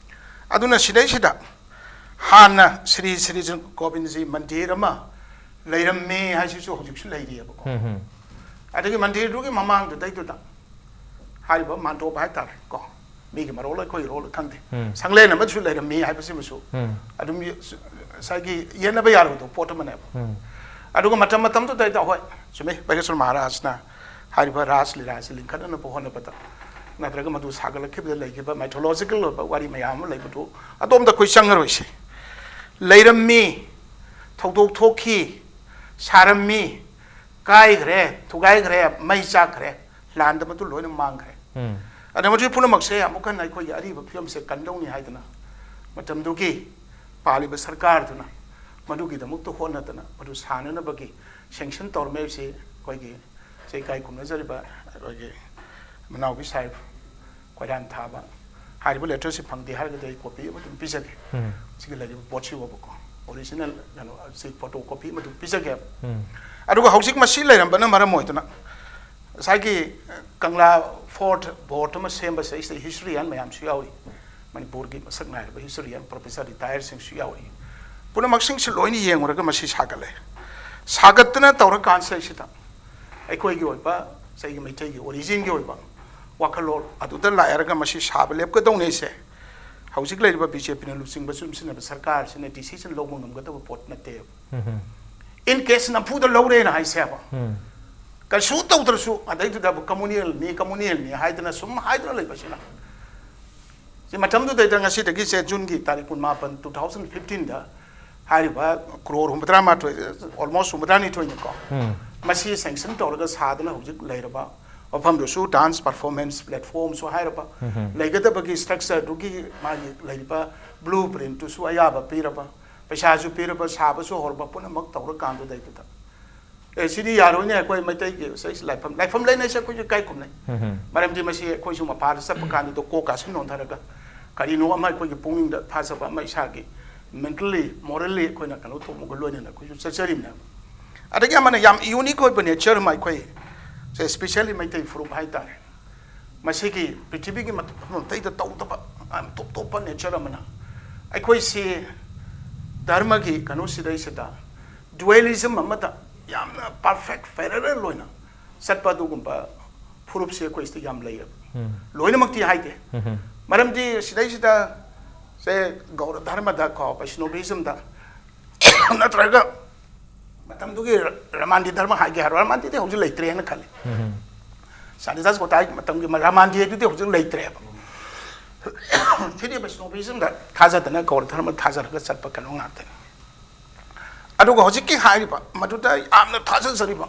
ꯑꯗꯨꯅ ꯁꯤꯗꯩꯁꯤꯗ ꯍꯥꯟꯅ ꯁ꯭ꯔꯤ ꯁ꯭ꯔꯤ ꯒꯣꯕꯤꯟꯖꯤ ꯃꯟꯗꯤꯔ ꯑꯃ ꯂꯩꯔꯝꯃꯦ ꯍꯥꯏꯁꯤꯁꯨ ꯍꯧꯖꯤꯛꯁꯨ ꯂꯩꯔꯤꯑꯕꯀꯣ꯫ ꯑꯗꯒꯤ ꯃꯟꯗꯤꯔꯗꯨꯒꯤ ꯃꯃꯥꯡꯗꯨꯗꯩꯗꯨꯗ ꯍꯥꯏꯔꯤꯕ ꯃꯥꯟꯗꯣꯞ ꯍꯥꯏꯇꯥꯔꯦ ꯀꯣ, ꯃꯤꯒꯤ ꯃꯔꯣꯜ ꯑꯩꯈꯣꯏꯒꯤ ꯔꯣꯜ ꯈꯪꯗꯦ, ꯁꯪꯂꯦꯟ ꯑꯃꯁꯨ ꯂꯩꯔꯝꯃꯤ ꯍꯥꯏꯕꯁꯤꯃꯁꯨ ꯑꯗꯨꯝ ꯉꯁꯥꯏꯒꯤ ꯌꯦꯠꯅꯕ ꯌꯥꯔꯣꯏꯗꯕ ꯄꯣꯠ ꯑꯃꯅꯦꯕ꯫ ꯑꯗꯨꯒ ꯃꯇꯝ ꯃꯇꯝꯗꯨꯗꯩꯗ ꯍꯣꯏ, ꯆꯨꯝꯃꯤ, ꯕꯥꯒꯦꯁꯣꯔ ꯃꯍꯥꯔꯥꯖꯅ ꯍꯥꯏꯔꯤꯕ ꯔꯥꯁ ꯂꯤꯂꯥꯁꯤ ꯂꯤꯡꯈꯠꯅꯅꯕ ꯍꯣꯠꯅꯕꯗ ꯅꯠꯇ꯭ꯔꯒ ꯃꯗꯨ ꯁꯥꯒꯠꯂꯛꯈꯤꯕꯗ ꯂꯩꯈꯤꯕ mythological ꯑꯣꯏꯕ ꯋꯥꯔꯤ ꯃꯌꯥꯝ ꯑꯃ ꯂꯩꯕꯗꯨ ꯑꯗꯣꯝꯗ ꯑꯩꯈꯣꯏ ꯆꯪꯉꯔꯣꯏꯁꯤ꯫ ꯂꯩꯔꯝꯃꯤ, ꯊꯧꯗꯣꯛ ꯊꯣꯛꯈꯤ, ꯁꯥꯔꯝꯃꯤ, ꯀꯥꯏꯈ꯭ꯔꯦ, ꯊꯨꯒꯥꯏꯈ꯭ꯔꯦ, ꯃꯩ ꯆꯥꯛꯈ꯭ꯔꯦ, ꯂꯥꯟꯗ ꯃꯗꯨ ꯂꯣꯏꯅ ꯃꯥꯡꯈ꯭ꯔꯦ꯫ ꯑꯗ ꯃꯁꯤ ꯄꯨꯝꯅꯃꯛꯁꯦ ꯑꯃꯨꯛ ꯍꯟꯅ ꯑꯩꯈꯣꯏꯒꯤ ꯑꯔꯤꯕ ꯐꯤꯕꯝꯁꯦ ꯀꯟꯗꯧꯅꯤ ꯍꯥꯏꯗꯅ ꯃꯇꯝꯗꯨꯒꯤ ꯄꯥꯜꯂꯤꯕ ꯁꯔꯀꯥꯔꯗꯨꯅ ꯃꯗꯨꯒꯤꯗꯃꯛꯇ ꯍꯣꯠꯅꯗꯅ ꯃꯗꯨ ꯁꯥꯟꯅꯅꯕꯒꯤ sanction ꯇꯧꯔꯝꯃꯦ ꯍꯥꯏꯕꯁꯤ ꯑꯩꯈꯣꯏꯒꯤ ꯏꯀꯥꯏ ꯈꯨꯝꯅꯖꯔꯤꯕ ꯑꯩꯈꯣꯏꯒꯤ ꯃꯅꯥꯎꯕꯤ ꯁꯥꯍꯦꯕ ꯀꯣꯏꯔꯥꯟ ꯊꯥꯕ꯫ ꯍꯥꯏꯔꯤꯕ letter-ꯁꯤ ꯐꯪꯗꯦ ꯍꯥꯏꯔꯒꯗꯤ ꯑꯩ copy ꯑꯃ ꯑꯗꯨꯝ ꯄꯤꯖꯒꯦ꯫ ꯁꯤꯒꯤ ꯂꯩꯔꯤꯕ ꯄꯣꯠꯁꯤ ꯎꯕꯀꯣ, original ꯀꯩꯅꯣ, ꯁꯤ photo copy ꯑꯃ ꯑꯗꯨꯝ ꯄꯤꯖꯒꯦꯕ꯫ ꯑꯗꯨꯒ ꯍꯧꯖꯤꯛ ꯃꯁꯤ ꯂꯩꯔꯝꯕꯅ ꯃꯔꯝ ꯑꯣꯏꯗꯨꯅ ꯉꯁꯥꯏꯒꯤ ꯀꯪꯂꯥ fort, fort ꯑꯃ ꯁꯦꯝꯕꯁꯦ ꯁꯤꯗ historian ꯃꯌꯥꯝꯁꯨ ꯌꯥꯎꯔꯤ, ꯃꯅꯤꯄꯨꯔꯒꯤ ꯃꯁꯛ ꯅꯥꯏꯔꯕ historian professor retire-ꯁꯤꯡꯁꯨ ꯌꯥꯎꯔꯤ꯫ ꯄꯨꯝꯅꯃꯛꯁꯤꯡꯁꯤ ꯂꯣꯏꯅ ꯌꯦꯡꯉꯨꯔꯒ ꯃꯁꯤ ꯁꯥꯒꯠꯂꯦ꯫ ꯁꯥꯒꯠꯇꯅ ꯇꯧꯔꯀꯥꯟꯁꯤꯗꯩꯁꯤꯗ ꯑꯩꯈꯣꯏꯒꯤ ꯑꯣꯏꯕ, ꯑꯩꯒꯤ ꯃꯩꯇꯩꯒꯤ origin-ꯒꯤ ꯑꯣꯏꯕ ꯋꯥꯈꯜꯂꯣꯟ ꯑꯗꯨꯗ ꯂꯥꯛꯑꯔꯒ ꯃꯁꯤ ꯁꯥꯕ ꯂꯦꯞꯀꯗꯧꯅꯦꯁꯦ ꯍꯧꯖꯤꯛ ꯂꯩꯔꯤꯕ BJP-ꯅ ꯂꯨꯆꯤꯡꯕ ꯆꯨꯝꯁꯤꯟꯅꯕ ꯁꯔꯀꯥꯔꯁꯤꯅ decision ꯂꯧꯕ ꯉꯝꯒꯗꯕ ꯄꯣꯠ ꯅꯠꯇꯦꯕ꯫ In case ꯅꯝꯐꯨꯗ ꯂꯧꯔꯦꯅ ꯍꯥꯏꯁꯦꯕ, ꯀꯩꯁꯨ ꯇꯧꯗ꯭ꯔꯁꯨ ꯑꯗꯩꯗꯨꯗ communal-ꯅꯤ, communal-ꯅꯤ ꯍꯥꯏꯗꯅ ꯁꯨꯝ ꯍꯥꯏꯗꯨꯅ ꯂꯩꯕꯁꯤꯅ ꯁꯤ ꯃꯇꯝꯗꯨꯗꯩꯗ ꯉꯁꯤꯗꯒꯤ ꯁꯦ June-ꯒꯤ ꯇꯥꯔꯤꯛ ꯀꯨꯟꯃꯥꯄꯟ, two thousand fifteen-ꯗ ꯍꯥꯏꯔꯤꯕ ꯀ꯭ꯔꯣꯔ ꯍꯨꯝꯐꯨꯇꯔꯥ ꯃꯥꯊꯣꯏ, almost ꯍꯨꯝꯐꯨꯇꯔꯥꯅꯤꯊꯣꯏꯅꯤꯀꯣ, ꯃꯁꯤ sanction ꯇꯧꯔꯒ ꯁꯥꯗꯅ ꯍꯧꯖꯤꯛ ꯂꯩꯔꯕ ꯃꯐꯝꯗꯨꯁꯨ dance performance platformꯁꯨ ꯍꯥꯏꯔꯕ, ꯂꯩꯒꯗꯕꯒꯤ structureꯗꯨꯒꯤ ꯃꯥꯒꯤ ꯂꯩꯔꯤꯕ blueprintꯇꯨꯁꯨ ꯑꯌꯥꯕ ꯄꯤꯔꯕ, ꯄꯩꯁꯥꯁꯨ ꯄꯤꯔꯕ, ꯁꯥꯕꯁꯨ ꯍꯧꯔꯕ, ꯄꯨꯝꯅꯃꯛ ꯇꯧꯔꯀꯥꯟꯗꯨꯗꯩꯗꯨꯗ, ꯑꯦ, ꯁꯤꯗꯤ ꯌꯥꯔꯣꯏꯅꯦ, ꯑꯩꯈꯣꯏ ꯃꯩꯇꯩꯒꯤ ꯁꯤ ꯂꯥꯏꯐꯝ, ꯂꯥꯏꯐꯝ ꯂꯩꯅꯩꯁꯦ ꯑꯩꯈꯣꯏꯁꯨ ꯏꯀꯥꯏ ꯈꯨꯝꯅꯩ꯫ ꯃꯔꯝꯗꯤ ꯃꯁꯤ ꯑꯩꯈꯣꯏꯁꯨ ꯃꯄꯥꯗ ꯆꯠꯄ ꯀꯥꯟꯗꯨꯗ ꯀꯣꯛ ꯀꯥꯁꯤ ꯅꯣꯟꯊꯔꯒ ꯀꯔꯤꯅꯣ ꯑꯃ ꯑꯩꯈꯣꯏꯒꯤ ꯄꯨꯛꯅꯤꯡꯗ ꯊꯥꯖꯕ ꯑꯃ, ꯏꯁꯥꯒꯤ mentally, morally ꯑꯩꯈꯣꯏꯅ ꯀꯩꯅꯣ ꯇꯧꯕꯒ ꯂꯣꯏꯅꯅ ꯑꯩꯈꯣꯏꯁꯨ ꯆꯠꯆꯔꯤꯕꯅꯦꯕ꯫ ꯑꯗꯒꯤ ꯑꯃꯅ ꯌꯥꯝ unique ꯑꯣꯏꯕ nature ꯑꯃ ꯑꯩꯈꯣꯏ ꯁꯦ, especially ꯃꯩꯇꯩ ꯐꯨꯔꯨꯞ ꯍꯥꯏꯇꯥꯔꯦ, ꯃꯁꯤꯒꯤ ꯄ꯭ꯔꯤꯊꯤꯕꯤꯒꯤ ꯃꯐꯝ ꯑꯇꯩꯗ ꯇꯧꯗꯕ ꯌꯥꯝ ꯇꯣꯞ ꯇꯣꯞꯄ nature ꯑꯃꯅ, ꯑꯩꯈꯣꯏꯁꯤ ꯙꯔꯃꯒꯤ ꯀꯩꯅꯣꯁꯤꯗꯩꯁꯤꯗ dualism ꯑꯃꯗ ꯌꯥꯝꯅ perfect parallel ꯑꯣꯏꯅ ꯆꯠꯄ ꯑꯗꯨꯒꯨꯝꯕ ꯐꯨꯔꯨꯞꯁꯦ ꯑꯩꯈꯣꯏ ꯁꯤꯗ ꯌꯥꯝ ꯂꯩꯌꯦꯕ꯫ ꯂꯣꯏꯅꯃꯛꯇꯤ ꯍꯥꯏꯗꯦ꯫ ꯃꯔꯝꯗꯤ ꯁꯤꯗꯩꯁꯤꯗ ꯁꯦ, ꯒꯧꯔ ꯙꯔꯃꯗ ꯀꯣ, Vaishnavismꯗ ꯅꯠꯇ꯭ꯔꯒ ꯃꯇꯝꯗꯨꯒꯤ ꯔꯃꯥꯟꯗꯤ ꯙꯔꯃ ꯍꯥꯏꯒꯦ ꯍꯥꯏꯔꯣ, ꯔꯃꯥꯟꯗꯤꯗꯤ ꯍꯧꯖꯤꯛ ꯂꯩꯇ꯭ꯔꯦꯅ ꯈꯜꯂꯤ꯫ ꯁꯥꯟꯇꯤꯗꯥꯁ ꯒꯣꯇꯥꯏꯒꯤ ꯃꯇꯝꯒꯤ ꯔꯃꯥꯟꯗꯤ ꯑꯗꯨꯗꯤ ꯍꯧꯖꯤꯛ ꯂꯩꯇ꯭ꯔꯦꯕ꯫ ꯁꯤꯗꯤ Vaishnavismꯗ ꯊꯥꯖꯗꯅ ꯒꯧꯔ ꯙꯔꯃ ꯊꯥꯖꯔꯒ ꯆꯠꯄ ꯀꯩꯅꯣ ꯉꯥꯛꯇꯅꯤ꯫ ꯑꯗꯨꯒ ꯍꯧꯖꯤꯛꯀꯤ ꯍꯥꯏꯔꯤꯕ ꯃꯗꯨꯗ ꯌꯥꯝꯅ ꯊꯥꯖꯖꯔꯤꯕ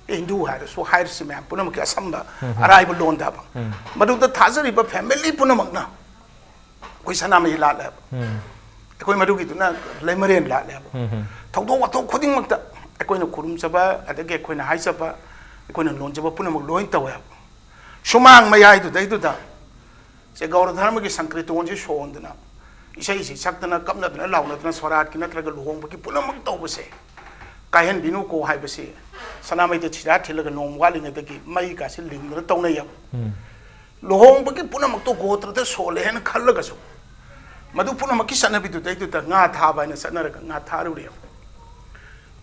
ꯍꯤꯟꯗꯨ ꯍꯥꯏꯔꯁꯨ, ꯍꯥꯏꯔꯤꯁꯤ ꯃꯌꯥꯝ ꯄꯨꯝꯅꯃꯛꯀꯤ ꯑꯁꯝꯕ ꯑꯔꯥꯏꯕ ꯂꯣꯟꯗ ꯍꯥꯏꯕ, ꯃꯗꯨꯗ ꯊꯥꯖꯔꯤꯕ family ꯄꯨꯝꯅꯃꯛꯅ ꯑꯩꯈꯣꯏ ꯁꯅꯥꯃꯍꯤ ꯂꯥꯠꯂꯦꯕ꯫ ꯑꯩꯈꯣꯏ ꯃꯗꯨꯒꯤꯗꯨꯅ ꯂꯩꯃꯔꯦꯟ ꯂꯥꯠꯂꯦꯕ꯫ ꯊꯧꯗꯣꯛ ꯋꯥꯊꯣꯛ ꯈꯨꯗꯤꯡꯃꯛꯇ ꯑꯩꯈꯣꯏꯅ ꯈꯨꯔꯨꯝꯖꯕ, ꯑꯗꯒꯤ ꯑꯩꯈꯣꯏꯅ ꯍꯥꯏꯖꯕ, ꯑꯩꯈꯣꯏꯅ ꯂꯣꯟꯖꯕ ꯄꯨꯝꯅꯃꯛ ꯂꯣꯏ ꯇꯧꯋꯦꯕ꯫ ꯁꯨꯃꯥꯡ ꯃꯌꯥꯏꯗꯨꯗꯩꯗꯨꯗ ꯁꯦ, ꯒꯧꯔ ꯙꯔꯃꯒꯤ ꯁꯪꯀ꯭ꯔꯤꯇꯣꯟꯁꯤ ꯁꯣꯟꯗꯅ, ꯏꯁꯩꯁꯤ ꯁꯛꯇꯅ, ꯀꯞꯅꯗꯅ ꯂꯥꯎꯅꯗꯅ, ꯁꯣꯔꯥꯠꯀꯤ ꯅꯠꯇ꯭ꯔꯒ ꯂꯨꯍꯣꯡꯕꯒꯤ ꯄꯨꯝꯅꯃꯛ ꯇꯧꯕꯁꯦ, "ꯀꯥꯏꯍꯟꯕꯤꯅꯨꯀꯣ" ꯍꯥꯏꯕꯁꯤ ꯁꯅꯥꯃꯍꯤꯗ ꯁꯤꯔꯥ ꯊꯤꯜꯂꯒ ꯅꯣꯡꯃ ꯋꯥꯠꯂꯤꯉꯩꯗꯒꯤ ꯃꯩ ꯀꯥꯁꯤ ꯂꯤꯡꯗꯅ ꯇꯧꯅꯩꯌꯦꯕ꯫ ꯂꯨꯍꯣꯡꯕꯒꯤ ꯄꯨꯝꯅꯃꯛꯇꯣ ꯒꯣꯇ꯭ꯔꯗ ꯁꯣꯜꯂꯦ ꯍꯥꯏꯅ ꯈꯜꯂꯒꯁꯨ, ꯃꯗꯨ ꯄꯨꯝꯅꯃꯛꯀꯤ ꯆꯠꯅꯕꯤꯗꯨꯗꯩꯗꯨꯗ ꯉꯥ ꯊꯥꯕ ꯍꯥꯏꯅ ꯆꯠꯅꯔꯒ ꯉꯥ ꯊꯥꯔꯨꯔꯦꯕ꯫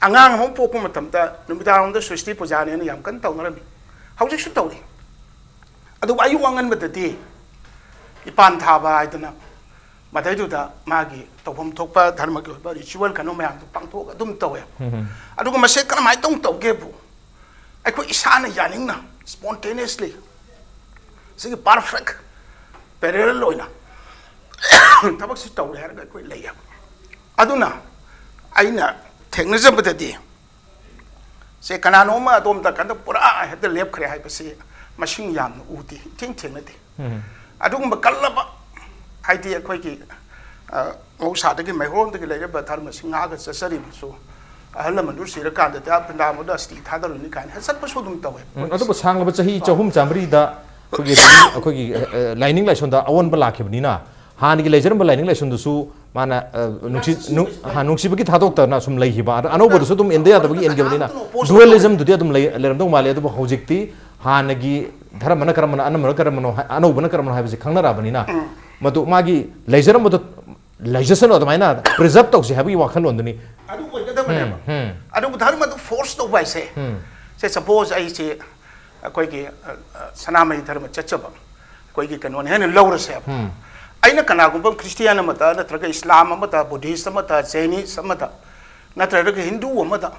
ꯑꯉꯥꯡ ꯑꯃ ꯄꯣꯛꯄ ꯃꯇꯝꯗ ꯅꯨꯃꯤꯗꯥꯡꯔꯣꯝꯗ ꯁ꯭ꯋꯤꯁꯇꯤ ꯄꯨꯖꯥꯅꯦꯅ ꯌꯥꯝ ꯀꯟꯅ ꯇꯧꯅꯔꯝꯃꯤ꯫ ꯍꯧꯖꯤꯛꯁꯨ ꯇꯧꯔꯤ꯫ ꯑꯗꯨꯕꯨ ꯑꯌꯨꯛ ꯑꯉꯟꯕꯗꯗꯤ ꯏꯄꯥꯟ ꯊꯥꯕ ꯍꯥꯏꯗꯅ ꯃꯗꯩꯗꯨꯗ ꯃꯥꯒꯤ ꯇꯧꯐꯝ ꯊꯣꯛꯄ ꯙꯔꯃꯒꯤ ꯑꯣꯏꯕ ritual ꯀꯩꯅꯣ ꯃꯌꯥꯝꯗꯣ ꯄꯥꯡꯊꯣꯛꯑꯒ ꯑꯗꯨꯝ ꯇꯧꯋꯦ꯫ ꯑꯗꯨꯒ ꯃꯁꯦ ꯀꯔꯝꯍꯥꯏꯅ ꯇꯧ ꯇꯧꯒꯦꯕꯨ, ꯑꯩꯈꯣꯏ ꯏꯁꯥꯅ ꯌꯥꯅꯤꯡꯅ spontaneously ꯁꯤꯒꯤ perfect parallel ꯑꯣꯏꯅ ꯊꯕꯛꯁꯤ ꯇꯧꯔꯦ ꯍꯥꯏꯔꯒ ꯑꯩꯈꯣꯏ ꯂꯩꯌꯦꯕ꯫ ꯑꯗꯨꯅ ꯑꯩꯅ ꯊꯦꯡꯅꯖꯕꯗꯗꯤ ꯁꯦ ꯀꯅꯥꯅꯣꯝꯃ ꯑꯗꯣꯝꯗ ꯀꯟꯗ ꯄꯨꯔꯥ ꯍꯦꯛꯇ ꯂꯦꯞꯈ꯭ꯔꯦ ꯍꯥꯏꯕꯁꯤ ꯃꯁꯤꯡ ꯌꯥꯝꯅ ꯎꯗꯦ, ꯏꯊꯦꯡ ꯊꯦꯡꯅꯗꯦ꯫ ꯑꯗꯨꯒꯨꯝꯕ ꯀꯜꯂꯕ, ꯍꯥꯏꯗꯤ ꯑꯩꯈꯣꯏꯒꯤ, ꯑ, ꯃꯍꯧꯁꯥꯗꯒꯤ ꯃꯩꯍꯧꯔꯣꯟꯗꯒꯤ ꯂꯩꯔꯕ ꯙꯔꯃꯁꯤ ꯉꯥꯛꯑꯒ ꯆꯠꯆꯔꯤꯕꯁꯨ, ꯑꯍꯜ ꯂꯃꯟꯗꯨ ꯁꯤꯔꯀꯥꯟꯗꯗꯤ "ꯑꯥ, ꯕ꯭ꯔꯤꯟꯗꯥꯕꯟꯗ ꯑꯁꯇꯤ ꯊꯥꯗꯔꯨꯅꯤ" ꯀꯥꯏꯅ ꯆꯠꯄꯁꯨ ꯑꯗꯨꯝ ꯇꯧꯋꯦ꯫ ꯎꯝ, ꯑꯗꯨꯕꯨ ꯁꯥꯡꯂꯕ ꯆꯍꯤ ꯆꯍꯨꯝ ꯆꯥꯃꯔꯤꯗ ꯑꯩꯈꯣꯏꯒꯤ, ꯑꯩꯈꯣꯏꯒꯤ, ꯑ, ꯂꯥꯏꯅꯤꯡ ꯂꯥꯏꯁꯣꯟꯗ ꯑꯑꯣꯟꯕ ꯂꯥꯛꯈꯤꯕꯅꯤꯅ, ꯍꯥꯟꯅꯒꯤ ꯂꯩꯖꯔꯝꯕ ꯂꯥꯏꯅꯤꯡ ꯂꯥꯏꯁꯣꯟꯗꯨꯁꯨ ꯃꯥꯅ, ꯑ, ꯅꯨꯡꯁꯤ-, ꯅꯨꯡ-, ꯍꯥ, ꯅꯨꯡꯁꯤꯕꯒꯤ ꯊꯥꯗꯣꯛꯇꯅ ꯁꯨꯝ ꯂꯩꯈꯤꯕ꯫ ꯑꯗ ꯑꯅꯧꯕꯗꯨꯁꯨ ꯑꯗꯨꯝ ꯏꯟꯗ ꯌꯥꯗꯕꯒꯤ ꯏꯟꯈꯤꯕꯅꯤꯅ, ꯀꯅꯥꯝꯇꯅ oppose dualism ꯗꯨꯗꯤ ꯑꯗꯨꯝ ꯂꯩ-, ꯂꯩꯔꯝꯗꯧ ꯃꯥꯜꯂꯦ꯫ ꯑꯗꯨꯕꯨ ꯍꯧꯖꯤꯛꯇꯤ ꯍꯥꯟꯅꯒꯤ ꯙꯔꯃꯅ ꯀꯔꯝꯕꯅꯣ, ꯑꯅꯝꯕꯅ ꯀꯔꯝꯕꯅꯣ ꯍꯥꯏ-, ꯑꯅꯧꯕꯅ ꯀꯔꯝꯕꯅꯣ ꯍꯥꯏꯕꯁꯤ ꯈꯪꯅꯔꯛꯑꯕꯅꯤꯅ, ꯎꯝ꯫ ꯃꯗꯨ ꯃꯥꯒꯤ ꯂꯩꯖꯔꯝꯕꯗꯣ ꯂꯩꯖꯁꯅꯨ, ꯑꯗꯨꯃꯥꯏꯅ preserve ꯇꯧꯁꯤ ꯍꯥꯏꯕꯒꯤ ꯋꯥꯈꯜꯂꯣꯟꯗꯨꯅꯤ꯫ ꯑꯗꯨ ꯑꯣꯏꯒꯗꯕꯅꯦꯕ꯫ ꯎꯝ, ꯎꯝ꯫ ꯑꯗꯨꯕꯨ ꯙꯔꯃꯗꯨ force ꯇꯧꯕ ꯍꯥꯏꯁꯦ, ꯎꯝ꯫ ꯁꯦ, suppose ꯑꯩꯁꯦ ꯑꯩꯈꯣꯏꯒꯤ, ꯑ, ꯑ, ꯁꯅꯥꯃꯍꯤ ꯙꯔꯃ ꯆꯠꯆꯕ ꯑꯩꯈꯣꯏꯒꯤ ꯀꯩꯅꯣꯅꯦ ꯍꯥꯏꯅ ꯂꯧꯔꯁꯦꯕ꯫ ꯎꯝ꯫ ꯑꯩꯅ ꯀꯅꯥꯒꯨꯝꯕ ꯈ꯭ꯔꯤꯁꯇꯤꯌꯥꯟ ꯑꯃꯗ, ꯅꯠꯇ꯭ꯔꯒ ꯏꯁꯂꯥꯝ ꯑꯃꯗ, ꯕꯨꯙꯤꯁ ꯑꯃꯗ, ꯖꯩꯅꯤꯁ ꯑꯃꯗ, ꯅꯠꯇ꯭ꯔꯒ ꯍꯤꯟꯗꯨ ꯑꯃꯗ,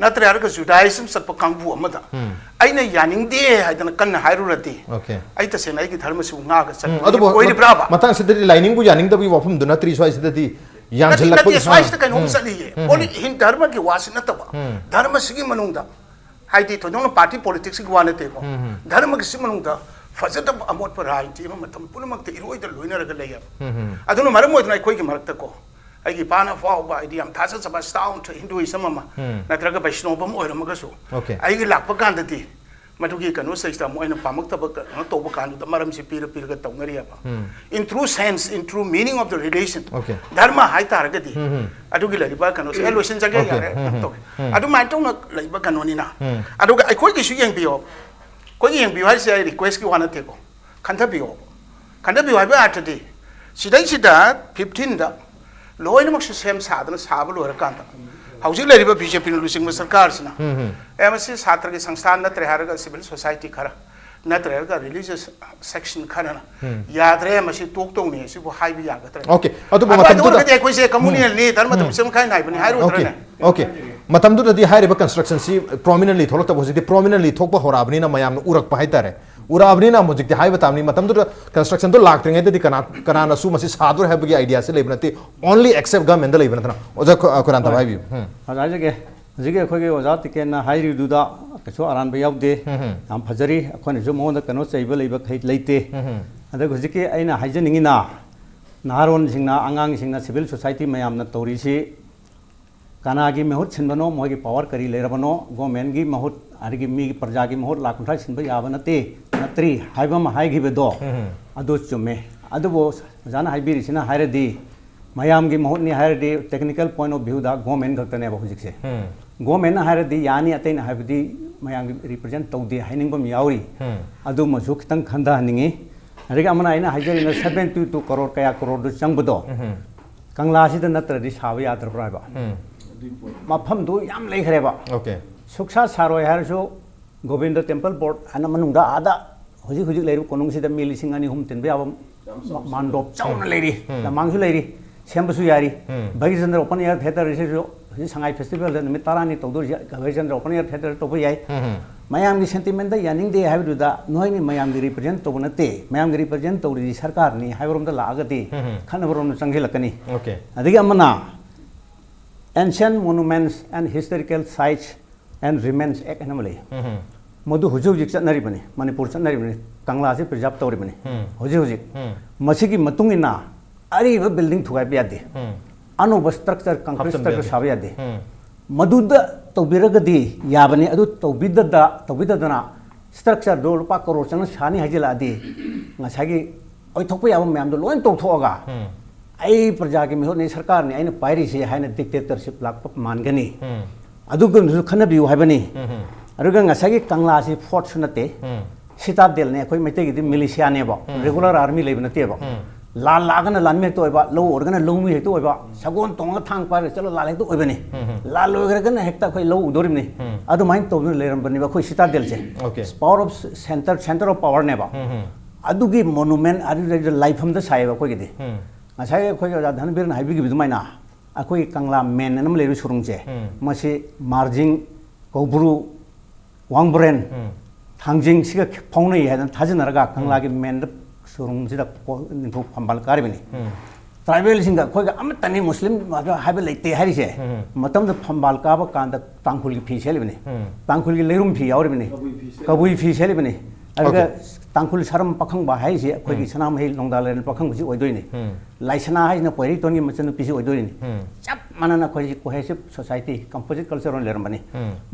ꯅꯠꯇ꯭ꯔꯒ ꯖꯨꯗꯥꯏꯖꯝ ꯆꯠꯄ ꯀꯥꯡꯕꯨ ꯑꯃꯗ ꯎꯝ꯫ ꯑꯩꯅ ꯌꯥꯅꯤꯡꯗꯦ ꯍꯥꯏꯗꯅ ꯀꯟꯅ ꯍꯥꯏꯔꯨꯔꯗꯤ, Okay. ꯑꯩ ꯇꯁꯦꯡꯅ ꯑꯩꯒꯤ ꯙꯔꯃꯁꯤꯕꯨ ꯉꯥꯛꯑꯒ ꯎꯝ, ꯆꯠꯄ ꯑꯗꯨꯕꯨ ꯑꯣꯏꯔꯤꯕ꯭ꯔꯥꯕ? ꯃꯇꯥꯡꯁꯤꯗꯗꯤ ꯂꯥꯏꯅꯤꯡꯕꯨ ꯌꯥꯅꯤꯡꯗꯕꯒꯤ ꯋꯥꯐꯝꯗꯨ ꯅꯠꯇ꯭ꯔꯤ ꯁ꯭ꯋꯥꯏꯁꯤꯗꯗꯤ꯫ ꯅꯠꯇꯦ, ꯌꯥꯝꯁꯤꯜꯂꯛꯄꯒꯤ ꯅꯠꯇꯦ, ꯁ꯭ꯋꯥꯏꯁꯤꯗ ꯀꯩꯅꯣꯝ ꯎꯝ꯫ ꯆꯠꯂꯤꯌꯦ꯫ ꯎꯝ꯫ Only ꯙꯔꯃꯒꯤ ꯋꯥꯁꯤ ꯅꯠꯇꯕ, ꯎꯝ꯫ ꯙꯔꯃꯁꯤꯒꯤ ꯃꯅꯨꯡꯗ, ꯍꯥꯏꯗꯤ ꯊꯣꯏꯗꯣꯛꯅ party politics ꯀꯤ ꯋꯥ ꯅꯠꯇꯦꯀꯣ, ꯎꯝ, ꯎꯝ꯫ ꯙꯔꯃꯒꯤꯁꯤ ꯃꯅꯨꯡꯗ ꯐꯖꯗꯕ ꯑꯃꯣꯠꯄ ꯔꯥꯖꯅꯤꯇꯤ ꯑꯃ ꯃꯇꯝ ꯄꯨꯝꯅꯃꯛꯇ ꯏꯔꯣꯏꯗ ꯂꯣꯏꯅꯔꯒ ꯂꯩꯌꯦꯕ꯫ ꯎꯝ, ꯎꯝ꯫ ꯑꯗꯨꯅ ꯃꯔꯝ ꯑꯣꯏꯗꯨꯅ ꯑꯩꯈꯣꯏꯒꯤ ꯃꯔꯛꯇꯀꯣ, ꯑꯩꯒꯤ ꯏꯄꯥꯅ ꯐꯥꯎꯕ, ꯍꯥꯏꯗꯤ ꯌꯥꯝ ꯊꯥꯖꯖꯕ Stoned Hinduism ꯑꯃ, ꯎꯝ꯫ ꯅꯠꯇ꯭ꯔꯒ ꯕꯩꯁꯅꯣꯕ ꯑꯃ ꯑꯣꯏꯔꯝꯃꯒꯁꯨ, Okay. ꯑꯩꯒꯤ ꯂꯥꯛꯄ ꯀꯥꯟꯗꯗꯤ ꯃꯗꯨꯒꯤ ꯀꯩꯅꯣꯁꯤꯗ ꯃꯣꯏꯅ ꯄꯥꯝꯃꯛꯇꯕ ꯀꯩꯅꯣ ꯇꯧꯕ ꯀꯥꯟꯗꯨꯗ ꯃꯔꯝꯁꯤ ꯄꯤꯔ ꯄꯤꯔꯒ ꯇꯧꯅꯔꯤꯑꯕ꯫ ꯎꯝ꯫ In true sense, in true meaning of the religion, Okay. ꯙꯔꯃ ꯍꯥꯏꯇꯥꯔꯒꯗꯤ ꯎꯝ, ꯎꯝ꯫ ꯑꯗꯨꯒꯤ ꯂꯩꯔꯤꯕ ꯀꯩꯅꯣꯁꯦ, ꯑꯦ, ꯂꯣꯏꯁꯤꯟꯖꯒꯦ, Okay. ꯌꯥꯔꯦ, ꯎꯝ, ꯀꯩꯅꯣ ꯎꯝ꯫ ꯇꯧꯒꯦ꯫ ꯎꯝ꯫ ꯑꯗꯨꯃꯥꯏꯅ ꯇꯧꯅ ꯂꯩꯕ ꯀꯩꯅꯣꯅꯤꯅ꯫ ꯎꯝ꯫ ꯑꯗꯨꯒ ꯑꯩꯈꯣꯏꯒꯤꯁꯨ ꯌꯦꯡꯕꯤꯌꯣ꯫ ꯑꯩꯈꯣꯏꯒꯤ ꯌꯦꯡꯕꯤꯌꯨ ꯍꯥꯏꯁꯦ ꯑꯩ request ꯀꯤ ꯋꯥ ꯅꯠꯇꯦꯀꯣ, ꯈꯟꯊꯕꯤꯌꯣ꯫ ꯈꯟꯊꯕꯤꯌꯨ ꯍꯥꯏꯕ ꯑꯥꯔꯊꯗꯤ, ꯁꯤꯗꯩꯁꯤꯗ fifteen ꯗ ꯂꯣꯏꯅꯃꯛꯁꯨ ꯁꯦꯝ ꯁꯥꯗꯅ ꯁꯥꯕ ꯂꯣꯏꯔꯀꯥꯟꯗ, ꯍꯧꯖꯤꯛ ꯂꯩꯔꯤꯕ BJP ꯅ ꯂꯨꯆꯤꯡꯕ ꯁꯔꯀꯥꯔꯁꯤꯅ ꯎꯝ, ꯎꯝ꯫ "ꯑꯦ, ꯃꯁꯤ ꯁꯥꯇ꯭ꯔꯒꯤ ꯁꯪꯁꯊꯥꯟ ꯅꯠꯇ꯭ꯔꯦ" ꯍꯥꯏꯔꯒ civil society ꯈꯔ, ꯅꯠꯇ꯭ꯔꯒ religious section ꯈꯔꯅ ꯎꯝ꯫ "ꯌꯥꯗ꯭ꯔꯦ, ꯃꯁꯤ ꯇꯣꯛꯇꯧꯅꯤ" ꯍꯥꯏꯁꯤꯕꯨ ꯍꯥꯏꯕ ꯌꯥꯒꯗ꯭ꯔꯥ? Okay, ꯑꯗꯨꯕꯨ ꯑꯗꯨ ꯃꯇꯝꯗꯨꯗ ꯑꯣꯏꯔꯒꯗꯤ ꯑꯩꯈꯣꯏꯁꯦ communal ꯅꯤ, ꯎꯝ꯫ ꯙꯔꯃꯗ ꯎꯝ꯫ ꯃꯁꯦꯜ ꯃꯈꯥꯏ ꯅꯥꯏꯕꯅꯤ Okay, ꯍꯥꯏꯔꯨꯗ꯭ꯔꯅꯦ? Okay. ꯃꯇꯝꯗꯨꯗꯗꯤ ꯍꯥꯏꯔꯤꯕ construction ꯁꯤ prominently ꯊꯣꯛꯂꯛꯇꯕ, ꯍꯧꯖꯤꯛꯇꯤ prominently ꯊꯣꯛꯄ ꯍꯧꯔꯛꯑꯕꯅꯤꯅ ꯃꯌꯥꯝꯅ ꯎꯔꯛꯄ ꯍꯥꯏꯇꯥꯔꯦ꯫ ꯎꯔꯛꯑꯕꯅꯤꯅ ꯍꯧꯖꯤꯛꯇꯤ ꯍꯥꯏꯕ ꯇꯥꯕꯅꯤ, ꯃꯇꯝꯗꯨꯗ construction ꯗꯣ ꯂꯥꯛꯇ꯭ꯔꯤꯉꯩꯗꯗꯤ ꯀꯅꯥ, ꯀꯅꯥꯅꯁꯨ ꯃꯁꯤ ꯁꯥꯗꯣꯔꯦ ꯍꯥꯏꯕꯒꯤ idea ꯁꯤ ꯂꯩꯕ ꯅꯠꯇꯦ, only except government ꯗ ꯂꯩꯕ ꯅꯠꯇꯅ꯫ ꯑꯣꯖꯥ ꯈꯨ-, ꯑ, ꯈꯨꯔꯥꯟꯇꯝ ꯍꯣꯏ꯫ ꯍꯥꯏꯕꯤꯌꯨ꯫ ꯎꯝ꯫ ꯑꯣꯖꯥ ꯍꯥꯏꯖꯒꯦ꯫ ꯍꯧꯖꯤꯛꯀꯤ ꯑꯩꯈꯣꯏꯒꯤ ꯑꯣꯖꯥ ꯇꯤꯀꯦꯟꯅ ꯍꯥꯏꯔꯤꯗꯨꯗ ꯀꯩꯁꯨ ꯑꯔꯥꯟꯕ ꯌꯥꯎꯗꯦ꯫ ꯎꯝ꯫ ꯌꯥꯝ ꯐꯖꯔꯤ꯫ ꯑꯩꯈꯣꯏꯅꯁꯨ ꯃꯉꯣꯟꯗ ꯀꯩꯅꯣ ꯆꯩꯕ ꯂꯩꯕ ꯈꯩ-, ꯂꯩꯇꯦ꯫ ꯎꯝ꯫ ꯑꯗꯨꯒ ꯍꯧꯖꯤꯛꯀꯤ ꯑꯩꯅ ꯍꯥꯏꯖꯅꯤꯡꯉꯤꯅ, ꯅꯍꯥꯔꯣꯟꯁꯤꯡꯅ, ꯑꯉꯥꯡꯁꯤꯡꯅ, civil society ꯃꯌꯥꯝꯅ ꯇꯧꯔꯤꯁꯤ ꯀꯅꯥꯒꯤ ꯃꯍꯨꯠ ꯁꯤꯟꯕꯅꯣ, ꯃꯣꯏꯒꯤ power ꯀꯔꯤ ꯂꯩꯔꯕꯅꯣ, governmentꯀꯤ ꯃꯍꯨꯠ, ꯑꯗꯒꯤ ꯃꯤꯒꯤ ꯄ꯭ꯔꯖꯥꯒꯤ ꯃꯍꯨꯠ ꯂꯥꯛ ꯀꯨꯟꯊ꯭ꯔꯥ ꯁꯤꯟꯕ ꯌꯥꯕ ꯅꯠꯇꯦ, ꯅꯠꯇ꯭ꯔꯤ ꯍꯥꯏꯕ ꯑꯃ ꯍꯥꯏꯈꯤꯕꯗꯣ, ꯎꯝ꯫ ꯑꯗꯨ ꯆꯨꯝꯃꯦ꯫ ꯑꯗꯨꯕꯨ ꯑꯣꯖꯥꯅ ꯍꯥꯏꯕꯤꯔꯤꯁꯤꯅ ꯍꯥꯏꯔꯗꯤ, ꯃꯌꯥꯝꯒꯤ ꯃꯍꯨꯠꯅꯤ ꯍꯥꯏꯔꯗꯤ, technical point of viewꯗ government ꯈꯛꯇꯅꯦꯕ ꯍꯧꯖꯤꯛꯁꯦ꯫ ꯎꯝ꯫ Governmentꯅ ꯍꯥꯏꯔꯗꯤ ꯌꯥꯅꯤ, ꯑꯇꯩꯅ ꯍꯥꯏꯕꯗꯤ ꯃꯌꯥꯝꯒꯤ represent ꯇꯧꯗꯦ ꯍꯥꯏꯅꯤꯡꯕ ꯑꯃ ꯌꯥꯎꯔꯤ꯫ ꯎꯝ꯫ ꯑꯗꯨꯃꯁꯨ ꯈꯤꯇꯪ ꯈꯟꯊꯍꯟꯅꯤꯡꯉꯤ꯫ ꯑꯗꯒꯤ ꯑꯃꯅ ꯑꯩꯅ ꯍꯥꯏꯖꯔꯤꯅ seventy two crore ꯀꯌꯥ crore ꯗꯨ ꯆꯪꯕꯗꯣ, ꯎꯝ꯫ ꯀꯪꯂꯥꯁꯤꯗ ꯅꯠꯇ꯭ꯔꯗꯤ ꯁꯥꯕ ꯌꯥꯗ꯭ꯔꯕ꯭ꯔꯥ ꯍꯥꯏꯕ꯫ ꯎꯝ꯫ ꯃꯐꯝꯗꯨ ꯌꯥꯝ ꯂꯩꯈ꯭ꯔꯦꯕ꯫ Okay꯫ ꯁꯨꯛꯁꯥ ꯁꯥꯔꯣꯏ ꯍꯥꯏꯔꯁꯨ, ꯒꯣꯕꯤꯟꯗ temple board ꯍꯥꯏꯅ ꯃꯅꯨꯡꯗ ꯑꯥꯗ ꯍꯧꯖꯤꯛ ꯍꯧꯖꯤꯛ ꯂꯩꯔꯤꯕ ꯀꯣꯅꯨꯡꯁꯤꯗ ꯃꯤ ꯂꯤꯁꯤꯡ ꯑꯅꯤ ꯑꯍꯨꯝ ꯇꯤꯟꯕ ꯌꯥꯕ ꯃ-, ꯃꯥꯟꯗꯣꯞ ꯆꯥꯎꯅ ꯎꯝ꯫ ꯂꯩꯔꯤ꯫ ꯎꯝ꯫ ꯂꯝꯃꯥꯡꯁꯨ ꯂꯩꯔꯤ꯫ ꯎꯝ꯫ ꯚꯒꯤꯆꯟꯗ꯭ꯔ open air theatre ꯁꯤꯁꯨ ꯍꯧꯖꯤꯛ ꯁꯉꯥꯏ festivalꯗ ꯅꯨꯃꯤꯠ ꯇꯔꯥꯅꯤ ꯇꯧꯗꯣꯔꯤꯁꯦ ꯚꯒꯤꯆꯟꯗ꯭ꯔ open air theatre ꯇꯧꯕ ꯌꯥꯏ꯫ ꯎꯝ꯫ ꯃꯌꯥꯝꯒꯤ sentimentꯗ ꯌꯥꯅꯤꯡꯗꯦ ꯍꯥꯏꯕꯗꯨꯗ ꯅꯣꯏꯅ ꯃꯌꯥꯝꯒꯤ represent ꯇꯧꯕ ꯅꯠꯇꯦ, ꯃꯌꯥꯝꯒꯤ represent ꯇꯧꯔꯤꯁꯤ ꯁꯔꯀꯥꯔꯅꯤ ꯍꯥꯏꯕꯔꯣꯝꯗ ꯂꯥꯛꯑꯒꯗꯤ ꯎꯝ꯫ ꯈꯠꯅꯕꯔꯣꯝꯗ ꯆꯪꯁꯤꯜꯂꯛꯀꯅꯤ꯫ Okay꯫ ꯑꯗꯒꯤ ꯑꯃꯅ Ancient Monuments and Historical Sites and Remains Act ꯍꯥꯏꯅ ꯑꯃ ꯂꯩ꯫ ꯎꯝ꯫ ꯃꯗꯨ ꯍꯧꯖꯤꯛ ꯍꯧꯖꯤꯛ ꯆꯠꯅꯔꯤꯕꯅꯤ, ꯃꯅꯤꯄꯨꯔ ꯆꯠꯅꯔꯤꯕꯅꯤ, ꯀꯪꯂꯥꯁꯤ preserve ꯇꯧꯔꯤꯕꯅꯤ ꯎꯝ꯫ ꯍꯧꯖꯤꯛ ꯍꯧꯖꯤꯛ꯫ ꯎꯝ꯫ ꯃꯁꯤꯒꯤ ꯃꯇꯨꯡ ꯏꯟꯅ ꯑꯔꯤꯕ building ꯊꯨꯒꯥꯏꯕ ꯌꯥꯗꯦ, ꯎꯝ꯫ ꯑꯅꯧꯕ structure, concrete ꯍꯥꯞꯆꯤꯟꯕ structure ꯌꯥꯗꯦ꯫ ꯁꯥꯕ ꯌꯥꯗꯦ꯫ ꯎꯝ꯫ ꯃꯗꯨꯗ ꯇꯧꯕꯤꯔꯒꯗꯤ ꯌꯥꯕꯅꯤ, ꯑꯗꯨ ꯇꯧꯕꯤꯗꯗ-, ꯇꯧꯕꯤꯗꯗꯅ structureꯗꯣ ꯂꯨꯄꯥ ꯀꯔꯣꯔ ꯆꯪꯅ ꯁꯥꯅꯤ ꯍꯥꯏꯖꯤꯜꯂꯛꯑꯗꯤ ꯉꯁꯥꯏꯒꯤ ꯑꯣꯏꯊꯣꯛꯄ ꯌꯥꯕ ꯃꯌꯥꯝꯗꯣ ꯂꯣꯏ ꯇꯧꯊꯣꯛꯑꯒ ꯎꯝ꯫ ꯑꯩ ꯄ꯭ꯔꯖꯥꯒꯤ ꯃꯤꯍꯨꯠꯅꯤ, ꯁꯔꯀꯥꯔꯅꯤ ꯑꯩꯅ ꯄꯥꯏꯔꯤꯁꯤ ꯍꯥꯏꯅ dictatorship ꯂꯥꯛꯄ ꯃꯥꯟꯒꯅꯤ꯫ ꯎꯝ꯫ ꯑꯗꯨꯒꯨꯝꯕꯁꯨ ꯈꯟꯅꯕꯤꯌꯨ ꯍꯥꯏꯕꯅꯤ꯫ ꯎꯝ꯫ ꯑꯗꯨꯒ ꯉꯁꯥꯏꯒꯤ ꯀꯪꯂꯥꯁꯤ fortꯁꯨ ꯅꯠꯇꯦ, ꯎꯝ꯫ citadelꯅꯦ, ꯑꯩꯈꯣꯏ ꯃꯩꯇꯩꯒꯤꯗꯤ militiaꯅꯦꯕ, ꯎꯝ꯫ regular army ꯂꯩꯕ ꯅꯠꯇꯦꯕ꯫ ꯎꯝ꯫ ꯂꯥꯟ ꯂꯥꯛꯑꯒꯅ ꯂꯥꯟꯃꯤ ꯍꯦꯛꯇ ꯑꯣꯏꯕ, ꯂꯧ ꯑꯣꯏꯔꯒꯅ ꯂꯧꯃꯤ ꯍꯦꯛꯇ ꯑꯣꯏꯕ, ꯁꯒꯣꯜ ꯇꯣꯡꯉꯒ ꯊꯥꯡ ꯄꯥꯏꯔꯒ ꯆꯠꯂ ꯂꯥꯟ ꯍꯦꯛꯇ ꯑꯣꯏꯕꯅꯤ꯫ ꯎꯝ꯫ ꯂꯥꯟ ꯂꯣꯏꯈ꯭ꯔꯒꯅ ꯍꯦꯛꯇ ꯑꯩꯈꯣꯏ ꯂꯧ ꯎꯗꯣꯔꯤꯕꯅꯤ꯫ ꯎꯝ꯫ ꯑꯗꯨꯃꯥꯏꯅ ꯇꯧꯗꯨꯅ ꯂꯩꯔꯝꯕꯅꯦꯕ ꯑꯩꯈꯣꯏ citadelꯁꯦ꯫ Okay꯫ Power of center, center of powerꯅꯦꯕ꯫ ꯎꯝ꯫ ꯑꯗꯨꯒꯤ monument ꯑꯗꯨꯗꯩꯗ ꯂꯥꯏꯐꯝꯗ ꯁꯥꯏꯌꯦꯕ ꯑꯩꯈꯣꯏꯒꯤꯗꯤ꯫ ꯎꯝ꯫ ꯉꯁꯥꯏ ꯑꯩꯈꯣꯏꯒꯤ ꯑꯣꯖꯥ ꯙꯅꯕꯤꯔꯅ ꯍꯥꯏꯕꯤꯈꯤꯕ ꯑꯗꯨꯃꯥꯏꯅ ꯑꯩꯈꯣꯏꯒꯤ ꯀꯪꯂꯥ main ꯑꯅ ꯑꯃ ꯂꯩꯔꯤꯕ ꯁꯨꯔꯨꯡꯁꯦ, ꯎꯝ꯫ ꯃꯁꯤ ꯃꯥꯔꯖꯤꯡ, ꯀꯧꯕ꯭ꯔꯨ, ꯋꯥꯡꯕ꯭ꯔꯦꯟ, ꯎꯝ꯫ ꯊꯥꯡꯖꯤꯡꯁꯤꯒ ꯐꯥꯎꯅꯩ ꯍꯥꯏꯗꯅ ꯊꯥꯖꯅꯔꯒ ꯎꯝ꯫ ꯀꯪꯂꯥꯒꯤ main ꯁꯨꯔꯨꯡꯁꯤꯗ ꯀꯣ-, ꯅꯤꯡꯊꯧ ꯐꯝꯕꯥꯜ ꯀꯥꯔꯤꯕꯅꯤ꯫ ꯎꯝ꯫ ꯇ꯭ꯔꯥꯏꯕꯦꯜꯁꯤꯡꯗ ꯑꯩꯈꯣꯏꯒ ꯑꯃꯠꯇꯅꯤ, ꯃꯨꯁꯂꯤꯝ ꯍꯥꯏꯕ ꯂꯩꯇꯦ ꯍꯥꯏꯔꯤꯁꯦ꯫ ꯃꯇꯝꯗ ꯐꯝꯕꯥꯜ ꯀꯥꯕ ꯀꯥꯟꯗ ꯇꯥꯡꯈꯨꯜꯒꯤ ꯐꯤ ꯁꯦꯠꯂꯤꯕꯅꯤ, ꯇꯥꯡꯈꯨꯜꯒꯤ ꯂꯩꯔꯨꯝ ꯐꯤ ꯌꯥꯎꯔꯤꯕꯅꯤ, ꯀꯕꯨꯏ ꯐꯤ ꯁꯦꯠꯂꯤꯕꯅꯤ꯫ ꯑꯗꯨꯒ ꯇꯥꯡꯈꯨꯜ ꯁꯔꯝ ꯄꯥꯈꯪꯕ ꯍꯥꯏꯔꯤꯁꯦ ꯑꯩꯈꯣꯏꯒꯤ ꯁꯅꯥꯃꯍꯤ ꯂꯣꯡꯗꯥ ꯂꯩꯔꯦꯟ ꯄꯥꯈꯪꯕꯁꯤ ꯑꯣꯏꯗꯣꯏꯅꯤ꯫ ꯂꯥꯏꯁꯅꯥ ꯍꯥꯏꯁꯤꯅ ꯄꯣꯏꯔꯩꯇꯣꯟꯒꯤ ꯃꯆꯟꯅꯨꯄꯤꯁꯤ ꯑꯣꯏꯗꯣꯏꯅꯤ꯫ ꯆꯞ ꯃꯥꯟꯅꯅ ꯑꯩꯈꯣꯏꯁꯤ cohesive society, composite culture ꯑꯣꯏꯅ ꯂꯩꯔꯝꯕꯅꯤ꯫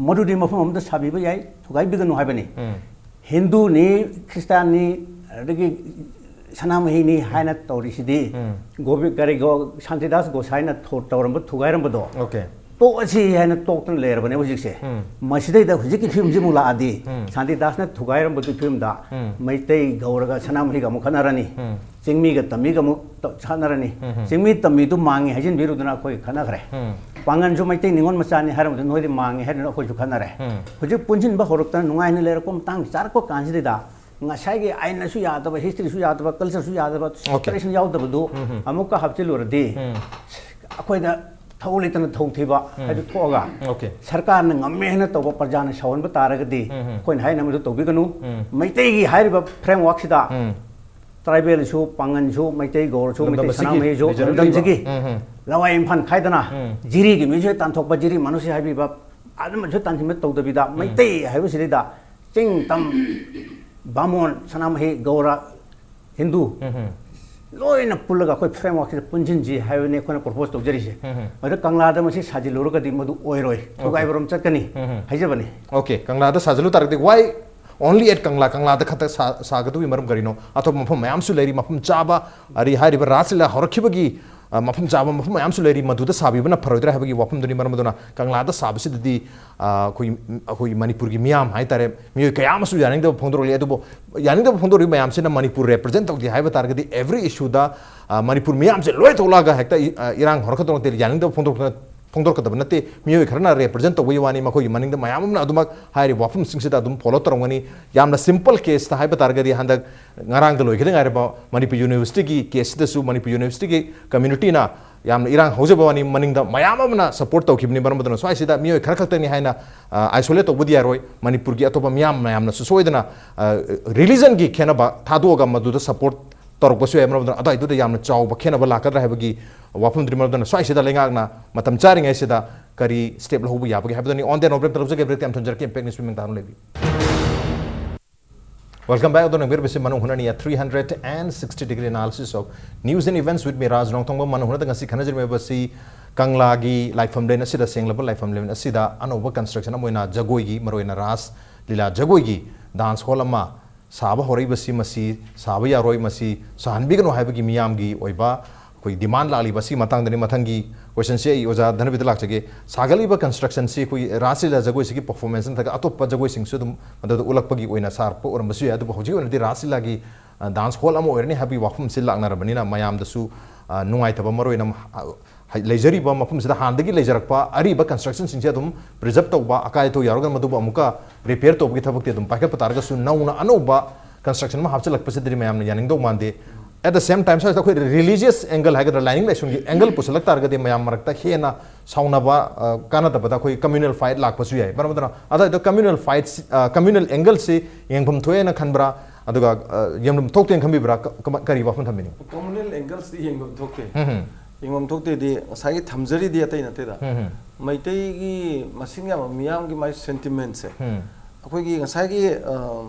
ꯃꯗꯨꯗꯤ ꯃꯐꯝ ꯑꯃꯗ ꯁꯥꯕꯤꯕ ꯌꯥꯏ, ꯊꯨꯒꯥꯏꯕꯤꯒꯅꯨ ꯍꯥꯏꯕꯅꯤ꯫ ꯍꯤꯟꯗꯨꯅꯤ, ꯈ꯭ꯔꯤꯁꯇꯥꯟꯅꯤ, ꯑꯗꯒꯤ ꯁꯅꯥꯃꯍꯤꯅꯤ ꯍꯥꯏꯅ ꯇꯧꯔꯤꯁꯤꯗꯤ, ꯒꯣꯕꯤ-, ꯀꯔꯤ ꯒꯣ-, ꯁꯥꯟꯇꯤꯗꯥꯁ ꯒꯣꯁꯥꯏꯅ ꯊꯣ-, ꯇꯧꯔꯝꯕ, ꯊꯨꯒꯥꯏꯔꯝꯕꯗꯣ, ꯑꯣꯀꯦ꯫ ꯇꯣꯛꯑꯁꯤ ꯍꯥꯏꯅ ꯇꯣꯛꯇꯅ ꯂꯩꯔꯕꯅꯦ ꯍꯧꯖꯤꯛꯁꯦ꯫ ꯃꯁꯤꯗꯩꯗ ꯍꯧꯖꯤꯛꯀꯤ ꯐꯤꯕꯝꯁꯤꯃꯨꯛ ꯂꯥꯛꯑꯗꯤ, ꯁꯥꯟꯇꯤꯗꯥꯁꯅ ꯊꯨꯒꯥꯏꯔꯝꯕꯗꯨꯒꯤ ꯐꯤꯕꯝꯗ ꯃꯩꯇꯩ ꯒꯧꯔꯒ ꯁꯅꯥꯃꯍꯤꯒ ꯑꯃꯨꯛ ꯈꯠꯅꯔꯅꯤ꯫ ꯆꯤꯡꯃꯤꯒ ꯇꯝꯃꯤꯒ ꯑꯃꯨꯛ ꯇ-, ꯈꯠꯅꯔꯅꯤ꯫ ꯆꯤꯡꯃꯤ ꯇꯝꯃꯤꯗꯨ ꯃꯥꯡꯉꯤ ꯍꯥꯏꯖꯤꯟꯕꯤꯔꯨꯗꯅ ꯑꯩꯈꯣꯏ ꯈꯠꯅꯈ꯭ꯔꯦ꯫ ꯄꯥꯡꯒꯟꯁꯨ ꯃꯩꯇꯩ ꯅꯤꯉꯣꯜ ꯃꯆꯥꯅꯤ ꯍꯥꯏꯔꯝꯕꯗꯨ ꯅꯣꯏꯗꯤ ꯃꯥꯡꯉꯤ ꯍꯥꯏꯗꯨꯅ ꯑꯩꯈꯣꯏꯁꯨ ꯈꯠꯅꯔꯦ꯫ ꯍꯧꯖꯤꯛ ꯄꯨꯟꯁꯤꯟꯕ ꯍꯧꯔꯛꯇꯅ ꯅꯨꯡꯉꯥꯏꯅ ꯂꯩꯔꯛꯄ ꯃꯇꯥꯡ ꯆꯥꯔꯛꯄ ꯀꯥꯟꯁꯤꯗꯩꯗ, ꯉꯁꯥꯏꯒꯤ ꯑꯥꯏꯟꯅꯁꯨ ꯌꯥꯗꯕ, historyꯁꯨ ꯌꯥꯗꯕ, cultureꯁꯨ ꯌꯥꯗꯕ, tradition ꯌꯥꯎꯗꯕꯗꯨ ꯑꯃꯨꯛꯀ ꯍꯥꯞꯆꯤꯜꯂꯨꯔꯗꯤ, ꯑꯩꯈꯣꯏꯗ ꯊꯧ ꯂꯩꯇꯅ ꯊꯧ ꯊꯤꯕ ꯍꯥꯏꯗꯨ ꯊꯣꯛꯑꯒ, ꯑꯣꯀꯦ꯫ ꯁꯔꯀꯥꯔꯅ ꯉꯝꯃꯦ ꯍꯥꯏꯅ ꯇꯧꯕ ꯄ꯭ꯔꯖꯥꯅ ꯁꯥꯎꯍꯟꯕ ꯇꯥꯔꯒꯗꯤ, ꯑꯩꯈꯣꯏꯅ ꯍꯥꯏꯅꯕꯗꯨ ꯇꯧꯕꯤꯒꯅꯨ꯫ ꯃꯩꯇꯩꯒꯤ ꯍꯥꯏꯔꯤꯕ frameworkꯁꯤꯗ tribalꯁꯨ, ꯄꯥꯡꯒꯟꯁꯨ, ꯃꯩꯇꯩ ꯒꯧꯔꯁꯨ, ꯂꯝꯗꯝ ꯃꯩꯇꯩ ꯑꯁꯤꯒꯤ ꯁꯅꯥꯃꯍꯤꯁꯨ, ꯂꯩꯖꯔꯝꯂꯤꯕ꯫ ꯂꯝꯗꯝꯁꯤꯒꯤ ꯂꯋꯥꯏ ꯏꯝꯐꯥꯜ ꯈꯥꯏꯗꯅ ꯖꯤꯔꯤꯒꯤ ꯃꯤꯁꯨ ꯍꯦꯛ ꯇꯥꯟꯊꯣꯛꯄ, ꯖꯤꯔꯤ ꯃꯅꯨꯡꯁꯤ ꯍꯥꯏꯕꯤꯕ, ꯑꯗꯨꯃꯁꯨ ꯇꯥꯟꯁꯤꯟꯕ ꯇꯧꯗꯕꯤꯗ, ꯃꯩꯇꯩ ꯍꯥꯏꯕꯁꯤꯗꯩꯗ ꯆꯤꯡ ꯇꯝ, ꯕꯥꯃꯣꯟ, ꯁꯅꯥꯃꯍꯤ, ꯒꯧꯔ, ꯍꯤꯟꯗꯨ ꯂꯣꯏꯅ ꯄꯨꯜꯂꯒ ꯑꯩꯈꯣꯏ frameworkꯁꯤꯗ ꯄꯨꯟꯁꯤꯟꯁꯤ ꯍꯥꯏꯕꯅꯤ ꯑꯩꯈꯣꯏꯅ propose ꯇꯧꯖꯔꯤꯁꯦ꯫ ꯑꯗ ꯀꯪꯂꯥꯗ ꯃꯁꯤ ꯁꯥꯖꯤꯜꯂꯨꯔꯒꯗꯤ ꯃꯗꯨ ꯑꯣꯏꯔꯣꯏ, ꯊꯨꯒꯥꯏꯕꯔꯣꯝ ꯆꯠꯀꯅꯤ ꯍꯥꯏꯖꯕꯅꯤ꯫ ꯑꯣꯀꯦ, ꯀꯪꯂꯥꯗ ꯁꯥꯖꯤꯜꯂꯨ ꯇꯥꯔꯒꯗꯤ why only at ꯀꯪꯂꯥ, ꯀꯪꯂꯥꯗ ꯈꯛꯇ ꯁꯥ-, ꯁꯥꯒꯗꯧꯕꯒꯤ ꯃꯔꯝ ꯀꯔꯤꯅꯣ? ꯑꯇꯣꯞꯄ ꯃꯐꯝ ꯃꯌꯥꯝꯁꯨ ꯂꯩꯔꯤ, ꯃꯐꯝ ꯆꯥꯕ, ꯑꯔꯤ ꯍꯥꯏꯔꯤꯕ ꯔꯥꯁ ꯂꯤꯂꯥ ꯍꯧꯔꯛꯈꯤꯕꯒꯤ, ꯑ, ꯃꯐꯝ ꯆꯥꯕ ꯃꯐꯝ ꯃꯌꯥꯝꯁꯨ ꯂꯩꯔꯤ, ꯃꯗꯨꯗ ꯁꯥꯕꯤꯕꯅ ꯐꯔꯣꯏꯗ꯭ꯔꯥ ꯍꯥꯏꯕꯒꯤ ꯋꯥꯐꯝꯗꯨꯅꯤ꯫ ꯃꯔꯝ ꯑꯗꯨꯅ ꯀꯪꯂꯥꯗ ꯁꯥꯕꯁꯤꯗꯗꯤ, ꯑ, ꯑꯩꯈꯣꯏ, ꯑꯩꯈꯣꯏ ꯃꯅꯤꯄꯨꯔꯒꯤ ꯃꯤꯌꯥꯝ ꯍꯥꯏꯇꯥꯔꯦ, ꯃꯤꯑꯣꯏ ꯀꯌꯥ ꯑꯃꯁꯨ ꯌꯥꯅꯤꯡꯗꯕ ꯐꯣꯡꯗꯣꯔꯛꯂꯤ꯫ ꯑꯗꯨꯕꯨ ꯌꯥꯅꯤꯡꯗꯕ ꯐꯣꯡꯗꯣꯔꯛꯂꯤꯕ ꯃꯌꯥꯝꯁꯤꯅ ꯃꯅꯤꯄꯨꯔ represent ꯇꯧꯗꯦ ꯍꯥꯏꯕ ꯇꯥꯔꯒꯗꯤ, every issueꯗ, ꯑ, ꯃꯅꯤꯄꯨꯔ ꯃꯤꯌꯥꯝꯁꯦ ꯂꯣꯏ ꯊꯣꯛꯂꯛꯑꯒ ꯍꯦꯛꯇ ꯏ-, ꯑ, ꯏꯔꯥꯡ ꯍꯧꯔꯛꯀꯗꯧ ꯅꯠꯇꯦ, ꯌꯥꯅꯤꯡꯗꯕ ꯐꯣꯡꯗꯣꯔꯛꯄ ꯐꯣꯡꯗꯣꯔꯛꯀꯗꯕ ꯅꯠꯇꯦ꯫ ꯃꯤꯑꯣꯏ ꯈꯔꯅ represent ꯇꯧꯕꯒꯤ ꯋꯥꯅꯤ, ꯃꯈꯣꯏꯒꯤ ꯃꯅꯤꯡꯗ ꯃꯌꯥꯝ ꯑꯃꯅ ꯑꯗꯨꯃꯛ ꯍꯥꯏꯔꯤꯕ ꯋꯥꯐꯝꯁꯤꯡꯁꯤꯗ ꯑꯗꯨꯝ follow ꯇꯧꯔꯝꯒꯅꯤ꯫ ꯌꯥꯝꯅ simple caseꯇ ꯍꯥꯏꯕ ꯇꯥꯔꯒꯗꯤ, ꯍꯟꯗꯛ ꯉꯔꯥꯡꯗ ꯂꯣꯏꯈꯤꯗ ꯉꯥꯏꯔꯕ ꯃꯅꯤꯄꯨꯔ Universityꯒꯤ caseꯁꯤꯗꯁꯨ ꯃꯅꯤꯄꯨꯔ Universityꯒꯤ communityꯅ ꯌꯥꯝꯅ ꯏꯔꯥꯡ ꯍꯧꯖꯕ ꯋꯥꯅꯤ, ꯃꯅꯤꯡꯗ ꯃꯌꯥꯝ ꯑꯃꯅ support ꯇꯧꯈꯤꯕꯅꯤ꯫ ꯃꯔꯝ ꯑꯗꯨꯅ ꯁ꯭ꯋꯥꯏꯁꯤꯗ ꯃꯤꯑꯣꯏ ꯈꯔ ꯈꯛꯇꯅꯤ ꯍꯥꯏꯅ, ꯑ, isolate ꯇꯧꯕꯗꯤ ꯌꯥꯔꯣꯏ꯫ ꯃꯅꯤꯄꯨꯔꯒꯤ ꯑꯇꯣꯞꯄ ꯃꯤꯌꯥꯝ ꯃꯌꯥꯝꯅꯁꯨ ꯁꯣꯏꯗꯅ, ꯑ, religionꯒꯤ ꯈꯦꯠꯅꯕ ꯊꯥꯗꯣꯛꯑꯒ ꯃꯗꯨꯗ support ꯇꯧꯔꯛꯄꯁꯨ ꯌꯥꯏ꯫ ꯃꯔꯝ ꯑꯗꯨꯅ ꯑꯗꯨꯋꯥꯏꯗꯨꯗ ꯌꯥꯝꯅ ꯆꯥꯎꯕ ꯈꯦꯠꯅꯕ ꯂꯥꯛꯀꯗ꯭ꯔꯥ ꯍꯥꯏꯕꯒꯤ ꯋꯥꯐꯝꯗꯨꯅꯤ꯫ ꯃꯔꯝ ꯑꯗꯨꯅ ꯁ꯭ꯋꯥꯏꯁꯤꯗ ꯂꯩꯉꯥꯛꯅ ꯃꯇꯝ ꯆꯥꯔꯤꯉꯩꯁꯤꯗ ꯀꯔꯤ step ꯂꯧꯍꯧꯕ ꯌꯥꯕꯒꯦ ꯍꯥꯏꯕꯗꯨꯅꯤ꯫ On the note break ꯇꯧꯖꯒꯦ꯫ Break ꯇ ꯌꯥꯝ ꯊꯨꯅ ꯖꯔꯛꯀꯦ꯫ Impact News ꯃꯤꯃꯤꯡ ꯇꯥꯅ ꯂꯩꯕꯤꯌꯨ꯫ Welcome back. ꯑꯗꯣ ꯅꯪꯕꯤꯔꯕꯁꯤ ꯃꯅꯨꯡ ꯍꯨꯠꯅꯅꯤ꯫ Three hundred and sixty degree analysis of news and events with me, ꯔꯥꯖ ꯅꯣꯡꯊꯣꯡꯕ꯫ ꯃꯅꯨꯡ ꯍꯨꯠꯅꯗ ꯉꯁꯤ ꯈꯟꯅꯖꯔꯤꯕꯁꯤ ꯀꯪꯂꯥꯒꯤ ꯂꯥꯏꯐꯝꯂꯦꯟ ꯑꯁꯤꯗ, ꯁꯦꯡꯂꯕ ꯂꯥꯏꯐꯝꯂꯦꯟ ꯑꯁꯤꯗ ꯑꯅꯧꯕ construction ꯑꯃ ꯑꯣꯏꯅ ꯖꯒꯣꯏꯒꯤ, ꯃꯔꯨꯑꯣꯏꯅ ꯔꯥꯁ ꯂꯤꯂꯥ ꯖꯒꯣꯏꯒꯤ dance hall ꯑꯃ ꯁꯥꯕ ꯍꯧꯔꯛꯏꯕꯁꯤ, ꯃꯁꯤ ꯁꯥꯕ ꯌꯥꯔꯣꯏ, ꯃꯁꯤ ꯁꯥꯍꯟꯕꯤꯒꯅꯨ ꯍꯥꯏꯕꯒꯤ ꯃꯤꯌꯥꯝꯒꯤ ꯑꯣꯏꯕ ꯑꯩꯈꯣꯏ demand ꯂꯥꯛꯂꯤꯕ ꯑꯁꯤꯒꯤ ꯃꯇꯥꯡꯗꯅꯤ꯫ ꯃꯊꯪꯒꯤ question ꯁꯤ ꯑꯩ ꯑꯣꯖꯥ ꯙꯅꯕꯤꯗ ꯂꯥꯛꯆꯒꯦ꯫ ꯁꯥꯒꯠꯂꯤꯕ construction ꯁꯤ ꯑꯩꯈꯣꯏꯒꯤ ꯔꯥꯁ ꯂꯤꯂꯥ ꯖꯒꯣꯏꯁꯤꯒꯤ performance ꯅꯠꯇ꯭ꯔꯒ ꯑꯇꯣꯞꯄ ꯖꯒꯣꯏꯁꯤꯡꯁꯨ ꯑꯗꯨꯝ ꯃꯗꯨꯗ ꯎꯠꯂꯛꯄꯒꯤ ꯑꯣꯏꯅ ꯁꯥꯔꯛꯄ ꯑꯣꯏꯔꯝꯕꯁꯨ ꯌꯥꯏ꯫ ꯑꯗꯨꯕꯨ ꯍꯧꯖꯤꯛ ꯑꯣꯏꯅꯗꯤ ꯔꯥꯁ ꯂꯤꯂꯥꯒꯤ, ꯑ, dance hall ꯑꯃ ꯑꯣꯏꯔꯅꯤ ꯍꯥꯏꯕꯒꯤ ꯋꯥꯐꯝꯁꯤ ꯂꯥꯛꯅꯔꯕꯅꯤꯅ ꯃꯌꯥꯝꯗꯁꯨ, ꯑ, ꯅꯨꯡꯉꯥꯏꯇꯕ, ꯃꯔꯨꯑꯣꯏꯅ, ꯑ, ꯍꯥꯏ-, ꯂꯩꯖꯔꯤꯕ ꯃꯐꯝꯁꯤꯗ ꯍꯥꯟꯅꯗꯒꯤ ꯂꯩꯖꯔꯛꯄ ꯑꯔꯤꯕ construction ꯁꯤꯡꯁꯦ ꯑꯗꯨꯝ preserve ꯇꯧꯕ, ꯑꯀꯥꯏ ꯑꯇꯣꯏ ꯌꯥꯎꯔꯒꯅ ꯃꯗꯨꯕꯨ ꯑꯃꯨꯛꯀ repair ꯇꯧꯕꯒꯤ ꯊꯕꯛꯇꯤ ꯑꯗꯨꯝ ꯄꯥꯏꯈꯠꯄ ꯇꯥꯔꯒꯁꯨ, ꯅꯧꯅ ꯑꯅꯧꯕ construction ꯑꯃ ꯍꯥꯞꯆꯤꯜꯂꯛꯄꯁꯤꯗꯗꯤ ꯃꯌꯥꯝꯅ ꯌꯥꯅꯤꯡꯗꯧ ꯃꯥꯟꯗꯦ꯫ At the same time, ꯁ꯭ꯋꯥꯏꯁꯤꯗ ꯑꯩꯈꯣꯏ religious angle ꯍꯥꯏꯒꯗ꯭ꯔꯥ, ꯂꯥꯏꯅꯤꯡ ꯂꯥꯏꯁꯣꯟꯒꯤ angle ꯄꯨꯁꯤꯜꯂꯛ ꯇꯥꯔꯒꯗꯤ ꯃꯌꯥꯝ ꯃꯔꯛꯇ ꯍꯦꯟꯅ ꯁꯥꯎꯅꯕ, ꯑ, ꯀꯥꯟꯅꯗꯕꯗ ꯑꯩꯈꯣꯏ communal fight ꯂꯥꯛꯄꯁꯨ ꯌꯥꯏ꯫ ꯃꯔꯝ ꯑꯗꯨꯅ ꯑꯗꯨꯋꯥꯏꯗ communal fight ꯁꯤ, ꯑ, communal angle ꯁꯤ ꯌꯦꯡꯐꯝ ꯊꯣꯛꯑꯦꯅ ꯈꯟꯕ꯭ꯔꯥ? ꯑꯗꯨꯒ, ꯑ, ꯌꯦꯡꯐꯝ ꯊꯣꯛꯇꯦꯅ ꯈꯟꯕꯤꯕ꯭ꯔꯥ? ꯀ-, ꯀꯃ-, ꯀꯔꯤ ꯋꯥꯐꯝ ꯊꯝꯕꯤꯅꯤꯡ? Communal angle ꯁꯤ ꯌꯦꯡꯐꯝ ꯊꯣꯛꯇꯦ꯫ ꯎꯝ ꯍꯝ꯫ ꯌꯦꯡꯐꯝ ꯊꯣꯛꯇꯦꯗꯤ ꯉꯁꯥꯏꯒꯤ ꯊꯝꯖꯔꯤꯗꯤ ꯑꯇꯩ ꯅꯠꯇꯦꯗ꯫ ꯎꯝ ꯍꯝ꯫ ꯃꯩꯇꯩꯒꯤ ꯃꯁꯤꯡ ꯌꯥꯝꯕ ꯃꯤꯌꯥꯝꯒꯤ ꯃꯥꯒꯤ sentiment ꯁꯦ, ꯎꯝ꯫ ꯑꯩꯈꯣꯏꯒꯤ ꯉꯁꯥꯏꯒꯤ, ꯑ,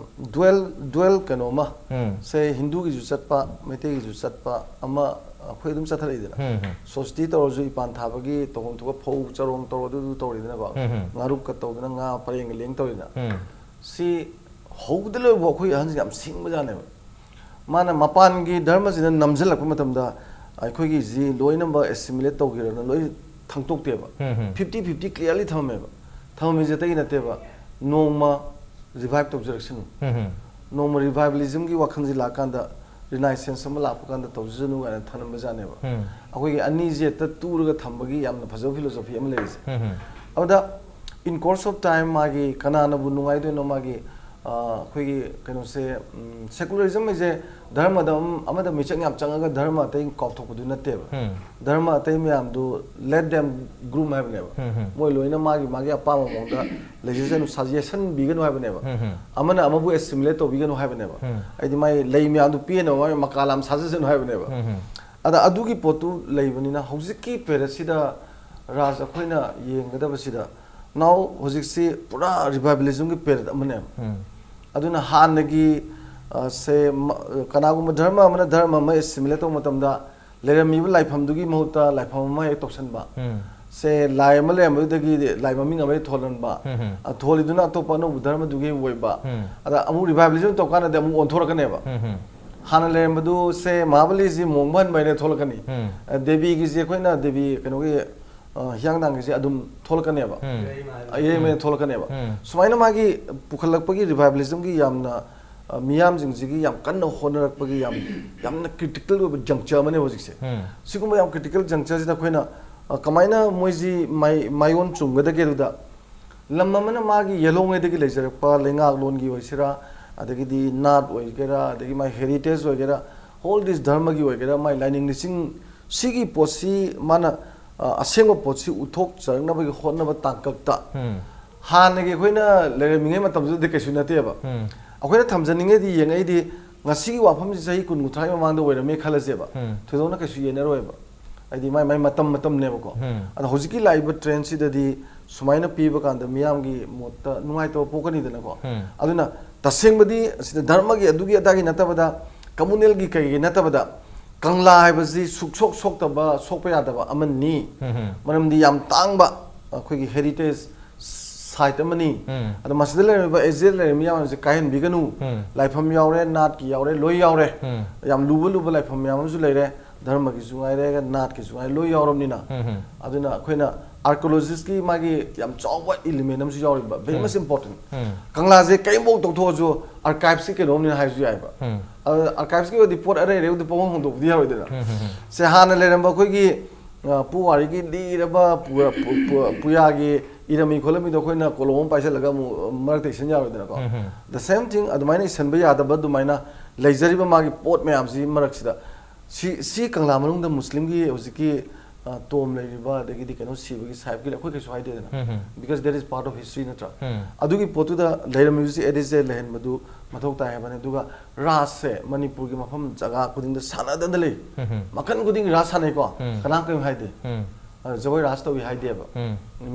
dual, dual ꯀꯩꯅꯣꯃ ꯎꯝ꯫ ꯁꯦ ꯍꯤꯟꯗꯨꯒꯤꯁꯨ ꯆꯠꯄ, ꯃꯩꯇꯩꯒꯤꯁꯨ ꯆꯠꯄ ꯑꯃ ꯑꯩꯈꯣꯏ ꯑꯗꯨꯝ ꯆꯠꯊꯔꯛꯏꯗꯅ꯫ ꯎꯝ ꯍꯝ꯫ ꯁꯣꯁꯇꯤ ꯇꯧꯔꯁꯨ ꯏꯄꯥꯟ ꯊꯥꯕꯒꯤ ꯇꯧꯐꯝ ꯊꯣꯛꯄ ꯐꯧ ꯆꯔꯣꯡ ꯇꯧꯔ ꯑꯗꯨ, ꯑꯗꯨ ꯇꯧꯔꯤꯗꯅꯀꯣ꯫ ꯎꯝ ꯍꯝ꯫ ꯉꯥꯔꯨꯛꯀ ꯇꯧꯗꯅ ꯉꯥ ꯄꯔꯦꯡꯒ ꯂꯦꯡ ꯇꯧꯔꯤꯗꯅ꯫ ꯎꯝ꯫ ꯁꯤ ꯍꯧꯕꯗ ꯂꯣꯏꯕ ꯑꯩꯈꯣꯏ ꯑꯍꯟꯁꯤ ꯌꯥꯝ ꯁꯤꯡꯕꯖꯥꯠꯅꯦꯕ꯫ ꯃꯥꯅ ꯃꯄꯥꯟꯒꯤ ꯙꯔꯃꯁꯤꯅ ꯅꯝꯁꯤꯜꯂꯛꯄ ꯃꯇꯝꯗ ꯑꯩꯈꯣꯏꯒꯤꯁꯤ ꯂꯣꯏꯅꯃꯛ assimilate ꯇꯧꯒꯦꯔꯅ ꯂꯣꯏ ꯊꯥꯡꯇꯣꯛꯇꯦꯕ꯫ ꯎꯝ ꯍꯝ꯫ Fifty fifty clearly ꯊꯝꯃꯦꯕ꯫ ꯊꯝꯃꯤꯁꯦ ꯑꯇꯩ ꯅꯠꯇꯦꯕ, ꯅꯣꯡꯃ revive ꯇꯧꯖꯔꯛꯁꯅꯨ꯫ ꯎꯝ ꯍꯝ꯫ ꯅꯣꯡꯃ revivalism ꯒꯤ ꯋꯥꯈꯜꯁꯤ ꯂꯥꯛꯀꯥꯟꯗ Renaissance ꯑꯃ ꯂꯥꯛꯄ ꯀꯥꯟꯗ ꯇꯧꯖꯁꯅꯨ ꯀꯥꯏꯅ ꯊꯝꯂꯝꯕꯖꯥꯠꯅꯦꯕ꯫ ꯎꯝ꯫ ꯑꯩꯈꯣꯏꯒꯤ ꯑꯅꯤꯁꯦ ꯍꯦꯛꯇ ꯇꯨꯔꯒ ꯊꯝꯕꯒꯤ ꯌꯥꯝꯅ ꯐꯖꯕ philosophy ꯑꯃ ꯂꯩꯔꯤꯁꯦ꯫ ꯎꯝ ꯍꯝ꯫ ꯑꯗꯨꯗ in course of time ꯃꯥꯒꯤ ꯀꯅꯥꯅꯕꯨ ꯅꯨꯡꯉꯥꯏꯗꯣꯏꯅꯣ, ꯃꯥꯒꯤ ꯑꯩꯈꯣꯏꯒꯤ ꯀꯩꯅꯣꯁꯦ, ꯁꯦꯀꯨꯂꯔꯤꯖꯝ ꯍꯥꯏꯁꯦ ꯙꯔꯃꯗ ꯑꯃ- ꯑꯃꯗ ꯃꯤꯆꯪ ꯌꯥꯝ ꯆꯪꯉꯒ ꯙꯔꯃ ꯑꯇꯩ ꯀꯥꯎꯊꯣꯛꯄꯗꯨ ꯅꯠꯇꯦꯕ. ꯙꯔꯃ ꯑꯇꯩ ꯃꯌꯥꯝꯗꯨ let them groom ꯍꯥꯏꯕꯅꯦꯕ. ꯃꯣꯏ ꯂꯣꯏꯅ ꯃꯥꯒꯤ ꯃꯥꯒꯤ ꯑꯄꯥꯝꯕ ꯃꯑꯣꯡꯗ ꯂꯩꯖꯁꯅꯨ, ꯁꯥꯖꯦꯁꯟꯕꯤꯒꯅꯨ ꯍꯥꯏꯕꯅꯦꯕ. ꯑꯃꯅ ꯑꯃꯕꯨ ꯑꯦꯁꯤꯃꯤꯂꯦꯠ ꯇꯧꯕꯤꯒꯅꯨ ꯍꯥꯏꯕꯅꯦꯕ. ꯍꯥꯏꯗꯤ ꯃꯥꯒꯤ ꯂꯩ ꯃꯌꯥꯝꯗꯨ ꯄꯦꯟꯅꯕ ꯃꯥꯒꯤ ꯃꯀꯥ ꯂꯥꯝ ꯁꯥꯖꯁꯅꯨ ꯍꯥꯏꯕꯅꯦꯕ. ꯑꯗ ꯑꯗꯨꯒꯤ ꯄꯣꯠꯇꯨ ꯂꯩꯕꯅꯤꯅ ꯍꯧꯖꯤꯛꯀꯤ ꯄꯦꯔꯦꯠꯁꯤꯗ ꯔꯥꯖ ꯑꯩꯈꯣꯏꯅ ꯌꯦꯡꯒꯗꯕꯁꯤꯗ, ꯅꯥꯎ ꯍꯧꯖꯤꯛꯁꯤ ꯄꯨꯔꯥ ꯔꯤꯚꯥꯏꯕꯦꯂꯤꯖꯝꯒꯤ ꯄꯦꯔꯦꯠ ꯑꯃꯅꯦꯕ. ꯑꯗꯨꯅ ꯍꯥꯟꯅꯒꯤ, ꯑ, ꯁꯦ, ꯃ-, ꯀꯅꯥꯒꯨꯝꯕ ꯙꯔꯃ ꯑꯃꯅ ꯙꯔꯃ ꯑꯃ ꯑꯦꯁꯤꯃꯤꯂꯦꯠ ꯇꯧꯕ ꯃꯇꯝꯗ ꯂꯩꯔꯝꯃꯤꯕ ꯂꯥꯏꯐꯝꯗꯨꯒꯤ ꯃꯍꯨꯠꯇ ꯂꯥꯏꯐꯝ ꯑꯃ ꯍꯦꯛ ꯇꯧꯁꯟꯕ, ꯁꯦ, ꯂꯥꯏ ꯑꯃ ꯂꯩꯔꯝꯕꯗꯨꯗꯒꯤ ꯂꯥꯏ ꯃꯃꯤꯡ ꯑꯃ ꯍꯦꯛ ꯊꯣꯜꯍꯟꯕ, ꯑ, ꯊꯣꯜꯂꯤꯗꯨꯅ ꯑꯇꯣꯞꯄ ꯑꯅꯧꯕ ꯙꯔꯃꯗꯨꯒꯤ ꯑꯣꯏꯕ. ꯑꯗ ꯑꯃꯨꯛ ꯔꯤꯚꯥꯏꯕꯦꯂꯤꯖꯝ ꯇꯧꯀꯥꯟꯗꯗꯤ ꯑꯃꯨꯛ ꯑꯣꯟꯊꯣꯔꯛꯀꯅꯦꯕ. ꯍꯥꯟꯅ ꯂꯩꯔꯝꯕꯗꯨ, ꯁꯦ, ꯃꯍꯥꯕꯂꯤꯁꯤ ꯃꯣꯡꯕ ꯍꯟꯕ ꯍꯥꯏꯅ ꯊꯣꯛꯂꯛꯀꯅꯤ. ꯑ, ꯗꯦꯕꯤꯒꯤꯁꯤ ꯑꯩꯈꯣꯏꯅ ꯗꯦꯕꯤ ꯀꯩꯅꯣꯒꯤ, ꯑ, ꯍꯤꯌꯥꯡꯊꯥꯡꯒꯤꯁꯤ ꯑꯗꯨꯝ ꯊꯣꯛꯂꯛꯀꯅꯦꯕ. ꯏꯔꯩꯃ ꯍꯥꯏꯅ ꯊꯣꯛꯂꯛꯀꯅꯦꯕ. ꯁꯨꯃꯥꯏꯅ ꯃꯥꯒꯤ ꯄꯨꯈꯠꯂꯛꯄꯒꯤ ꯔꯤꯚꯥꯏꯕꯦꯂꯤꯖꯝꯒꯤ ꯌꯥꯝꯅ, ꯑ, ꯃꯤꯌꯥꯝꯁꯤꯡꯁꯤꯒꯤ ꯌꯥꯝ ꯀꯟꯅ ꯍꯣꯠꯅꯔꯛꯄꯒꯤ ꯌꯥꯝ, ꯌꯥꯝꯅ ꯀ꯭ꯔꯤꯇꯤꯀꯦꯜ ꯑꯣꯏꯕ ꯖꯪꯆꯔ ꯑꯃꯅꯦꯕ ꯍꯧꯖꯤꯛꯁꯦ. ꯁꯤꯒꯨꯝꯕ ꯌꯥꯝ ꯀ꯭ꯔꯤꯇꯤꯀꯦꯜ ꯖꯪꯆꯔꯁꯤꯗ ꯑꯩꯈꯣꯏꯅ, ꯑ, ꯀꯃꯥꯏꯅ ꯃꯣꯏꯁꯤ ꯃꯥꯏ-, ꯃꯥꯏꯑꯣꯟ ꯆꯨꯝꯒꯗꯒꯦ ꯑꯗꯨꯗ ꯂꯝ ꯑꯃꯅ ꯃꯥꯒꯤ ꯌꯦꯜꯍꯧꯉꯩꯗꯒꯤ ꯂꯩꯖꯔꯛꯄ ꯂꯩꯉꯥꯛꯂꯣꯟꯒꯤ ꯑꯣꯏꯁꯤꯔꯥ, ꯑꯗꯒꯤꯗꯤ ꯅꯥꯠ ꯑꯣꯏꯒꯦꯔꯥ, ꯑꯗꯒꯤ ꯃꯥꯒꯤ ꯍꯦꯔꯤꯇꯦꯖ ꯑꯣꯏꯒꯦꯔꯥ, all this ꯙꯔꯃꯒꯤ ꯑꯣꯏꯒꯦꯔꯥ, ꯃꯥꯒꯤ ꯂꯥꯏꯅꯤꯡ ꯂꯤꯆꯤꯡ ꯁꯤꯒꯤ ꯄꯣꯠꯁꯤ ꯃꯥꯅ, ꯑ, ꯑꯁꯦꯡꯕ ꯄꯣꯠꯁꯤ ꯎꯠꯊꯣꯛꯆꯔꯛꯅꯕꯒꯤ ꯍꯣꯠꯅꯕ ꯇꯥꯡꯀꯛꯇ ꯍꯥꯟꯅꯒꯤ ꯑꯩꯈꯣꯏꯅ ꯂꯩꯔꯝꯃꯤꯉꯩ ꯃꯇꯝꯗꯨꯗꯗꯤ ꯀꯩꯁꯨ ꯅꯠꯇꯦꯕ. ꯑꯩꯈꯣꯏꯅ ꯊꯝꯖꯅꯤꯡꯉꯩꯗꯤ ꯌꯦꯡꯉꯛꯏꯗꯤ ꯉꯁꯤꯒꯤ ꯋꯥꯐꯝꯁꯤ ꯆꯍꯤ ꯀꯨꯟ ꯀꯨꯟꯊ꯭ꯔꯥꯒꯤ ꯃꯃꯥꯡꯗ ꯑꯣꯏꯔꯝꯃꯦ ꯈꯜꯂꯁꯦꯕ. ꯊꯣꯏꯗꯣꯛꯅ ꯀꯩꯁꯨ ꯌꯦꯟꯅꯔꯣꯏꯕ. ꯍꯥꯏꯗꯤ ꯃꯥꯏ ꯃꯥꯏ ꯃꯇꯝ ꯃꯇꯝꯅꯦꯕꯀꯣ. ꯑꯗꯣ ꯍꯧꯖꯤꯛꯀꯤ ꯂꯥꯛꯏꯕ ꯇ꯭ꯔꯦꯟꯁꯤꯗꯗꯤ ꯁꯨꯃꯥꯏꯅ ꯄꯤꯕ ꯀꯥꯟꯗ ꯃꯤꯌꯥꯝꯒꯤ ꯃꯣꯠꯇ ꯅꯨꯡꯉꯥꯏꯇꯕ ꯄꯣꯛꯀꯅꯤꯗꯅꯀꯣ. ꯑꯗꯨꯅ ꯇꯁꯦꯡꯕꯗꯤ ꯑꯁꯤꯗ ꯙꯔꯃꯒꯤ ꯑꯗꯨꯒꯤ ꯑꯗꯥꯒꯤ ꯅꯠꯇꯕꯗ, ꯀꯝꯃꯨꯅꯦꯜꯒꯤ ꯀꯩꯒꯤ ꯅꯠꯇꯕꯗ, ꯀꯪꯂꯥ ꯍꯥꯏꯕꯁꯤ ꯁꯨꯛꯁꯣꯛ ꯁꯣꯛꯇꯕ, ꯁꯣꯛꯄ ꯌꯥꯗꯕ ꯑꯃꯅꯤ. ꯃꯔꯝꯗꯤ ꯌꯥꯝ ꯇꯥꯡꯕ ꯑꯩꯈꯣꯏꯒꯤ ꯍꯦꯔꯤꯇꯦꯖ ꯁꯥꯏꯠ ꯑꯃꯅꯤ. ꯑꯗꯣ ꯃꯁꯤꯗ ꯂꯩꯔꯝꯃꯤꯕ ꯑꯦꯖꯦꯠ ꯂꯩꯔꯝꯃꯤ ꯃꯌꯥꯝꯁꯦ ꯀꯥꯏꯍꯟꯕꯤꯒꯅꯨ. ꯂꯥꯏꯐꯝ ꯌꯥꯎꯔꯦ, ꯅꯥꯠꯀꯤ ꯌꯥꯎꯔꯦ, ꯂꯣꯏ ꯌꯥꯎꯔꯦ. ꯌꯥꯝ ꯂꯨꯕ ꯂꯨꯕ ꯂꯥꯏꯐꯝ ꯃꯌꯥꯝ ꯑꯃꯁꯨ ꯂꯩꯔꯦ, ꯙꯔꯃꯒꯤꯁꯨ ꯉꯥꯏꯔꯦ, ꯅꯥꯠꯀꯤꯁꯨ ꯉꯥꯏꯔꯦ, ꯂꯣꯏ ꯌꯥꯎꯔꯕꯅꯤꯅ. ꯑꯗꯨꯅ ꯑꯩꯈꯣꯏꯅ ꯑꯥꯔꯀꯤꯑꯣꯂꯣꯖꯤꯁꯀꯤ ꯃꯥꯒꯤ ꯌꯥꯝ ꯆꯥꯎꯕ ꯏꯂꯤꯃꯦꯟ ꯑꯃꯁꯨ ꯌꯥꯎꯔꯤꯕ, very much important. ꯀꯪꯂꯥꯁꯦ ꯀꯔꯤꯝꯐꯥꯎ ꯇꯧꯊꯣꯛꯑꯁꯨ ꯑꯥꯔꯀꯥꯏꯞꯁꯀꯤ ꯀꯩꯅꯣꯝꯅꯤ ꯍꯥꯏꯔꯁꯨ ꯌꯥꯏꯕ. ꯑꯗ ꯑꯥꯔꯀꯥꯏꯞꯁꯀꯤ ꯑꯣꯏꯔꯗꯤ ꯄꯣꯠ ꯑꯔꯩ ꯑꯔꯩꯕꯗꯤ ꯄꯪꯍꯣꯡ ꯍꯣꯡꯗꯣꯛꯄꯗꯤ ꯌꯥꯔꯣꯏꯗꯅ. ꯁꯦ, ꯍꯥꯟꯅ ꯂꯩꯔꯝꯕ ꯑꯩꯈꯣꯏꯒꯤ, ꯑ, ꯄꯨꯋꯥꯔꯤꯒꯤ ꯂꯤꯔꯕ ꯄꯨ-, ꯄꯨ-, ꯄꯨ-, ꯄꯨꯌꯥꯒꯤ ꯏꯔꯝꯃꯤ ꯈꯣꯠꯂꯝꯃꯤꯗꯣ ꯑꯩꯈꯣꯏꯅ ꯀꯣꯂꯣꯝ ꯑꯃ ꯄꯥꯏꯁꯤꯜꯂꯒ ꯑꯃꯨꯛ ꯃꯔꯛꯇ ꯏꯁꯟ ꯌꯥꯔꯣꯏꯗꯅꯀꯣ꯫ The same thing, ꯑꯗꯨꯃꯥꯏꯅ ꯏꯁꯟꯕ ꯌꯥꯗꯕ ꯑꯗꯨꯃꯥꯏꯅ ꯂꯩꯖꯔꯤꯕ ꯃꯥꯒꯤ ꯄꯣꯠ ꯃꯌꯥꯝꯁꯤ ꯃꯔꯛꯁꯤꯗ ꯁꯤ, ꯁꯤ ꯀꯪꯂꯥ ꯃꯅꯨꯡꯗ ꯃꯨꯁꯂꯤꯝꯒꯤ ꯍꯧꯖꯤꯛꯀꯤ, ꯑ, ꯇꯣꯝ ꯂꯩꯔꯤꯕ, ꯑꯗꯒꯤꯗꯤ ꯀꯩꯅꯣ ꯁꯤꯕꯒꯤ ꯁꯥꯍꯦꯕꯀꯤ ꯑꯩꯈꯣꯏ ꯀꯩꯁꯨ ꯍꯥꯏꯗꯦꯗꯅ꯫ Because that is part of history ꯅꯠꯇ꯭ꯔꯥ? ꯑꯗꯨꯒꯤ ꯄꯣꯠꯇꯨꯗ ꯂꯩꯔꯝꯃꯤꯕꯁꯤ ꯑꯦꯗꯤꯁꯦ ꯂꯩꯍꯟꯕꯗꯨ ꯃꯊꯧ ꯇꯥꯏ ꯍꯥꯏꯕꯅꯤ꯫ ꯑꯗꯨꯒ ꯔꯥꯁꯁꯦ ꯃꯅꯤꯄꯨꯔꯒꯤ ꯃꯐꯝ ꯖꯒꯥ ꯈꯨꯗꯤꯡꯗ ꯁꯥꯟꯅꯗꯅ ꯂꯩ꯫ ꯃꯈꯜ ꯈꯨꯗꯤꯡꯒꯤ ꯔꯥꯁ ꯁꯥꯟꯅꯩꯀꯣ꯫ ꯀꯅꯥꯝ ꯀꯩꯝ ꯍꯥꯏꯗꯦ꯫ ꯑ, ꯖꯒꯣꯏ ꯔꯥꯁ ꯇꯧꯏ ꯍꯥꯏꯗꯦꯕ꯫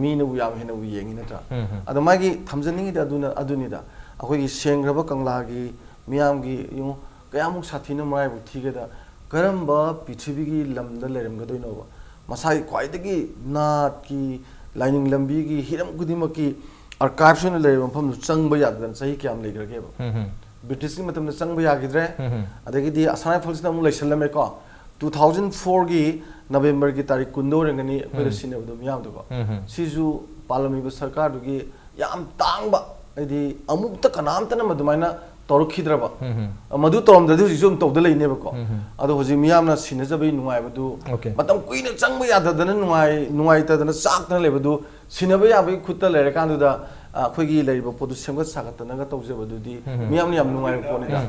ꯃꯤꯅꯕꯨ ꯌꯥꯝ ꯍꯦꯟꯅꯕꯨ ꯌꯦꯡꯉꯤ ꯅꯠꯇ꯭ꯔꯥ? ꯑꯗꯣ ꯃꯥꯒꯤ ꯊꯝꯖꯅꯤꯡꯉꯤꯗꯤ ꯑꯗꯨꯅ, ꯑꯗꯨꯅꯤꯗ꯫ ꯑꯩꯈꯣꯏꯒꯤ ꯁꯦꯡꯈ꯭ꯔꯕ ꯀꯪꯂꯥꯒꯤ ꯃꯤꯌꯥꯝꯒꯤ, ꯌꯦꯡꯉꯨ, ꯀꯌꯥꯃꯨꯛ ꯁꯥꯊꯤꯅ ꯃꯔꯥꯏꯕꯛ ꯊꯤꯒꯦꯗ, ꯀꯔꯝꯕ ꯄ꯭ꯔꯤꯊꯤꯕꯤꯒꯤ ꯂꯝꯗ ꯂꯩꯔꯝꯒꯗꯣꯏꯅꯣꯕ? ꯃꯁꯥꯒꯤ ꯈ꯭ꯋꯥꯏꯗꯒꯤ ꯅꯥꯠꯀꯤ, ꯂꯥꯏꯅꯤꯡ ꯂꯝꯕꯤꯒꯤ ꯍꯤꯔꯝ ꯈꯨꯗꯤꯡꯃꯛꯀꯤ archives ꯑꯣꯏꯅ ꯂꯩꯔꯤꯕ ꯃꯐꯝꯗꯨ ꯆꯪꯕ ꯌꯥꯗꯗꯅ ꯆꯍꯤ ꯀꯌꯥꯝ ꯂꯩꯈ꯭ꯔꯒꯦꯕ? ꯕ꯭ꯔꯤꯇꯤꯁꯀꯤ ꯃꯇꯝꯗ ꯆꯪꯕ ꯌꯥꯈꯤꯗ꯭ꯔꯦ꯫ ꯑꯗꯒꯤꯗꯤ ꯑꯁꯥꯝ ꯔꯥꯏꯐꯜꯁꯤꯅ ꯑꯃꯨꯛ ꯂꯩꯁꯜꯂꯝꯃꯦꯀꯣ꯫ Two thousand fourꯒꯤ Novemberꯒꯤ ꯇꯥꯔꯤꯛ ꯀꯨꯟꯗ ꯑꯣꯏꯔꯝꯒꯅꯤ ꯑꯩꯈꯣꯏꯗ ꯁꯤꯟꯅꯕꯗꯣ ꯃꯤꯌꯥꯝꯗꯨꯀꯣ꯫ ꯁꯤꯁꯨ ꯄꯥꯜꯂꯝꯃꯤꯕ ꯁꯔꯀꯥꯔꯗꯨꯒꯤ ꯌꯥꯝ ꯇꯥꯡꯕ, ꯍꯥꯏꯗꯤ ꯑꯃꯨꯛꯇ ꯀꯅꯥꯝꯇꯅ ꯃꯗꯨꯃꯥꯏꯅ ꯇꯧꯔꯛꯈꯤꯗ꯭ꯔꯕ꯫ ꯃꯗꯨ ꯇꯧꯔꯝꯗ꯭ꯔꯗꯤ ꯍꯧꯖꯤꯛꯁꯨ ꯑꯗꯨꯝ ꯇꯧꯗ ꯂꯩꯅꯦꯕꯀꯣ꯫ ꯑꯗꯣ ꯍꯧꯖꯤꯛ ꯃꯤꯌꯥꯝꯅ ꯁꯤꯟꯅꯖꯕꯒꯤ ꯅꯨꯡꯉꯥꯏꯕꯗꯨ, Okay. ꯃꯇꯝ ꯀꯨꯏꯅ ꯆꯪꯕ ꯌꯥꯗꯗꯅ ꯅꯨꯡꯉꯥꯏ-, ꯅꯨꯡꯉꯥꯏꯇꯗꯅ ꯆꯥꯛꯇꯅ ꯂꯩꯕꯗꯨ, ꯁꯤꯟꯅꯕ ꯌꯥꯕꯒꯤ ꯈꯨꯠꯇ ꯂꯩꯔꯀꯥꯟꯗꯨꯗ, ꯑ, ꯑꯩꯈꯣꯏꯒꯤ ꯂꯩꯔꯤꯕ ꯄꯣꯠꯇꯨ ꯁꯦꯝꯒꯠ ꯁꯥꯒꯠꯇꯅꯒ ꯇꯧꯖꯕꯗꯨꯗꯤ ꯃꯤꯌꯥꯝꯅ ꯌꯥꯝ ꯅꯨꯡꯉꯥꯏꯕ ꯄꯣꯠꯅꯤꯗ꯫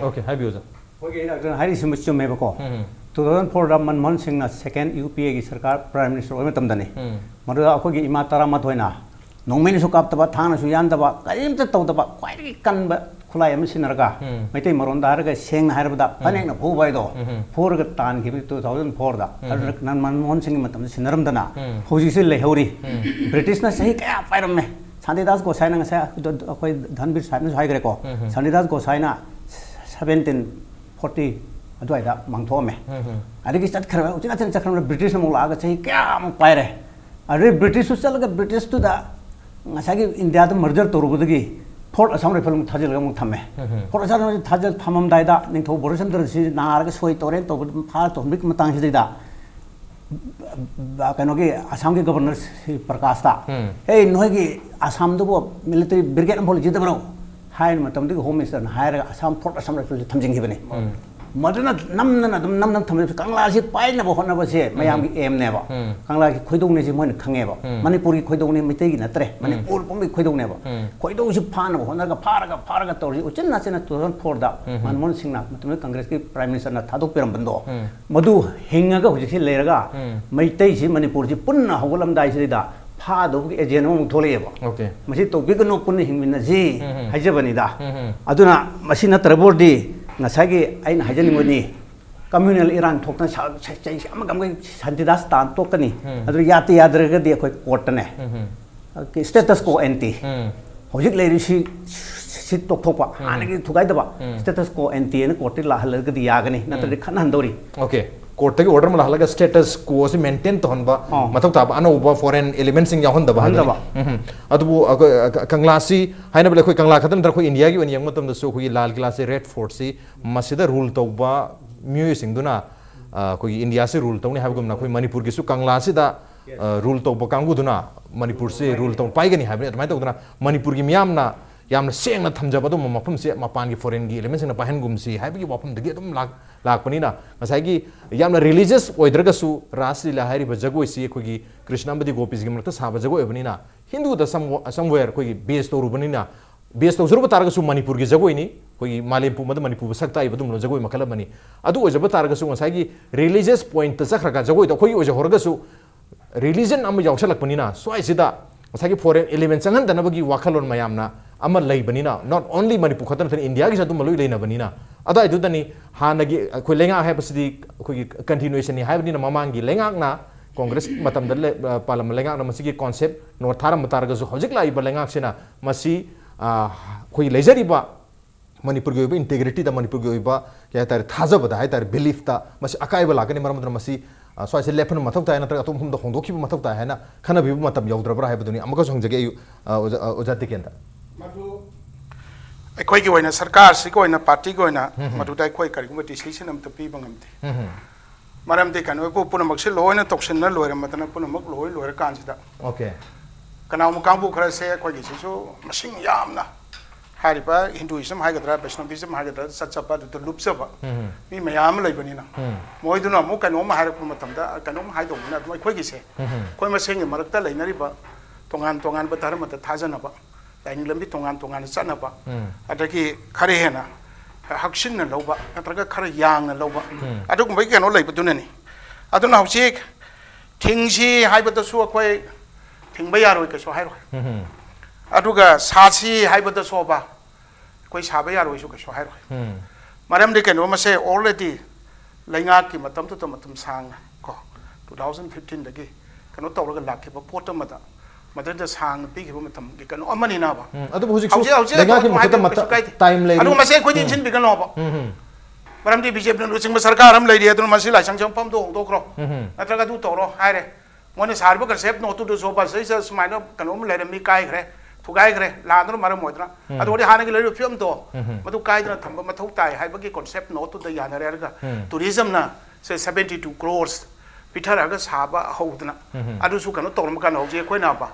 Okay, ꯍꯥꯏꯕꯤꯌꯨ ꯑꯣꯖꯥ꯫ ꯑꯩꯈꯣꯏꯒꯤ ꯑꯩꯅ ꯍꯥꯏꯔꯤꯁꯤꯃ ꯆꯨꯝꯃꯦꯕꯀꯣ꯫ ꯎꯝ. Two thousand fourꯗ ꯃꯟꯃꯣꯍꯟ ꯁꯤꯡꯅ second UPAꯒꯤ ꯁꯔꯀꯥꯔ Prime Minister ꯑꯣꯏꯕ ꯃꯇꯝꯗꯅꯤ꯫ ꯎꯝ. ꯃꯗꯨꯗ ꯑꯩꯈꯣꯏꯒꯤ ꯏꯃꯥ ꯇꯔꯥꯃꯥꯊꯣꯏꯅ ꯅꯣꯡꯃꯩꯅꯁꯨ ꯀꯥꯞꯇꯕ, ꯊꯥꯡꯅꯁꯨ ꯌꯥꯟꯗꯕ, ꯀꯔꯤꯝꯇ ꯇꯧꯗꯕ, ꯈ꯭ꯋꯥꯏꯗꯒꯤ ꯀꯟꯕ ꯈꯨꯠꯂꯥꯏ ꯑꯃ ꯁꯤꯖꯤꯟꯅꯔꯒ, ꯎꯝ. ꯃꯩꯇꯩ ꯃꯔꯣꯟꯗ ꯍꯥꯏꯔꯒ ꯁꯦꯡꯅ ꯍꯥꯏꯔꯕꯗ ꯐꯅꯦꯛꯅ ꯐꯨꯕ ꯍꯥꯏꯗꯣ, ꯎꯝ. ꯐꯨꯔꯒ ꯇꯥꯟꯈꯤꯕꯅꯤ two thousand fourꯗ꯫ ꯎꯝ. ꯑꯗꯨꯅ ꯃꯟꯃꯣꯍꯟ ꯁꯤꯡꯒꯤ ꯃꯇꯝꯗ ꯁꯤꯟꯅꯔꯝꯗꯅ ꯎꯝ. ꯍꯧꯖꯤꯛꯁꯤ ꯂꯩꯍꯧꯔꯤ꯫ ꯎꯝ. ꯕ꯭ꯔꯤꯇꯤꯁꯅ ꯆꯍꯤ ꯀꯌꯥ ꯄꯥꯏꯔꯝꯃꯦ꯫ ꯁꯥꯟꯇꯤꯗꯥꯁ ꯒꯣꯁꯥꯏꯅ ꯉꯁꯥꯏ ꯑꯩꯈꯣꯏ ꯙꯟꯕꯤꯔ ꯁꯥꯍꯦꯕꯅꯁꯨ ꯍꯥꯏꯈ꯭ꯔꯦꯀꯣ꯫ ꯎꯝ. ꯁꯥꯟꯇꯤꯗꯥꯁ ꯒꯣꯁꯥꯏꯅ seventeen forty ꯑꯗꯨꯋꯥꯏꯗ ꯃꯥꯡꯊꯣꯛꯑꯝꯃꯦ꯫ ꯎꯝ. ꯑꯗꯒꯤ ꯆꯠꯈ꯭ꯔꯕ, ꯎꯆꯤꯟ ꯅꯥꯆꯤꯟ ꯆꯠꯈ꯭ꯔꯕ ꯕ꯭ꯔꯤꯇꯤꯁꯅ ꯑꯃꯨꯛ ꯂꯥꯛꯑꯒ ꯆꯍꯤ ꯀꯌꯥꯃꯨꯛ ꯄꯥꯏꯔꯦ꯫ ꯑꯗꯩ ꯕ꯭ꯔꯤꯇꯤꯁꯁꯨ ꯆꯠꯂꯒ ꯕ꯭ꯔꯤꯇꯤꯁꯇꯨꯗ ꯉꯁꯥꯏꯒꯤ ꯏꯟꯗꯤꯌꯥꯗ merger ꯇꯧꯔꯨꯕꯗꯒꯤ Fourth Assam Rifle ꯑꯃꯨꯛ ꯊꯥꯖꯤꯜꯂꯒ ꯑꯃꯨꯛ ꯊꯝꯃꯦ꯫ ꯎꯝ. Fourth Assam Rifle ꯊꯥꯖꯤꯜ ꯊꯝꯃꯝꯗꯥꯏꯗ ꯅꯤꯡꯊꯧ ꯕꯣꯔꯤꯁꯆꯟꯗ꯭ꯔ ꯁꯤ ꯅꯥꯔꯒ ꯁꯣꯏ ꯇꯧꯔꯦꯅ ꯇꯧꯕ ꯐꯥꯔ ꯇꯧꯍꯟꯕꯒꯤ ꯃꯇꯥꯡꯁꯤꯗꯩꯗ ꯀꯩꯅꯣꯒꯤ ꯑꯁꯥꯝꯒꯤ ꯒꯕꯔꯅꯔ ꯁ꯭ꯔꯤ ꯄ꯭ꯔꯀꯥꯁꯇ, ꯎꯝ. "ꯑꯦ, ꯅꯣꯏꯒꯤ ꯑꯁꯥꯝꯗꯨꯕꯨ military brigade ꯑꯃꯐꯥꯎ ꯂꯩꯖꯗꯕ꯭ꯔꯣ?" ꯍꯥꯏꯔ ꯃꯇꯝꯗꯨꯒꯤ Home Ministerꯅ ꯍꯥꯏꯔꯒ ꯑꯁꯥꯝ Fourth Assam Rifleꯁꯤ ꯊꯝꯖꯤꯟꯈꯤꯕꯅꯤ꯫ ꯎꯝ. ꯃꯗꯨꯅ ꯅꯝꯗꯅ ꯑꯗꯨꯝ ꯅꯝꯗꯅ ꯊꯝꯕꯁꯦ, ꯀꯪꯂꯥꯁꯤ ꯄꯥꯏꯅꯕ ꯍꯣꯠꯅꯕꯁꯦ ꯃꯌꯥꯝꯒꯤ ꯑꯦꯝꯅꯦꯕ꯫ ꯎꯝ꯫ ꯀꯪꯂꯥꯒꯤ ꯈꯣꯏꯗꯧꯅꯦꯁꯦ ꯃꯣꯏꯅ ꯈꯪꯉꯦꯕ꯫ ꯎꯝ꯫ ꯃꯅꯤꯄꯨꯔꯒꯤ ꯈꯣꯏꯗꯧꯅꯦ, ꯃꯩꯇꯩꯒꯤ ꯅꯠꯇ꯭ꯔꯦ, ꯎꯝ꯫ ꯃꯅꯤꯄꯨꯔ ꯄꯨꯝꯕꯒꯤ ꯈꯣꯏꯗꯧꯅꯦꯕ꯫ ꯎꯝ꯫ ꯈꯣꯏꯗꯧꯁꯤ ꯐꯥꯅꯕ ꯍꯣꯠꯅꯔꯒ ꯐꯥꯔꯒ ꯐꯥꯔꯒ ꯇꯧꯔꯤ꯫ ꯎꯆꯤꯟ ꯅꯥꯆꯤꯟꯅ two thousand fourꯗ ꯎꯝ꯫ ꯃꯟꯃꯣꯍꯟ ꯁꯤꯡꯅ ꯃꯇꯝꯗꯨꯗ ꯀꯪꯒ꯭ꯔꯦꯁꯀꯤ Prime Ministerꯅ ꯊꯥꯗꯣꯛꯄꯤꯔꯝꯕꯗꯣ, ꯎꯝ꯫ ꯃꯗꯨ ꯍꯤꯡꯉꯒ ꯍꯧꯖꯤꯛꯁꯤ ꯂꯩꯔꯒ ꯎꯝ꯫ ꯃꯩꯇꯩꯁꯤ ꯃꯅꯤꯄꯨꯔꯁꯤ ꯄꯨꯟꯅ ꯍꯧꯒꯠꯂꯝꯗꯥꯏꯁꯤꯗ ꯐꯥꯗꯧꯕꯒꯤ agent ꯑꯃꯃꯨꯛ ꯊꯣꯛꯂꯛꯑꯦꯕ꯫ Okay꯫ ꯃꯁꯤ ꯇꯧꯕꯤꯒꯅꯨ, ꯄꯨꯟꯅ ꯍꯤꯡꯃꯤꯟꯅꯁꯤ ꯎꯝ꯫ ꯍꯥꯏꯖꯕꯅꯤꯗ꯫ ꯎꯝ꯫ ꯑꯗꯨꯅ ꯃꯁꯤ ꯅꯠꯇ꯭ꯔꯕ ꯑꯣꯏꯔꯗꯤ ꯉꯁꯥꯏꯒꯤ ꯑꯩꯅ ꯍꯥꯏꯖꯅꯤꯡꯕꯗꯤ, communal ꯏꯔꯥꯡ ꯊꯣꯛꯇꯅ ꯁꯥ-, ꯁꯥ-, ꯆꯩ ꯑꯃꯒ ꯑꯃꯒ ꯁꯥꯟꯇꯤꯗꯥꯁ ꯇꯥꯟ ꯇꯣꯛꯀꯅꯤ꯫ ꯎꯝ꯫ ꯑꯗꯨ ꯌꯥꯗ ꯌꯥꯗ꯭ꯔꯒꯗꯤ ꯑꯩꯈꯣꯏ ꯀꯣꯔꯠꯇꯅꯦ꯫ ꯎꯝ꯫ Status quo ante꯫ ꯎꯝ꯫ ꯍꯧꯖꯤꯛ ꯂꯩꯔꯤꯁꯤ ꯁꯤ ꯇꯣꯛꯊꯣꯛꯄ, ꯎꯝ꯫ ꯍꯥꯟꯅꯒꯤ ꯊꯨꯒꯥꯏꯗꯕ, ꯎꯝ꯫ Status quo ante ꯑꯅ ꯀꯣꯔꯠꯇ ꯂꯥꯛꯍꯜꯂꯒꯗꯤ ꯌꯥꯒꯅꯤ, ꯎꯝ꯫ ꯅꯠꯇ꯭ꯔꯗꯤ ꯈꯠꯅꯍꯟꯗꯧꯔꯤ꯫ Okay꯫ ꯀꯣꯔꯠꯇꯒꯤ order ꯑꯃ ꯂꯥꯛꯍꯜꯂꯒ status quo ꯑꯁꯤ maintain ꯇꯧꯍꯟꯕ ꯑꯣ꯫ ꯃꯊꯧ ꯇꯥꯕ, ꯑꯅꯧꯕ foreign elementꯁꯤꯡ ꯌꯥꯎꯍꯟꯗꯕ ꯍꯥꯏꯕꯅꯤ꯫ ꯌꯥꯎꯍꯟꯗꯕ꯫ ꯎꯝ꯫ ꯑꯗꯨꯕꯨ ꯑꯩꯈꯣꯏ, ꯑ, ꯀꯪꯂꯥꯁꯤ ꯍꯥꯏꯅꯕ ꯂꯩ, ꯑꯩꯈꯣꯏ ꯀꯪꯂꯥ ꯈꯛꯇ ꯅꯠꯇꯅ ꯑꯩꯈꯣꯏ ꯏꯟꯗꯤꯌꯥꯒꯤ ꯑꯣꯏꯅ ꯌꯦꯡꯕ ꯃꯇꯝꯗꯁꯨ ꯑꯩꯈꯣꯏꯒꯤ ꯂꯥꯜ ꯀꯤꯂꯥꯁꯦ, Red Fortꯁꯤ, ꯃꯁꯤꯗ rule ꯇꯧꯕ ꯃꯤꯑꯣꯏꯁꯤꯡꯗꯨꯅ, ꯑ, ꯑꯩꯈꯣꯏꯒꯤ ꯏꯟꯗꯤꯌꯥꯁꯤ rule ꯇꯧꯅꯤ ꯍꯥꯏꯕꯒꯨꯝꯅ ꯑꯩꯈꯣꯏ ꯃꯅꯤꯄꯨꯔꯒꯤꯁꯨ ꯀꯪꯂꯥꯁꯤꯗ, ꯑ, rule ꯇꯧꯕ ꯀꯥꯡꯕꯨꯗꯨꯅ ꯃꯅꯤꯄꯨꯔꯁꯤ rule ꯇꯧ ꯄꯥꯏꯒꯅꯤ ꯍꯥꯏꯕꯅꯤ꯫ ꯑꯗꯨꯃꯥꯏꯅ ꯇꯧꯗꯅ ꯃꯅꯤꯄꯨꯔꯒꯤ ꯃꯤꯌꯥꯝꯅ ꯌꯥꯝꯅ ꯁꯦꯡꯅ ꯊꯝꯖꯕ ꯑꯗꯨꯝꯕ ꯃꯐꯝꯁꯦ ꯃꯄꯥꯟꯒꯤ foreignꯒꯤ elementꯁꯤꯡꯅ ꯄꯥꯏꯍꯟꯒꯨꯝꯁꯤ ꯍꯥꯏꯕꯒꯤ ꯋꯥꯐꯝꯗꯒꯤ ꯑꯗꯨꯝ ꯂꯥꯛ-, ꯂꯥꯛꯄꯅꯤꯅ, ꯉꯁꯥꯏꯒꯤ ꯌꯥꯝꯅ religious ꯑꯣꯏꯗ꯭ꯔꯒꯁꯨ ꯔꯥꯁ ꯂꯤꯂꯥ ꯍꯥꯏꯔꯤꯕ ꯖꯒꯣꯏꯁꯤ ꯑꯩꯈꯣꯏꯒꯤ ꯀ꯭ꯔꯤꯁꯅ ꯑꯃꯗꯤ ꯒꯣꯄꯤꯁꯤꯒꯤ ꯃꯔꯛꯇ ꯁꯥꯕ ꯖꯒꯣꯏ ꯑꯣꯏꯕꯅꯤꯅ, ꯍꯤꯟꯗꯨꯗ some-, somewhere ꯑꯩꯈꯣꯏꯒꯤ base ꯇꯧꯔꯨꯕꯅꯤꯅ, base ꯇꯧꯖꯔꯨꯕ ꯇꯥꯔꯒꯁꯨ ꯃꯅꯤꯄꯨꯔꯒꯤ ꯖꯒꯣꯏꯅꯤ, ꯑꯩꯈꯣꯏꯒꯤ ꯃꯥꯂꯦꯝ ꯄꯨꯝꯕꯗ ꯃꯅꯤꯄꯨꯔꯕꯨ ꯁꯛ ꯇꯥꯛꯏꯕ ꯑꯗꯨꯝꯕ ꯖꯒꯣꯏ ꯃꯈꯜ ꯑꯃꯅꯤ꯫ ꯑꯗꯨ ꯑꯣꯏꯖꯕ ꯇꯥꯔꯒꯁꯨ ꯉꯁꯥꯏꯒꯤ religious pointꯇ ꯆꯠꯈ꯭ꯔꯒ ꯖꯒꯣꯏꯗꯣ ꯑꯩꯈꯣꯏꯒꯤ ꯑꯣꯏꯖꯍꯧꯔꯒꯁꯨ religion ꯑꯃ ꯌꯥꯎꯁꯜꯂꯛꯄꯅꯤꯅ, ꯁ꯭ꯋꯥꯏꯁꯤꯗ ꯉꯁꯥꯏꯒꯤ foreign element ꯆꯪꯍꯟꯗꯅꯕꯒꯤ ꯋꯥꯈꯜꯂꯣꯟ ꯃꯌꯥꯝꯅ ꯑꯃ ꯂꯩꯕꯅꯤꯅ, not only ꯃꯅꯤꯄꯨꯔ ꯈꯛꯇ ꯅꯠꯇꯅ ꯏꯟꯗꯤꯌꯥꯒꯤꯁꯨ ꯑꯗꯨꯝꯕ ꯂꯣꯏ ꯂꯩꯅꯕꯅꯤꯅ, ꯑꯗꯨꯋꯥꯏꯗꯨꯗꯅꯤ ꯍꯥꯟꯅꯒꯤ ꯑꯩꯈꯣꯏ ꯂꯩꯉꯥꯛ ꯍꯥꯏꯕꯁꯤꯗꯤ ꯑꯩꯈꯣꯏꯒꯤ continuationꯅꯤ ꯍꯥꯏꯕꯅꯤꯅ, ꯃꯃꯥꯡꯒꯤ ꯂꯩꯉꯥꯛꯅ ꯀꯣꯡꯒ꯭ꯔꯦꯁ ꯃꯇꯝꯗ ꯂꯩ-, ꯑ, ꯄꯥꯜꯂꯝꯕ ꯂꯩꯉꯥꯛꯅ ꯃꯁꯤꯒꯤ concept note ꯊꯥꯔꯝꯕ ꯇꯥꯔꯒꯁꯨ, ꯍꯧꯖꯤꯛ ꯂꯥꯛꯏꯕ ꯂꯩꯉꯥꯛꯁꯤꯅ ꯃꯁꯤ, ꯑ, ꯑꯩꯈꯣꯏꯒꯤ ꯂꯩꯖꯔꯤꯕ ꯃꯅꯤꯄꯨꯔꯒꯤ ꯑꯣꯏꯕ integrityꯗ, ꯃꯅꯤꯄꯨꯔꯒꯤ ꯑꯣꯏꯕ ꯀꯩ ꯍꯥꯏꯇꯥꯔꯦ, ꯊꯥꯖꯕꯗ ꯍꯥꯏꯇꯥꯔꯦ, beliefꯇ ꯃꯁꯤ ꯑꯀꯥꯏꯕ ꯂꯥꯛꯀꯅꯤ꯫ ꯃꯔꯝ ꯑꯗꯨꯅ ꯃꯁꯤ, ꯑ, ꯁ꯭ꯋꯥꯏꯁꯦ ꯂꯦꯞꯍꯟꯕ ꯃꯊꯧ ꯇꯥꯏ, ꯅꯠꯇ꯭ꯔꯒ ꯑꯇꯣꯞ ꯃꯐꯝꯗ ꯍꯣꯡꯗꯣꯛꯈꯤꯕ ꯃꯊꯧ ꯇꯥꯏ ꯍꯥꯏꯅ ꯈꯟꯅꯕꯤꯕ ꯃꯇꯝ ꯌꯧꯗ꯭ꯔꯕ꯭ꯔꯥ ꯍꯥꯏꯕꯗꯨꯅꯤ꯫ ꯑꯃꯨꯛꯀꯁꯨ ꯍꯪꯖꯒꯦ ꯑꯩ, ꯑ, ꯑꯣꯖꯥ, ꯑ, ꯑꯣꯖꯥ ꯇꯤꯀꯦꯟꯗ꯫ ꯃꯗꯨ ꯑꯩꯈꯣꯏꯒꯤ ꯑꯣꯏꯅ, ꯁꯔꯀꯥꯔꯁꯤꯒꯤ ꯑꯣꯏꯅ, partyꯒꯤ ꯑꯣꯏꯅ ꯎꯝ ꯍꯝ꯫ ꯃꯗꯨꯗ ꯑꯩꯈꯣꯏ ꯀꯔꯤꯒꯨꯝꯕ decision ꯑꯃꯠꯇ ꯄꯤꯕ ꯉꯝꯗꯦ꯫ ꯎꯝ ꯍꯝ꯫ ꯃꯔꯝꯗꯤ ꯀꯩꯅꯣ, ꯑꯩꯈꯣꯏ ꯄꯨꯝꯅꯃꯛꯁꯤ ꯂꯣꯏꯅ ꯇꯧꯁꯤꯟꯅ ꯂꯣꯏꯔꯝꯃꯗꯅ, ꯄꯨꯝꯅꯃꯛ ꯂꯣꯏ ꯂꯣꯏꯔꯀꯥꯟꯁꯤꯗ Okay꯫ ꯀꯅꯥꯒꯨꯝꯕ ꯀꯥꯡꯕꯨ ꯈꯔꯁꯦ ꯑꯩꯈꯣꯏꯒꯤꯁꯤꯁꯨ ꯃꯁꯤꯡ ꯌꯥꯝꯅ ꯍꯥꯏꯔꯤꯕ Hinduism ꯍꯥꯏꯒꯗ꯭ꯔꯥ, Vaishnavism ꯍꯥꯏꯒꯗ꯭ꯔꯥ, ꯆꯠꯆꯕ, ꯑꯗꯨꯗ ꯂꯨꯞꯆꯕ ꯎꯝ ꯃꯤ ꯃꯌꯥꯝ ꯑꯃ ꯂꯩꯕꯅꯤꯅ, ꯎꯝ ꯃꯣꯏꯗꯨꯅ ꯑꯃꯨꯛ ꯀꯩꯅꯣꯝ ꯍꯥꯏꯔꯛꯄ ꯃꯇꯝꯗ, ꯀꯩꯅꯣꯝ ꯍꯥꯏꯗꯧꯕꯅꯤꯅ, ꯑꯗꯨꯝ ꯑꯩꯈꯣꯏꯒꯤꯁꯦ, ꯎꯝ ꯑꯩꯈꯣꯏ ꯃꯁꯦꯟꯒꯤ ꯃꯔꯛꯇ ꯂꯩꯅꯔꯤꯕ ꯇꯣꯉꯥꯟ ꯇꯣꯉꯥꯟꯕ ꯙꯔꯃꯗ ꯊꯥꯖꯅꯕ, ꯂꯥꯏꯅꯤꯡ ꯂꯝꯕꯤ ꯇꯣꯉꯥꯟ ꯇꯣꯉꯥꯟꯅ ꯆꯠꯅꯕ, ꯎꯝ ꯑꯗꯒꯤ ꯈꯔ ꯍꯦꯟꯅ ꯍꯛꯁꯤꯟꯅ ꯂꯧꯕ ꯅꯠꯇ꯭ꯔꯒ ꯈꯔ ꯌꯥꯡꯅ ꯂꯧꯕ, ꯎꯝ ꯑꯗꯨꯒꯨꯝꯕꯒꯤ ꯀꯩꯅꯣ ꯂꯩꯕꯗꯨꯅꯅꯤ꯫ ꯑꯗꯨꯅ ꯍꯧꯖꯤꯛ ꯊꯤꯡꯁꯤ ꯍꯥꯏꯕꯗꯁꯨ ꯑꯩꯈꯣꯏ ꯊꯤꯡꯕ ꯌꯥꯔꯣꯏ ꯀꯩꯁꯨ ꯍꯥꯏꯔꯣꯏ꯫ ꯎꯝ ꯑꯗꯨꯒ ꯁꯥꯁꯤ ꯍꯥꯏꯕꯗꯁꯨꯕ ꯑꯩꯈꯣꯏ ꯁꯥꯕ ꯌꯥꯔꯣꯏꯁꯨ ꯀꯩꯁꯨ ꯍꯥꯏꯔꯣꯏ꯫ ꯎꯝ ꯃꯔꯝꯗꯤ ꯀꯩꯅꯣ, ꯃꯁꯦ already ꯂꯩꯉꯥꯛꯀꯤ ꯃꯇꯝꯗꯨꯗ ꯃꯇꯝ ꯁꯥꯡꯅ ꯀꯣ, two thousand fifteen ꯗꯒꯤ ꯀꯩꯅꯣ ꯇꯧꯔꯒ ꯂꯥꯛꯈꯤꯕ ꯄꯣꯠ ꯑꯃꯗ ꯃꯗꯨꯗ ꯁꯥꯡꯅ ꯄꯤꯈꯤꯕ ꯃꯇꯝꯒꯤ ꯀꯩꯅꯣ ꯑꯃꯅꯤꯅꯕ꯫ ꯎꯝ, ꯑꯗꯨꯕꯨ ꯍꯧꯖꯤꯛꯁꯨ ꯍꯧꯖꯤꯛ ꯍꯧꯖꯤꯛ ꯂꯩꯉꯥꯛꯀꯤ ꯑꯩꯈꯣꯏ ꯃꯈꯨꯠꯇ ꯀꯩꯁꯨ ꯃꯇ-, ꯀꯥꯏꯗꯦ꯫ Time ꯂꯩꯔꯤ꯫ ꯑꯗꯨꯒ ꯃꯁꯤ ꯑꯩꯈꯣꯏꯗꯤ ꯎꯝ ꯏꯟꯁꯤꯟꯕꯤꯒꯅꯣꯕ꯫ ꯎꯝ, ꯎꯝ꯫ ꯃꯔꯝꯗꯤ ꯕꯤ ꯖꯦ ꯄꯤꯅ ꯂꯨꯆꯤꯡꯕ ꯁꯔꯀꯥꯔ ꯑꯃ ꯂꯩꯔꯤ, ꯑꯗꯨꯅ ꯃꯁꯤ ꯂꯥꯏꯁꯪꯁꯤ ꯃꯐꯝꯗꯣ ꯍꯣꯡꯗꯣꯛꯈ꯭ꯔꯣ, ꯎꯝ, ꯎꯝ꯫ ꯅꯠꯇ꯭ꯔꯒ ꯑꯗꯨ ꯇꯧꯔꯣ ꯍꯥꯏꯔꯦ꯫ ꯃꯣꯏꯅ ꯁꯥꯔꯤꯕ concept note ꯇꯨꯗꯁꯨ ꯕꯁ ꯁꯤꯗ ꯁꯨꯃꯥꯏꯅ ꯀꯩꯅꯣꯝ ꯂꯩꯔꯝꯃꯤ, ꯀꯥꯏꯈ꯭ꯔꯦ, ꯊꯨꯒꯥꯏꯈ꯭ꯔꯦ, ꯂꯥꯟꯗꯨꯅ ꯃꯔꯝ ꯑꯣꯏꯗꯅ꯫ ꯎꯝ꯫ ꯑꯗꯨ ꯑꯣꯏꯔꯗꯤ ꯍꯥꯟꯅꯒꯤ ꯂꯩꯔꯤꯕ ꯐꯤꯕꯝꯗꯣ ꯎꯝ꯫ ꯃꯗꯨ ꯀꯥꯏꯗꯅ ꯊꯝꯕ ꯃꯊꯧ ꯇꯥꯏ ꯍꯥꯏꯕꯒꯤ concept note ꯇꯨꯗ ꯌꯥꯅꯔꯦ ꯍꯥꯏꯔꯒ ꯎꯝ꯫ Tourism ꯅ ꯁꯦ seventy two crores ꯄꯤꯊꯔꯛꯑꯒ ꯁꯥꯕ ꯍꯧꯗꯅ ꯎꯝ꯫ ꯑꯗꯨꯁꯨ ꯀꯩꯅꯣ ꯇꯧꯔꯝꯕ ꯀꯥꯟꯗ ꯍꯧꯖꯤꯛ ꯑꯩꯈꯣꯏꯅ ꯍꯥꯏꯕ,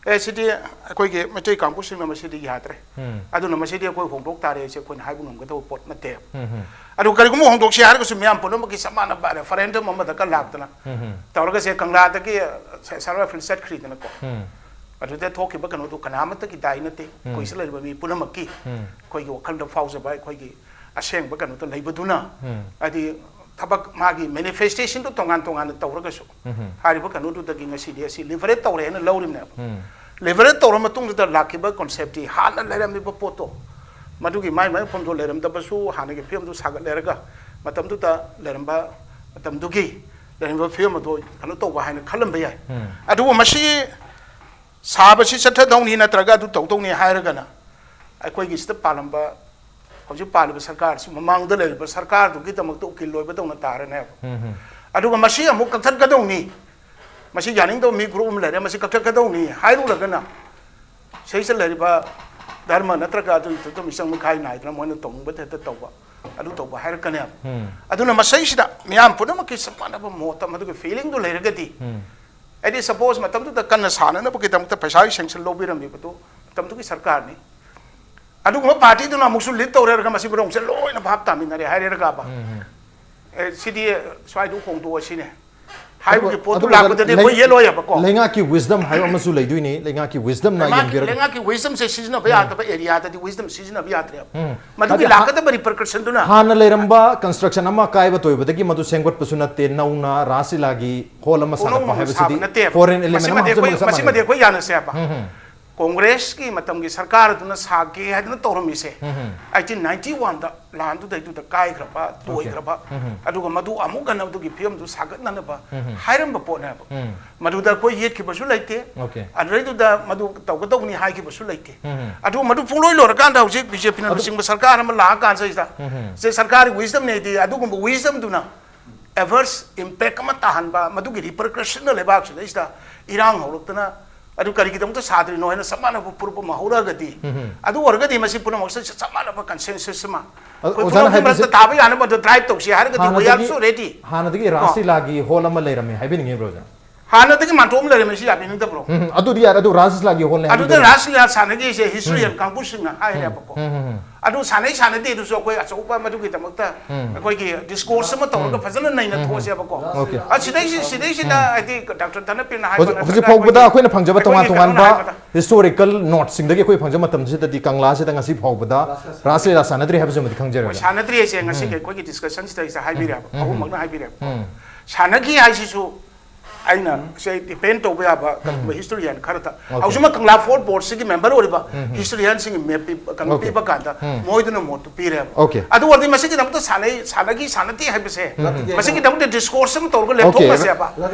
ꯑꯦ, ꯁꯤꯗꯤ ꯑꯩꯈꯣꯏꯒꯤ ꯃꯩꯇꯩ ꯀꯥꯡꯕꯨꯁꯤꯡꯅ ꯃꯁꯤꯗꯤ ꯌꯥꯗ꯭ꯔꯦ, ꯎꯝ꯫ ꯑꯗꯨꯅ ꯃꯁꯤꯗꯤ ꯑꯩꯈꯣꯏ ꯍꯣꯡꯗꯣꯛ ꯇꯥꯔꯦ, ꯁꯤ ꯑꯩꯈꯣꯏꯅ ꯍꯥꯏꯕ ꯉꯝꯒꯗꯕ ꯄꯣꯠ ꯅꯠꯇꯦ꯫ ꯎꯝ꯫ ꯑꯗꯨ ꯀꯔꯤꯒꯨꯝꯕ ꯍꯣꯡꯗꯣꯛꯁꯤ ꯍꯥꯏꯔꯒꯁꯨ ꯃꯤꯌꯥꯝ ꯄꯨꯝꯅꯃꯛꯀꯤ ꯆꯞ ꯃꯥꯟꯅꯕ referendum ꯑꯃꯗ ꯀꯜꯂꯥꯛꯇꯅ ꯎꯝ꯫ ꯇꯧꯔꯒ ꯁꯦ ꯀꯪꯂꯥꯗꯒꯤ ꯁ-, ꯁꯔꯨ ꯑꯦꯐꯤꯜ ꯆꯠꯈ꯭ꯔꯤꯗꯅꯀꯣ꯫ ꯎꯝ꯫ ꯑꯗꯨꯗ ꯊꯣꯛꯈꯤꯕ ꯀꯩꯅꯣꯗꯨ ꯀꯅꯥꯃꯠꯇꯒꯤ ꯗꯥꯏ ꯅꯠꯇꯦ꯫ ꯎꯝ꯫ ꯑꯩꯈꯣꯏ ꯁꯤ ꯂꯩꯔꯤꯕ ꯃꯤ ꯄꯨꯝꯅꯃꯛꯀꯤ ꯎꯝ꯫ ꯑꯩꯈꯣꯏꯒꯤ ꯋꯥꯈꯜꯗ ꯐꯥꯎꯖꯕ, ꯑꯩꯈꯣꯏꯒꯤ ꯑꯁꯦꯡꯕ ꯀꯩꯅꯣꯗ ꯂꯩꯕꯗꯨꯅ ꯎꯝ꯫ ꯍꯥꯏꯗꯤ ꯊꯕꯛ ꯃꯥꯒꯤ manifestation ꯗꯨ ꯇꯣꯉꯥꯟ ꯇꯣꯉꯥꯟꯅ ꯇꯧꯔꯒꯁꯨ ꯎꯝ꯫ ꯍꯥꯏꯔꯤꯕ ꯀꯩꯅꯣꯗꯨꯗꯒꯤ ꯉꯁꯤꯗꯤ ꯑꯁꯤ liberate ꯇꯧꯔꯦꯅ ꯂꯧꯔꯤꯕꯅꯦꯕ꯫ ꯎꯝ꯫ Liberate ꯇꯧꯔ ꯃꯇꯨꯡꯗꯨꯗ ꯂꯥꯛꯈꯤꯕ concept ꯇꯤ ꯍꯥꯟꯅ ꯂꯩꯔꯝꯃꯤꯕ ꯄꯣꯠꯇꯣ, ꯃꯗꯨꯒꯤ ꯃꯥꯏ ꯃꯥꯏ ꯃꯐꯝꯗꯣ ꯂꯩꯔꯝꯗꯕꯁꯨ, ꯍꯥꯟꯅꯒꯤ ꯐꯤꯕꯝꯗꯨ ꯁꯥꯒꯠꯂꯦꯔꯒ ꯃꯇꯝꯗꯨꯗ ꯂꯩꯔꯝꯕ, ꯃꯇꯝꯗꯨꯒꯤ ꯂꯩꯔꯝꯕ ꯐꯤꯕꯝ ꯑꯗꯨ ꯀꯩꯅꯣ ꯇꯧꯕ ꯍꯥꯏꯅ ꯈꯜꯂꯝꯕ ꯌꯥꯏ꯫ ꯎꯝ꯫ ꯑꯗꯨꯕꯨ ꯃꯁꯤ ꯁꯥꯕꯁꯤ ꯆꯠꯊꯗꯧꯅꯤ ꯅꯠꯇ꯭ꯔꯒ ꯑꯗꯨ ꯇꯧꯗꯧꯅꯤ ꯍꯥꯏꯔꯒꯅ ꯑꯩꯈꯣꯏꯒꯤ ꯁꯤꯗ ꯄꯥꯜꯂꯝꯕ, ꯍꯧꯖꯤꯛ ꯄꯥꯜꯂꯤꯕ ꯁꯔꯀꯥꯔꯁꯤ ꯃꯃꯥꯡꯗ ꯂꯩꯔꯤꯕ ꯁꯔꯀꯥꯔꯗꯨꯒꯤꯗꯃꯛꯇ ꯎꯀꯤꯜ ꯑꯣꯏꯕꯗꯧꯅ ꯇꯥꯔꯅꯦꯕ꯫ ꯎꯝ, ꯎꯝ꯫ ꯑꯗꯨꯒ ꯃꯁꯤ ꯑꯃꯨꯛ ꯀꯛꯊꯠꯀꯗꯧꯅꯤ, ꯃꯁꯤ ꯌꯥꯅꯤꯡꯗꯕ ꯃꯤ group ꯑꯃ ꯂꯩꯔꯦ, ꯃꯁꯤ ꯀꯛꯊꯠꯀꯗꯧꯅꯤ ꯍꯥꯏꯔꯨꯔꯒꯅ ꯁꯤꯗꯩꯁꯤꯗ ꯂꯩꯔꯤꯕ ꯙꯔꯃ ꯅꯠꯇ꯭ꯔꯒ ꯑꯗꯨꯒꯤ ꯃꯤꯆꯪ ꯃꯤꯈꯥꯏ ꯅꯥꯏꯗꯅ ꯃꯣꯏꯅ ꯇꯧꯅꯤꯡꯕ ꯍꯦꯛꯇ ꯇꯧꯕ, ꯑꯗꯨ ꯇꯧꯕ ꯍꯥꯏꯔꯛꯀꯅꯦꯕ꯫ ꯎꯝ꯫ ꯑꯗꯨꯅ ꯃꯁꯤꯁꯤꯗ ꯃꯤꯌꯥꯝ ꯄꯨꯝꯅꯃꯛꯀꯤ ꯆꯞ ꯃꯥꯟꯅꯕ ꯃꯣꯠ ꯑꯃ, ꯑꯗꯨꯒꯤ feeling ꯗꯨ ꯂꯩꯔꯒꯗꯤ, ꯎꯝ꯫ ꯍꯥꯏꯗꯤ suppose ꯃꯇꯝꯗꯨꯗ ꯀꯟꯅ ꯁꯥꯟꯅꯅꯕꯒꯤꯗꯃꯛꯇ ꯄꯩꯁꯥꯒꯤ sanction ꯂꯧꯕꯤꯔꯝꯃꯤꯕꯗꯨ ꯃꯇꯝꯗꯨꯒꯤ ꯁꯔꯀꯥꯔꯅꯤ꯫ ꯑꯗꯨꯒꯨꯝꯕ ꯄꯥꯔꯇꯤꯗꯨꯅ ꯑꯃꯨꯛꯁꯨ ꯂꯤꯗ ꯇꯧꯔꯦꯔꯒ ꯃꯁꯤ ꯃꯔꯣꯡꯁꯦ ꯂꯣꯏꯅ ꯚꯥꯞ ꯇꯥꯃꯤꯟꯅꯔꯦ ꯍꯥꯏꯔꯦꯔꯒ ꯕ, ꯎꯝ, ꯎꯝ꯫ ꯑꯦ, ꯁꯤꯗꯤ ꯁ꯭ꯋꯥꯏꯗ ꯍꯣꯡꯗꯣꯛꯑꯁꯤꯅꯦ ꯍꯥꯏꯕꯒꯤ ꯑꯗꯨ- ꯄꯣꯠꯇꯨ ꯑꯗꯨꯒ ꯂꯥꯛꯄꯗꯗꯤ ꯑꯩꯈꯣꯏ ꯂꯩ- ꯌꯦꯠꯂꯣꯏꯕꯀꯣ꯫ ꯂꯩꯉꯥꯛꯀꯤ wisdom ꯍꯥꯏꯕ ꯑꯃꯁꯨ ꯂꯩꯗꯣꯏꯅꯤ, ꯂꯩꯉꯥꯛꯀꯤ wisdomꯅ ꯂꯩꯉꯥꯛꯀꯤ ꯌꯦꯡꯕꯤꯔꯒ꯫ ꯂꯩꯉꯥꯛꯀꯤ wisdomꯁꯦ ꯁꯤꯖꯤꯟꯅꯕ ꯌꯥꯗꯕ areaꯗꯗꯤ wisdom ꯁꯤꯖꯤꯟꯅꯕ ꯌꯥꯗ꯭ꯔꯦꯕ꯫ ꯎꯝ꯫ ꯃꯗꯨꯒꯤ ꯑꯗꯨ ꯍꯥ- ꯂꯥꯛꯀꯗꯕ repercussionꯗꯨꯅ ꯍꯥꯟꯅ ꯂꯩꯔꯝꯕ construction ꯑꯃ ꯀꯥꯏꯕ ꯇꯣꯏꯕꯗꯒꯤ ꯃꯗꯨ ꯁꯦꯝꯒꯠꯄꯁꯨ ꯅꯠꯇꯦ, ꯅꯧꯅ ꯔꯥꯁ ꯂꯤꯂꯥꯒꯤ hall ꯑꯃ ꯁꯥꯒꯠꯄ ꯄꯨꯝꯅꯃꯛ ꯍꯥꯏꯕꯁꯤꯗꯤ ꯁꯥꯕ ꯅꯠꯇꯦꯕ꯫ Foreign element ꯑꯃ ꯃꯁꯤꯃꯗꯤ ꯑꯩꯈꯣꯏ ꯍꯥꯞꯆꯤꯟꯕꯒ ꯆꯞ ꯃꯁꯤꯃꯗꯤ ꯃꯥꯟꯅꯩ꯫ ꯑꯩꯈꯣꯏ ꯌꯥꯅꯁꯦꯕ꯫ ꯎꯝ, ꯎꯝ꯫ ꯀꯣꯡꯒ꯭ꯔꯦꯁꯀꯤ ꯃꯇꯝꯒꯤ ꯁꯔꯀꯥꯔ ꯑꯗꯨꯅ ꯁꯥꯒꯦ ꯍꯥꯏꯗꯅ ꯇꯧꯔꯝꯃꯤꯁꯦ ꯎꯝ, ꯎꯝ꯫ ꯑꯩꯠꯇꯤꯟ ꯅꯥꯏꯟꯇꯤ ꯋꯥꯟꯗ ꯂꯥꯟꯗꯨꯗꯩꯗꯨꯗ ꯀꯥꯏꯈ꯭ꯔꯕ, ꯇꯣꯏꯈ꯭ꯔꯕ, ꯎꯝ, ꯎꯝ꯫ ꯑꯗꯨꯒ ꯃꯗꯨ ꯑꯃꯨꯛ ꯍꯟꯅ ꯑꯗꯨꯒꯤ ꯐꯤꯕꯝꯗꯨ ꯁꯥꯒꯠꯅꯅꯕ ꯎꯝ, ꯎꯝ꯫ ꯍꯥꯏꯔꯝꯕ ꯄꯣꯠꯅꯦꯕ꯫ ꯎꯝ꯫ ꯃꯗꯨꯗ ꯑꯩꯈꯣꯏ ꯌꯦꯠꯈꯤꯕꯁꯨ ꯂꯩꯇꯦ꯫ Okay꯫ ꯑꯗꯨꯗꯩꯗꯨꯗ ꯃꯗꯨ ꯇꯧꯒꯗꯧꯕꯅꯤ ꯍꯥꯏꯈꯤꯕꯁꯨ ꯂꯩꯇꯦ꯫ ꯎꯝ, ꯎꯝ꯫ ꯑꯗꯨ ꯃꯗꯨ ꯄꯨꯡꯂꯣꯏ ꯂꯣꯏꯔꯀꯥꯟꯗ ꯍꯧꯖꯤꯛ BJPꯅ ꯑꯗꯨ ꯂꯨꯆꯤꯡꯕ ꯁꯔꯀꯥꯔ ꯑꯃ ꯂꯥꯛꯑꯀꯥꯟꯁꯤꯗ ꯎꯝ, ꯎꯝ꯫ ꯁꯦ ꯁꯔꯀꯥꯔꯒꯤ wisdomꯅꯦꯗꯤ ꯑꯗꯨꯒꯨꯝꯕ wisdomꯗꯨꯅ adverse impact ꯑꯃ ꯇꯥꯍꯟꯕ, ꯃꯗꯨꯒꯤ repercussionꯅ ꯂꯩꯕꯥꯛꯁꯤꯗꯩꯁꯤꯗ ꯏꯔꯥꯡ ꯍꯧꯔꯛꯇꯅ ꯑꯗꯨ ꯀꯔꯤꯒꯤꯗꯃꯛꯇ ꯁꯥꯗ꯭ꯔꯤꯅꯣ ꯍꯥꯏꯅ ꯆꯞ ꯃꯥꯟꯅꯕ proof ꯑꯃ ꯍꯧꯔꯛꯑꯒꯗꯤ, ꯎꯝ, ꯎꯝ꯫ ꯑꯗꯨ ꯑꯣꯏꯔꯒꯗꯤ ꯃꯁꯤ ꯄꯨꯝꯅꯃꯛꯁꯦ ꯆꯞ ꯃꯥꯟꯅꯕ consensus ꯑꯃ ꯑꯗꯨ ꯑꯩꯈꯣꯏ ꯑꯣꯖꯥꯅ ꯄꯨꯝꯅꯃꯛꯀꯤ ꯍꯥꯏꯕꯁꯤ ꯃꯔꯛꯇ ꯇꯥꯕ ꯌꯥꯅꯕ ꯑꯗꯨ drive ꯇꯧꯁꯤ ꯍꯥꯏꯔꯒꯗꯤ we are ꯍꯥꯟꯅꯗꯒꯤ, so ready꯫ ꯍꯥꯟꯅꯗꯒꯤ ꯀꯣ? ꯔꯥꯁ ꯂꯤꯂꯥꯒꯤ hall ꯑꯃ ꯂꯩꯔꯝꯃꯦ ꯍꯥꯏꯕꯤꯅꯤꯡꯉꯤꯕ꯭ꯔꯣ ꯑꯣꯖꯥ? ꯍꯥꯟꯅꯗꯒꯤ ꯃꯥꯟꯇꯣꯛ ꯑꯃ ꯂꯩꯔꯝꯃꯦ ꯁꯤ ꯌꯥꯕꯤꯅꯤꯡꯗꯕ꯭ꯔꯣ? ꯎꯝ, ꯎꯝ, ꯑꯗꯨꯗꯤ ꯌꯥꯔꯦ, ꯑꯗꯨ ꯔꯥꯁ ꯂꯤꯂꯥꯒꯤ hallꯅꯦ ꯑꯗꯨꯗ ꯍꯥꯏꯕꯤꯗꯨꯅꯦ꯫ ꯔꯥꯁ ꯂꯤꯂꯥ ꯁꯥꯟꯅꯈꯤꯁꯦ historian ꯎꯝ꯫ ꯀꯥꯡꯕꯨꯁꯤꯡꯅ ꯍꯥꯏꯔꯦꯕꯀꯣ꯫ ꯎꯝ, ꯎꯝ, ꯎꯝ꯫ ꯑꯗꯨ ꯁꯥꯟꯅꯩ ꯁꯥꯟꯅꯗꯦ ꯑꯗꯨꯁꯨ ꯑꯩꯈꯣꯏ ꯑꯆꯧꯕ ꯃꯗꯨꯒꯤꯗꯃꯛꯇ ꯎꯝ꯫ ꯑꯩꯈꯣꯏꯒꯤ discourse ꯑꯃ ꯇꯧꯔꯒ ꯎꯝ꯫ ꯐꯖꯅ ꯅꯩꯅ ꯎꯝ꯫ ꯊꯣꯛꯑꯁꯦꯕꯀꯣ꯫ Okay꯫ ꯑ, ꯁꯤꯗꯩꯁꯤ-, ꯁꯤꯗꯩꯁꯤꯗ ꯎꯝ꯫ ꯍꯥꯏꯗꯤ ꯗꯥꯛꯇꯔ ꯙꯅꯄꯤꯔꯅ ꯍꯥꯏꯕ ꯍꯧꯖꯤꯛ, ꯍꯧꯖꯤꯛ ꯅꯠꯇ꯭ꯔꯒ ꯐꯥꯎꯕꯗ ꯑꯩꯈꯣꯏꯒꯤ ꯑꯩꯈꯣꯏꯅ ꯐꯪꯖꯕ ꯇꯣꯉꯥꯟ ꯑꯩꯈꯣꯏꯒꯤ ꯀꯩꯅꯣꯅ ꯇꯣꯉꯥꯟꯕ ꯍꯥꯏꯕꯗ historical notesꯁꯤꯡꯗꯒꯤ ꯑꯩꯈꯣꯏ ꯐꯪꯖꯕ ꯃꯇꯝꯁꯤꯗꯗꯤ ꯀꯪꯂꯥꯁꯤꯗ ꯉꯁꯤ ꯐꯥꯎꯕꯗ ꯔꯥꯁ ꯂꯤꯂꯥ ꯁꯥꯟꯅꯗ꯭ꯔꯤ ꯍꯥꯏꯕꯁꯤꯃꯗꯤ ꯈꯪꯖꯔꯦ꯫ ꯍꯣꯏ, ꯁꯥꯟꯅꯗ꯭ꯔꯤ ꯍꯥꯏꯁꯦ ꯉꯁꯤꯒꯤ ꯎꯝ꯫ ꯑꯩꯈꯣꯏꯒꯤ discussionꯁꯤꯗꯩꯁꯤꯗ ꯍꯥꯏꯕꯤꯔꯦꯕ꯫ ꯎꯝ꯫ ꯑꯍꯨꯝꯃꯛꯅ ꯍꯥꯏꯕꯤꯔꯦꯕ꯫ ꯎꯝ꯫ ꯁꯥꯟꯅꯈꯤ ꯍꯥꯏꯁꯤꯁꯨ ꯑꯩꯅ ꯎꯝ꯫ ꯁꯦ depend ꯇꯧꯕ ꯌꯥꯕ ꯀꯔꯤꯒꯨꯝꯕ ꯎꯝ꯫ Historian ꯈꯔꯗ Okay꯫ ꯍꯧꯖꯤꯛꯃꯛ ꯀꯪꯂꯥ Fort Boardꯁꯤꯒꯤ member ꯑꯣꯏꯔꯤꯕ ꯎꯝ, ꯎꯝ꯫ Historianꯁꯤꯡꯒꯤ map ꯄꯤ-, ꯀꯩꯅꯣ Okay꯫ ꯄꯤꯕ ꯀꯥꯟꯗ ꯎꯝ꯫ ꯃꯣꯏꯗꯨꯅ ꯃꯣꯠꯇꯨ ꯄꯤꯔꯦꯕ꯫ Okay꯫ ꯑꯗꯨ ꯑꯣꯏꯔꯗꯤ ꯃꯁꯤꯒꯤꯗꯃꯛꯇ ꯁꯥꯟꯅꯩ, ꯁꯥꯟꯅꯈꯤ, ꯁꯥꯟꯅꯗꯦ ꯍꯥꯏꯕꯁꯦ ꯎꯝ, ꯎꯝ꯫ ꯃꯁꯤꯒꯤꯗꯃꯛꯇ discourse ꯑꯃ ꯇꯧꯔꯒ Okay꯫ ꯂꯦꯞꯊꯣꯛꯅꯁꯦꯕ꯫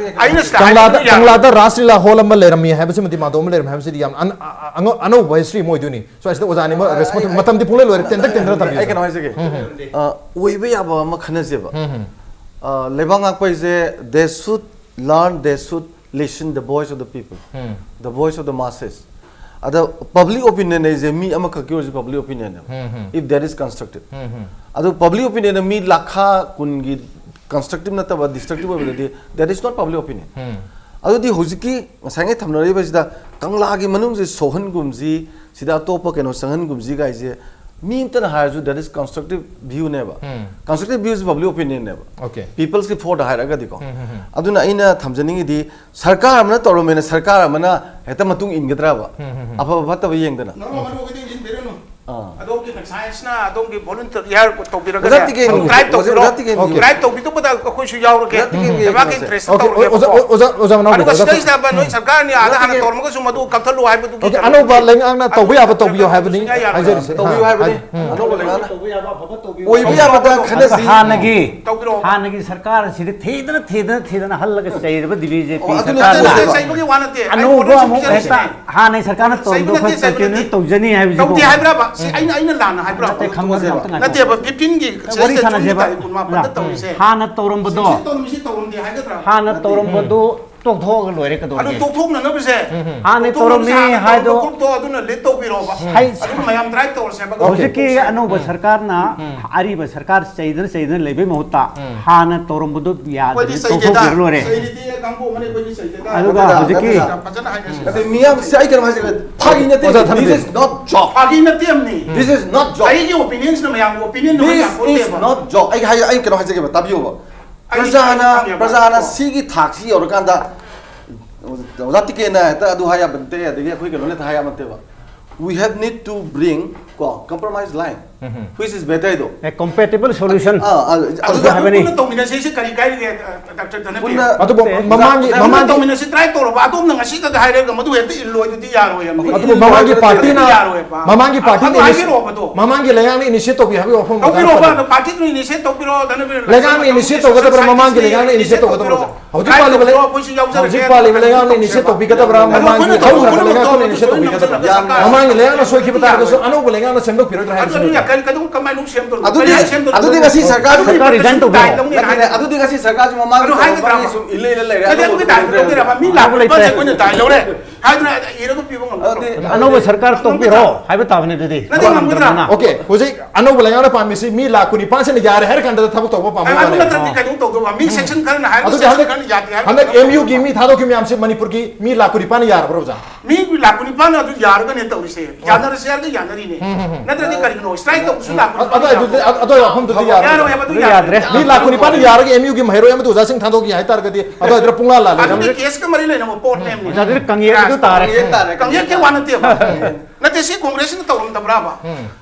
ꯑꯩꯅ ꯁꯤꯗ ꯀꯪꯂꯥꯗ, ꯍꯥꯏꯕꯗꯤ ꯌꯥꯔꯣꯏ꯫ ꯀꯪꯂꯥꯗ ꯔꯥꯁ ꯂꯤꯂꯥ hall ꯑꯃ ꯂꯩꯔꯝꯃꯤ ꯍꯥꯏꯕꯁꯤꯃꯗꯤ ꯃꯥꯗꯣ ꯑꯃ ꯂꯩꯔꯝꯃꯤ ꯍꯥꯏꯕꯁꯤꯗꯤ ꯌꯥꯝ ꯑꯅ-, ꯑ-, ꯑ-, ꯑꯅꯧꯕ history ꯑꯃ ꯑꯣꯏꯗꯣꯏꯅꯤ꯫ So ꯑꯁꯤꯗ ꯑꯣꯖꯥꯅꯤ ꯑꯃ ꯑ, response ꯑꯩ, ꯃꯇꯝꯗꯤ ꯄꯨꯡꯂꯣꯏ ꯂꯣꯏꯔꯦ, ꯇꯦꯟꯇꯛ ꯇꯦꯟꯇꯛ ꯑꯩ ꯊꯝꯕꯤꯌꯨ꯫ ꯀꯩꯅꯣ ꯍꯥꯏꯖꯒꯦ꯫ ꯎꯝ, ꯎꯝ꯫ ꯑ, ꯑꯣꯏꯕ ꯌꯥꯕ ꯑꯃ ꯈꯟꯅꯁꯦꯕ꯫ ꯎꯝ, ꯎꯝ꯫ ꯑ, ꯂꯩꯕꯥꯛ ꯉꯥꯛꯄ ꯍꯥꯏꯁꯦ, they should learn, they should listen the voice of the people, um. The voice of the masses. ꯑꯗ public opinion ꯍꯥꯏꯁꯦ ꯃꯤ ꯑꯃꯈꯛꯀꯤ ꯑꯣꯏꯔꯁꯨ public opinion ꯅꯦꯕ꯫ ꯎꯝ, ꯎꯝ꯫ If that is constructive. ꯎꯝ, ꯎꯝ꯫ ꯑꯗꯨ public opinion ꯃꯤ ꯂꯥꯈ ꯀꯨꯟꯒꯤ constructive ꯅꯠꯇꯕ destructive ꯑꯣꯏꯕꯗꯗꯤ, that is not public opinion. ꯎꯝ꯫ ꯑꯗꯨꯗꯤ ꯍꯧꯖꯤꯛꯀꯤ ꯉꯁꯥꯏꯉꯩ ꯊꯝꯅꯔꯤꯕꯁꯤꯗ ꯀꯪꯂꯥꯒꯤ ꯃꯅꯨꯡꯁꯤ ꯁꯣꯛꯍꯟꯒꯨꯝꯁꯤ, ꯁꯤꯗ ꯑꯇꯣꯞꯄ ꯀꯩꯅꯣ ꯆꯪꯍꯟꯒꯨꯝꯁꯤ ꯀꯥꯏꯁꯦ ꯃꯤ ꯑꯃꯇꯅ ꯍꯥꯏꯔꯁꯨ that is constructive view ꯅꯦꯕ꯫ ꯎꯝ. Constructive view is public opinion ꯅꯦꯕ꯫ Okay. People's ꯀꯤ ꯐꯣꯔꯗ ꯍꯥꯏꯔꯒꯗꯤꯀꯣ꯫ ꯎꯝ, ꯎꯝ, ꯎꯝ. ꯑꯗꯨꯅ ꯑꯩꯅ ꯊꯝꯖꯅꯤꯡꯉꯤꯗꯤ ꯁꯔꯀꯥꯔ ꯑꯃꯅ ꯇꯧꯔꯝꯃꯦꯅ ꯁꯔꯀꯥꯔ ꯑꯃꯅ ꯍꯦꯛꯇ ꯃꯇꯨꯡ ꯏꯟꯒꯗ꯭ꯔꯕ? ꯎꯝ, ꯎꯝ, ꯎꯝ. ꯑꯐꯕ ꯐꯠꯇꯕ ꯌꯦꯡꯗꯅ꯫ ꯅꯣꯡꯃ ꯅꯣꯡꯃꯒꯤꯗꯤ ꯌꯦꯡꯕꯤꯔꯅꯨ꯫ ꯑꯥ. ꯑꯗꯣꯝꯒꯤ ꯀꯟꯁꯥꯏꯟꯁꯅ ꯑꯗꯣꯝꯒꯤ ꯚꯣꯂꯨꯟꯇꯤꯌꯥꯔ ꯇꯧꯕꯤꯔꯒꯅꯦ ꯑꯣꯖꯥ ꯇꯤꯀꯦꯟ, ꯀ꯭ꯔꯥꯏꯝ ꯑꯣꯖꯥ ꯇꯧꯕꯤꯔꯣ꯫ ꯇꯤꯀꯦꯟ, Okay. ꯀ꯭ꯔꯥꯏꯝ ꯇꯧꯕꯤꯗꯨꯕꯗ ꯑꯩꯈꯣꯏꯁꯨ ꯌꯥꯎꯔꯒꯦ꯫ ꯑꯣꯖꯥ ꯇꯤꯀꯦꯟꯒꯤ ꯂꯩꯕꯥꯛꯀꯤ ꯀꯩꯅꯣꯁꯦ꯫ Interest Okay, ꯇꯧꯔꯒꯦꯕ꯫ ꯑꯣꯖꯥ, ꯑꯣꯖꯥ, ꯑꯣꯖꯥ ꯃꯅꯥꯎ ꯑꯗꯨꯒ ꯑꯣꯖꯥ ꯁꯤꯗꯩꯁꯤꯗ ꯅꯣꯏ ꯁꯔꯀꯥꯔꯅ ꯑꯥꯗ ꯍꯥꯟꯅ ꯇꯤꯀꯦꯟ꯫ ꯇꯧꯔꯝꯃꯒꯁꯨ ꯃꯗꯨ ꯀꯛꯊꯠꯂꯨ ꯍꯥꯏꯕꯗꯨꯒꯤ Okay, ꯀꯩꯅꯣ ꯑꯅꯧꯕ ꯂꯩꯇꯦ꯫ ꯂꯩꯉꯥꯛꯅ ꯇꯧꯕ ꯌꯥꯕ ꯇꯧꯕꯤꯌꯣ ꯍꯥꯏꯕꯅꯤ ꯁꯨꯡꯌꯥ ꯌꯥꯔꯣꯏ꯫ ꯍꯥꯏꯖꯔꯤꯁꯦ꯫ ꯇꯧꯕꯤꯌꯨ ꯍꯥ, ꯍꯥꯏꯕꯅꯤ꯫ ꯍꯥꯏ-, ꯎꯝ. ꯑꯅꯧꯕ ꯂꯩꯉꯥꯛꯅ꯫ ꯇꯧꯕ ꯌꯥꯕ ꯑꯐꯕ ꯇꯧꯕꯤꯌꯨ꯫ ꯑꯣꯏꯕ ꯌꯥꯕꯗ ꯈꯟꯅꯁꯤ꯫ ꯍꯥꯟꯅꯒꯤ ꯇꯧꯕꯤꯔꯛꯑꯣ꯫ ꯍꯥꯟꯅꯒꯤ ꯁꯔꯀꯥꯔ ꯑꯁꯤꯗꯤ ꯊꯤꯗꯅ ꯊꯤꯗꯅ ꯊꯤꯗꯅ ꯍꯜꯂꯒ ꯆꯩꯔꯕ ꯕꯤ ꯖꯦ ꯄꯤ ꯑꯣ, ꯑꯗꯨ ꯁꯔꯀꯥꯔꯅ꯫ ꯅꯠꯇꯦ, ꯅꯠꯇꯦ, ꯁꯔꯀꯥꯔ꯫ ꯆꯩꯕꯒꯤ ꯋꯥ ꯅꯠꯇꯦ꯫ ꯑꯩ ꯑꯅꯧꯕ ꯃꯣꯗꯤ ꯑꯃꯨꯛ ꯁꯨꯝ ꯍꯦꯛꯇ ꯆꯩꯁꯤꯅꯦ꯫ ꯍꯥꯟꯅꯒꯤ ꯁꯔꯀꯥꯔꯅ ꯆꯩꯕ ꯇꯧꯔꯝꯕꯗꯣ ꯅꯠꯇꯦ, ꯑꯩꯈꯣꯏ ꯆꯩꯕ continue ꯅꯠꯇꯦ꯫ ꯇꯧꯖꯅꯤ ꯍꯥꯏꯕꯁꯤꯕꯨ꯫ ꯇꯧꯗꯦ ꯍꯥꯏꯕ꯭ꯔꯕ? ꯁꯤ ꯑꯩꯅ, ꯑꯩꯅ ꯂꯥꯟꯅ ꯍꯥꯏꯕ꯭ꯔꯥ? ꯅꯠꯇꯦ, ꯈꯪꯕ ꯅꯠꯇꯦ, ꯑꯝꯇ ꯉꯥꯏꯈꯣ꯫ ꯅꯠꯇꯦꯕ, ꯐꯤꯐꯇꯤꯟꯒꯤ ꯋꯥꯔꯤ ꯁꯥꯟꯅꯁꯦꯕ꯫ ꯇꯥꯔꯤꯛ ꯀꯨꯟꯃꯥꯄꯟꯗ ꯇꯧꯔꯤꯁꯦ꯫ ꯍꯥꯟꯅ ꯇꯧꯔꯝꯕꯗꯣ, ꯁꯤ ꯇꯧꯔꯝꯃꯤ, ꯁꯤ ꯇꯧꯔꯝꯗꯦ ꯍꯥꯏꯒꯗ꯭ꯔꯥ? ꯍꯥꯟꯅ ꯇꯧꯔꯝꯕꯗꯣ ꯇꯣꯛꯊꯣꯛꯑꯒ ꯂꯣꯏꯔꯦ, ꯑꯗꯨ ꯀꯩꯗꯧꯔꯒꯦ? ꯇꯣꯛꯊꯣꯛꯅꯅꯕꯁꯦ꯫ ꯍꯥꯟꯅ ꯇꯧꯔꯝꯃꯤ ꯍꯥꯏꯗꯣ꯫ ꯒ꯭ꯔꯨꯞꯇꯣ ꯑꯗꯨꯅ ꯂꯤꯗ ꯇꯧꯕꯤꯔꯣꯕ꯫ ꯍꯥꯏ-, ꯑꯗꯨ ꯃꯌꯥꯝ ꯗ꯭ꯔꯥꯏꯚ ꯇꯧꯔꯁꯦꯕ꯫ ꯍꯧꯖꯤꯛꯀꯤ ꯑꯅꯧꯕ ꯁꯔꯀꯥꯔꯅ ꯑꯔꯤꯕ ꯁꯔꯀꯥꯔ ꯆꯩꯗꯅ ꯆꯩꯗꯅ ꯂꯩꯕꯩ ꯃꯍꯨꯠꯇ ꯍꯥꯟꯅ ꯇꯧꯔꯝꯕꯗꯣ ꯑꯩꯈꯣꯏꯗꯤ ꯌꯥꯗ꯭ꯔꯗꯤ ꯆꯩꯗꯦꯗ꯫ ꯇꯣꯛꯊꯣꯛꯄꯤꯔ ꯂꯣꯏꯔꯦ꯫ ꯆꯩꯔꯤꯗꯤ ꯀꯥꯡꯕꯨ ꯑꯃꯅꯤ, ꯑꯩꯈꯣꯏꯗꯤ ꯆꯩꯗꯦꯗ꯫ ꯑꯗꯨꯒ ꯅꯠꯇꯦꯗ, ꯍꯧꯖꯤꯛꯀꯤ ꯅꯠꯇꯦꯗ꯫ ꯌꯥꯝ ꯐꯖꯅ ꯍꯥꯏꯅꯁꯤ꯫ ꯅꯠꯇꯦ, ꯃꯤꯌꯥꯝ, ꯁꯤ ꯑꯩ ꯀꯩꯅꯣꯝ ꯍꯥꯏꯖꯒꯦ, ꯐꯥꯒꯤ ꯅꯠꯇꯦ꯫ ꯑꯣꯖꯥ ꯊꯅꯕꯤꯔ꯫ This is not joke. ꯐꯥꯒꯤ ꯅꯠꯇꯦ ꯑꯃꯅꯤ꯫ This is not joke. ꯑꯩꯒꯤ ꯑꯣꯄꯤꯅꯤꯌꯟꯁꯤꯅ ꯃꯌꯥꯝꯒꯤ ꯑꯣꯄꯤꯅꯤꯌꯟ ꯑꯃ This is ꯌꯥꯄꯣꯟꯇꯦꯕ꯫ Not joke. ꯑꯩ ꯍꯥꯏ-, ꯑꯩ ꯀꯩꯅꯣ ꯍꯥꯏꯖꯒꯦꯕ, ꯇꯥꯕꯤꯌꯣꯕ꯫ ꯑꯩ ꯄ꯭ꯔꯖꯥꯅ, ꯈꯪꯉꯦꯕ꯫ ꯄ꯭ꯔꯖꯥꯅ ꯁꯤꯒꯤ ꯊꯥꯛꯁꯤ ꯌꯧꯔꯀꯥꯟꯗ ꯑꯣꯖꯥ ꯇꯤꯀꯦꯟꯅ ꯍꯦꯛꯇ ꯑꯗꯨ ꯍꯥꯏ ꯌꯥꯕ ꯅꯠꯇꯦ, ꯑꯗꯒꯤ ꯑꯩꯈꯣꯏ ꯀꯩꯅꯣꯅ ꯍꯦꯛꯇ ꯍꯥꯏ ꯌꯥꯕ ꯅꯠꯇꯦꯕ꯫ We have need to bring ꯀꯣ compromise line, which is better ꯗꯣ꯫ A compatible solution. ꯑꯥ, ꯑꯥ, ꯑꯗꯨ ꯑꯗꯨ ꯍꯥꯏꯕꯅꯤ꯫ ꯄꯨꯟꯅ ꯇꯧꯃꯤꯟꯅꯁꯦ, ꯁꯤ ꯀꯔꯤ ꯀꯥꯏꯔꯤꯒꯦ, ꯗꯥꯛꯇꯔ ꯙꯅꯕꯤꯔ? ꯄꯨꯟꯅ ꯑꯗꯨꯕꯨ ꯅꯠꯇꯦ, ꯃꯃꯥꯡꯒꯤ, ꯑꯣꯖꯥ ꯃꯃꯥꯡꯒꯤ ꯇꯧꯃꯤꯟꯅꯁꯤ, ꯇ꯭ꯔꯥꯏ ꯇꯧꯔꯕ, ꯑꯗꯣꯝꯅ ꯉꯁꯤ ꯈꯛꯇ ꯍꯥꯏꯔꯒ ꯃꯗꯨ ꯍꯦꯛꯇ ꯏꯜꯂꯣꯏ, ꯑꯗꯨꯗꯤ ꯌꯥꯔꯣꯏ ꯍꯥꯏꯕꯅꯤ꯫ ꯑꯗꯨꯕꯨ ꯃꯃꯥꯡꯒꯤ ꯄꯥꯔꯇꯤꯅ, ꯌꯥꯔꯣꯏꯕ꯫ ꯃꯃꯥꯡꯒꯤ ꯄꯥꯔꯇꯤꯅ ꯑꯗꯨ ꯍꯥꯏꯕꯤꯔꯛꯑꯣꯕ ꯑꯗꯣ꯫ ꯃꯃꯥꯡꯒꯤ ꯂꯩꯉꯥꯛꯅ initiate ꯇꯧꯕꯤ ꯍꯥꯏꯕꯒꯤ ꯋꯥꯐꯝ ꯇꯧꯕꯤꯔꯣꯕ, ꯃꯇꯥꯡꯗ ꯑꯗꯣ ꯄꯥꯔꯇꯤꯗꯨꯅ initiate ꯇꯧꯕꯤꯔꯣ, ꯙꯅꯕꯤꯔ꯫ ꯂꯩꯉꯥꯛꯅ initiate ꯇꯧꯒꯗꯕ꯭ꯔꯥ, ꯃꯃꯥꯡꯒꯤ ꯂꯩꯉꯥꯛꯅ initiate ꯇꯧꯒꯗꯕ꯭ꯔꯥ? ꯍꯧꯖꯤꯛ ꯀꯥꯏ ꯄꯥꯜꯂꯤꯕ ꯂꯩ-, ꯇꯧꯕꯤꯔꯣ, ꯑꯩꯈꯣꯏꯁꯨ ꯌꯥꯎꯖꯔꯒꯦ꯫ ꯍꯧꯖꯤꯛ ꯄꯥꯜꯂꯤꯕ ꯂꯩꯉꯥꯛꯅ initiate ꯇꯧꯕꯤꯒꯗꯕ꯭ꯔꯥ, ꯑꯗꯣ ꯃꯃꯥꯡꯒꯤ ꯑꯩꯈꯣꯏꯅ ꯍꯧꯈ꯭ꯔꯕ ꯇꯧꯕ ꯂꯩꯉꯥꯛꯅ ꯉꯝꯗꯕ initiate ꯇꯧꯕꯤꯒꯗꯕ꯭ꯔꯥ? ꯁꯣꯏꯅ ꯅꯝꯁꯤꯜꯂꯒ ꯁꯔꯀꯥꯔ ꯃꯃꯥꯡꯒꯤ ꯂꯩꯉꯥꯛꯅ ꯁꯣꯏꯈꯤꯕ ꯇꯥꯔꯒꯁꯨ ꯑꯅꯧꯕ ꯂꯩꯉꯥꯛꯅ ꯁꯦꯝꯗꯣꯛꯄꯤꯔꯣꯏꯗ꯭ꯔꯥ ꯑꯗꯨ ꯍꯥꯏꯕꯁꯤꯅꯤ꯫ ꯑꯗꯨꯅ ꯀꯔꯤ, ꯀꯩꯗꯧ-, ꯀꯃꯥꯏꯅ ꯑꯃꯨꯛ ꯁꯦꯝꯗꯣꯏꯅꯣ? ꯑꯗꯨꯗꯤ, ꯀꯔꯤ ꯁꯦꯝꯗꯣꯏꯅꯣ? ꯑꯗꯨꯗꯤ ꯉꯁꯤ ꯁꯔꯀꯥꯔ ꯑꯗꯨ ꯍꯥꯏꯒꯗ꯭ꯔꯥ? ꯅꯠꯇꯦꯅꯦ, ꯑꯗꯨꯗꯤ ꯉꯁꯤ ꯁꯔꯀꯥꯔꯁꯤ ꯃꯃꯥꯡꯒꯤ ꯑꯗꯨ ꯍꯥꯏꯒꯗ꯭ꯔꯥ? ꯇꯧꯔꯝꯕꯒꯤ ꯁꯨꯝ ꯏꯜꯂ ꯏꯜꯂ ꯂꯩꯔꯦ, ꯀꯩꯗꯧ-, ꯑꯅꯧꯕ ꯀꯩꯗꯧ-, ꯇꯧꯔꯝꯗ꯭ꯔꯦ꯫ ꯀꯩꯗꯧ-, ꯃꯤ ꯂꯥꯛꯄ ꯂꯩꯇ꯭ꯔꯦ꯫ ꯂꯨꯄꯥꯁꯦ ꯑꯩꯈꯣꯏꯅ ꯇꯥꯏ ꯂꯧꯔꯦ꯫ ꯍꯥꯏꯗꯅ ꯏꯔꯒ ꯄꯤꯕ ꯉꯝꯒꯗ꯭ꯔꯣ? ꯑꯗꯨꯗꯤ ꯑꯅꯧꯕ ꯁꯔꯀꯥꯔ ꯇꯧꯕꯤꯔꯣ ꯍꯥꯏꯕ ꯇꯥꯕꯅꯤ ꯑꯗꯨꯗꯤ꯫ ꯅꯠꯇꯦ, ꯉꯝꯒꯗ꯭ꯔꯥ? ꯉꯝꯗ꯭ꯔꯕꯅꯤꯅ꯫ ꯑꯣꯀꯦ, ꯍꯧꯖꯤꯛ ꯑꯅꯧꯕ ꯂꯩꯉꯥꯛꯅ ꯄꯥꯝꯃꯤꯁꯤ ꯃꯤ ꯂꯥꯛ ꯀꯨꯟꯅꯤꯄꯥꯟꯁꯤꯅ ꯌꯥꯔꯦ ꯍꯥꯏꯔ ꯀꯥꯟꯗ ꯊꯕꯛ ꯇꯧꯕ ꯄꯥꯝꯕ ꯑꯗꯨ ꯋꯥꯅꯦꯕ꯫ ꯅꯠꯇ꯭ꯔꯗꯤ ꯀꯩꯗꯧ ꯇꯧꯗꯧꯕ? ꯃꯤ ꯁꯦꯛꯁꯟ ꯈꯔꯅ ꯍꯥꯏꯔꯒ ꯑꯗꯨꯗꯤ ꯁꯦꯛꯁꯟ ꯍꯟꯗꯛ ꯈꯔꯅ ꯌꯥꯗꯦ ꯍꯥꯏꯔꯒ ꯍꯟꯗꯛ ꯀꯩꯗꯧ ꯑꯦꯝ ꯌꯨꯒꯤ ꯇꯧꯗꯧꯕ? ꯃꯤ ꯊꯥꯗꯣꯛꯈꯤꯕ ꯃꯌꯥꯝꯁꯤ ꯃꯅꯤꯄꯨꯔꯒꯤ ꯃꯤ ꯂꯥꯛ ꯀꯨꯟꯅꯤꯄꯥꯟ ꯌꯥꯔꯕ꯭ꯔꯣ ꯑꯣꯖꯥ? ꯃꯤ ꯂꯥꯛ ꯀꯨꯟꯅꯤꯄꯥꯟ ꯑꯗꯨ ꯌꯥꯔꯒꯅꯦ ꯇꯧꯔꯤꯁꯦ, ꯌꯥꯅꯔꯁꯦ ꯍꯥꯏꯔꯒ ꯌꯥꯅꯔꯤꯅꯦ꯫ ꯅꯠꯇ꯭ꯔꯗꯤ ꯀꯔꯤꯒꯤꯅꯣ? ꯁ꯭ꯇ꯭ꯔꯥꯏꯛ ꯇꯧꯕꯁꯨ ꯂꯥꯛ ꯀꯨꯟꯅꯤꯄꯥꯟ ꯑꯗꯨ ꯑꯗꯨꯗꯤ ꯑꯗꯨ ꯋꯥꯐꯝꯗꯨꯗꯤ ꯌꯥꯔꯣꯏ ꯌꯥꯔꯣꯏ꯫ ꯍꯥꯏꯕ, ꯑꯗꯨ ꯑꯗꯨ ꯌꯥꯗ꯭ꯔꯦ꯫ ꯌꯥꯗ꯭ꯔꯦ꯫ ꯃꯤ ꯂꯥꯛ ꯀꯨꯟꯅꯤꯄꯥꯟ ꯌꯥꯔꯒ ꯑꯦꯝ ꯌꯨꯒꯤ ꯃꯍꯩꯔꯣꯏ ꯑꯃꯗ ꯑꯣꯖꯥꯁꯤꯡ ꯊꯥꯗꯣꯛꯈꯤ ꯍꯥꯏꯇꯥꯔꯒꯗꯤ ꯑꯗꯨ ꯑꯗꯨꯗ ꯄꯨꯡꯂꯥ ꯂꯥꯜꯂꯦ꯫ ꯑꯗꯨꯗꯤ ꯀꯦꯁꯀ ꯃꯔꯤ ꯂꯩꯅꯕ ꯄꯣꯠꯅꯦꯕꯅꯤ꯫ ꯑꯣꯖꯥ, ꯑꯗꯨꯗꯤ ꯀꯪꯌꯦꯛ ꯑꯗꯨ ꯇꯥꯔꯦ꯫ ꯀꯪꯌꯦꯛ ꯇꯥꯔꯦ, ꯀꯪꯌꯦꯛꯀꯤ ꯋꯥ ꯅꯠꯇꯦꯕ꯫ ꯅꯠꯇꯦ, ꯁꯤ ꯀꯣꯡꯒ꯭ꯔꯦꯁꯅ ꯇꯧꯔꯝꯗꯕ꯭ꯔꯥꯕ?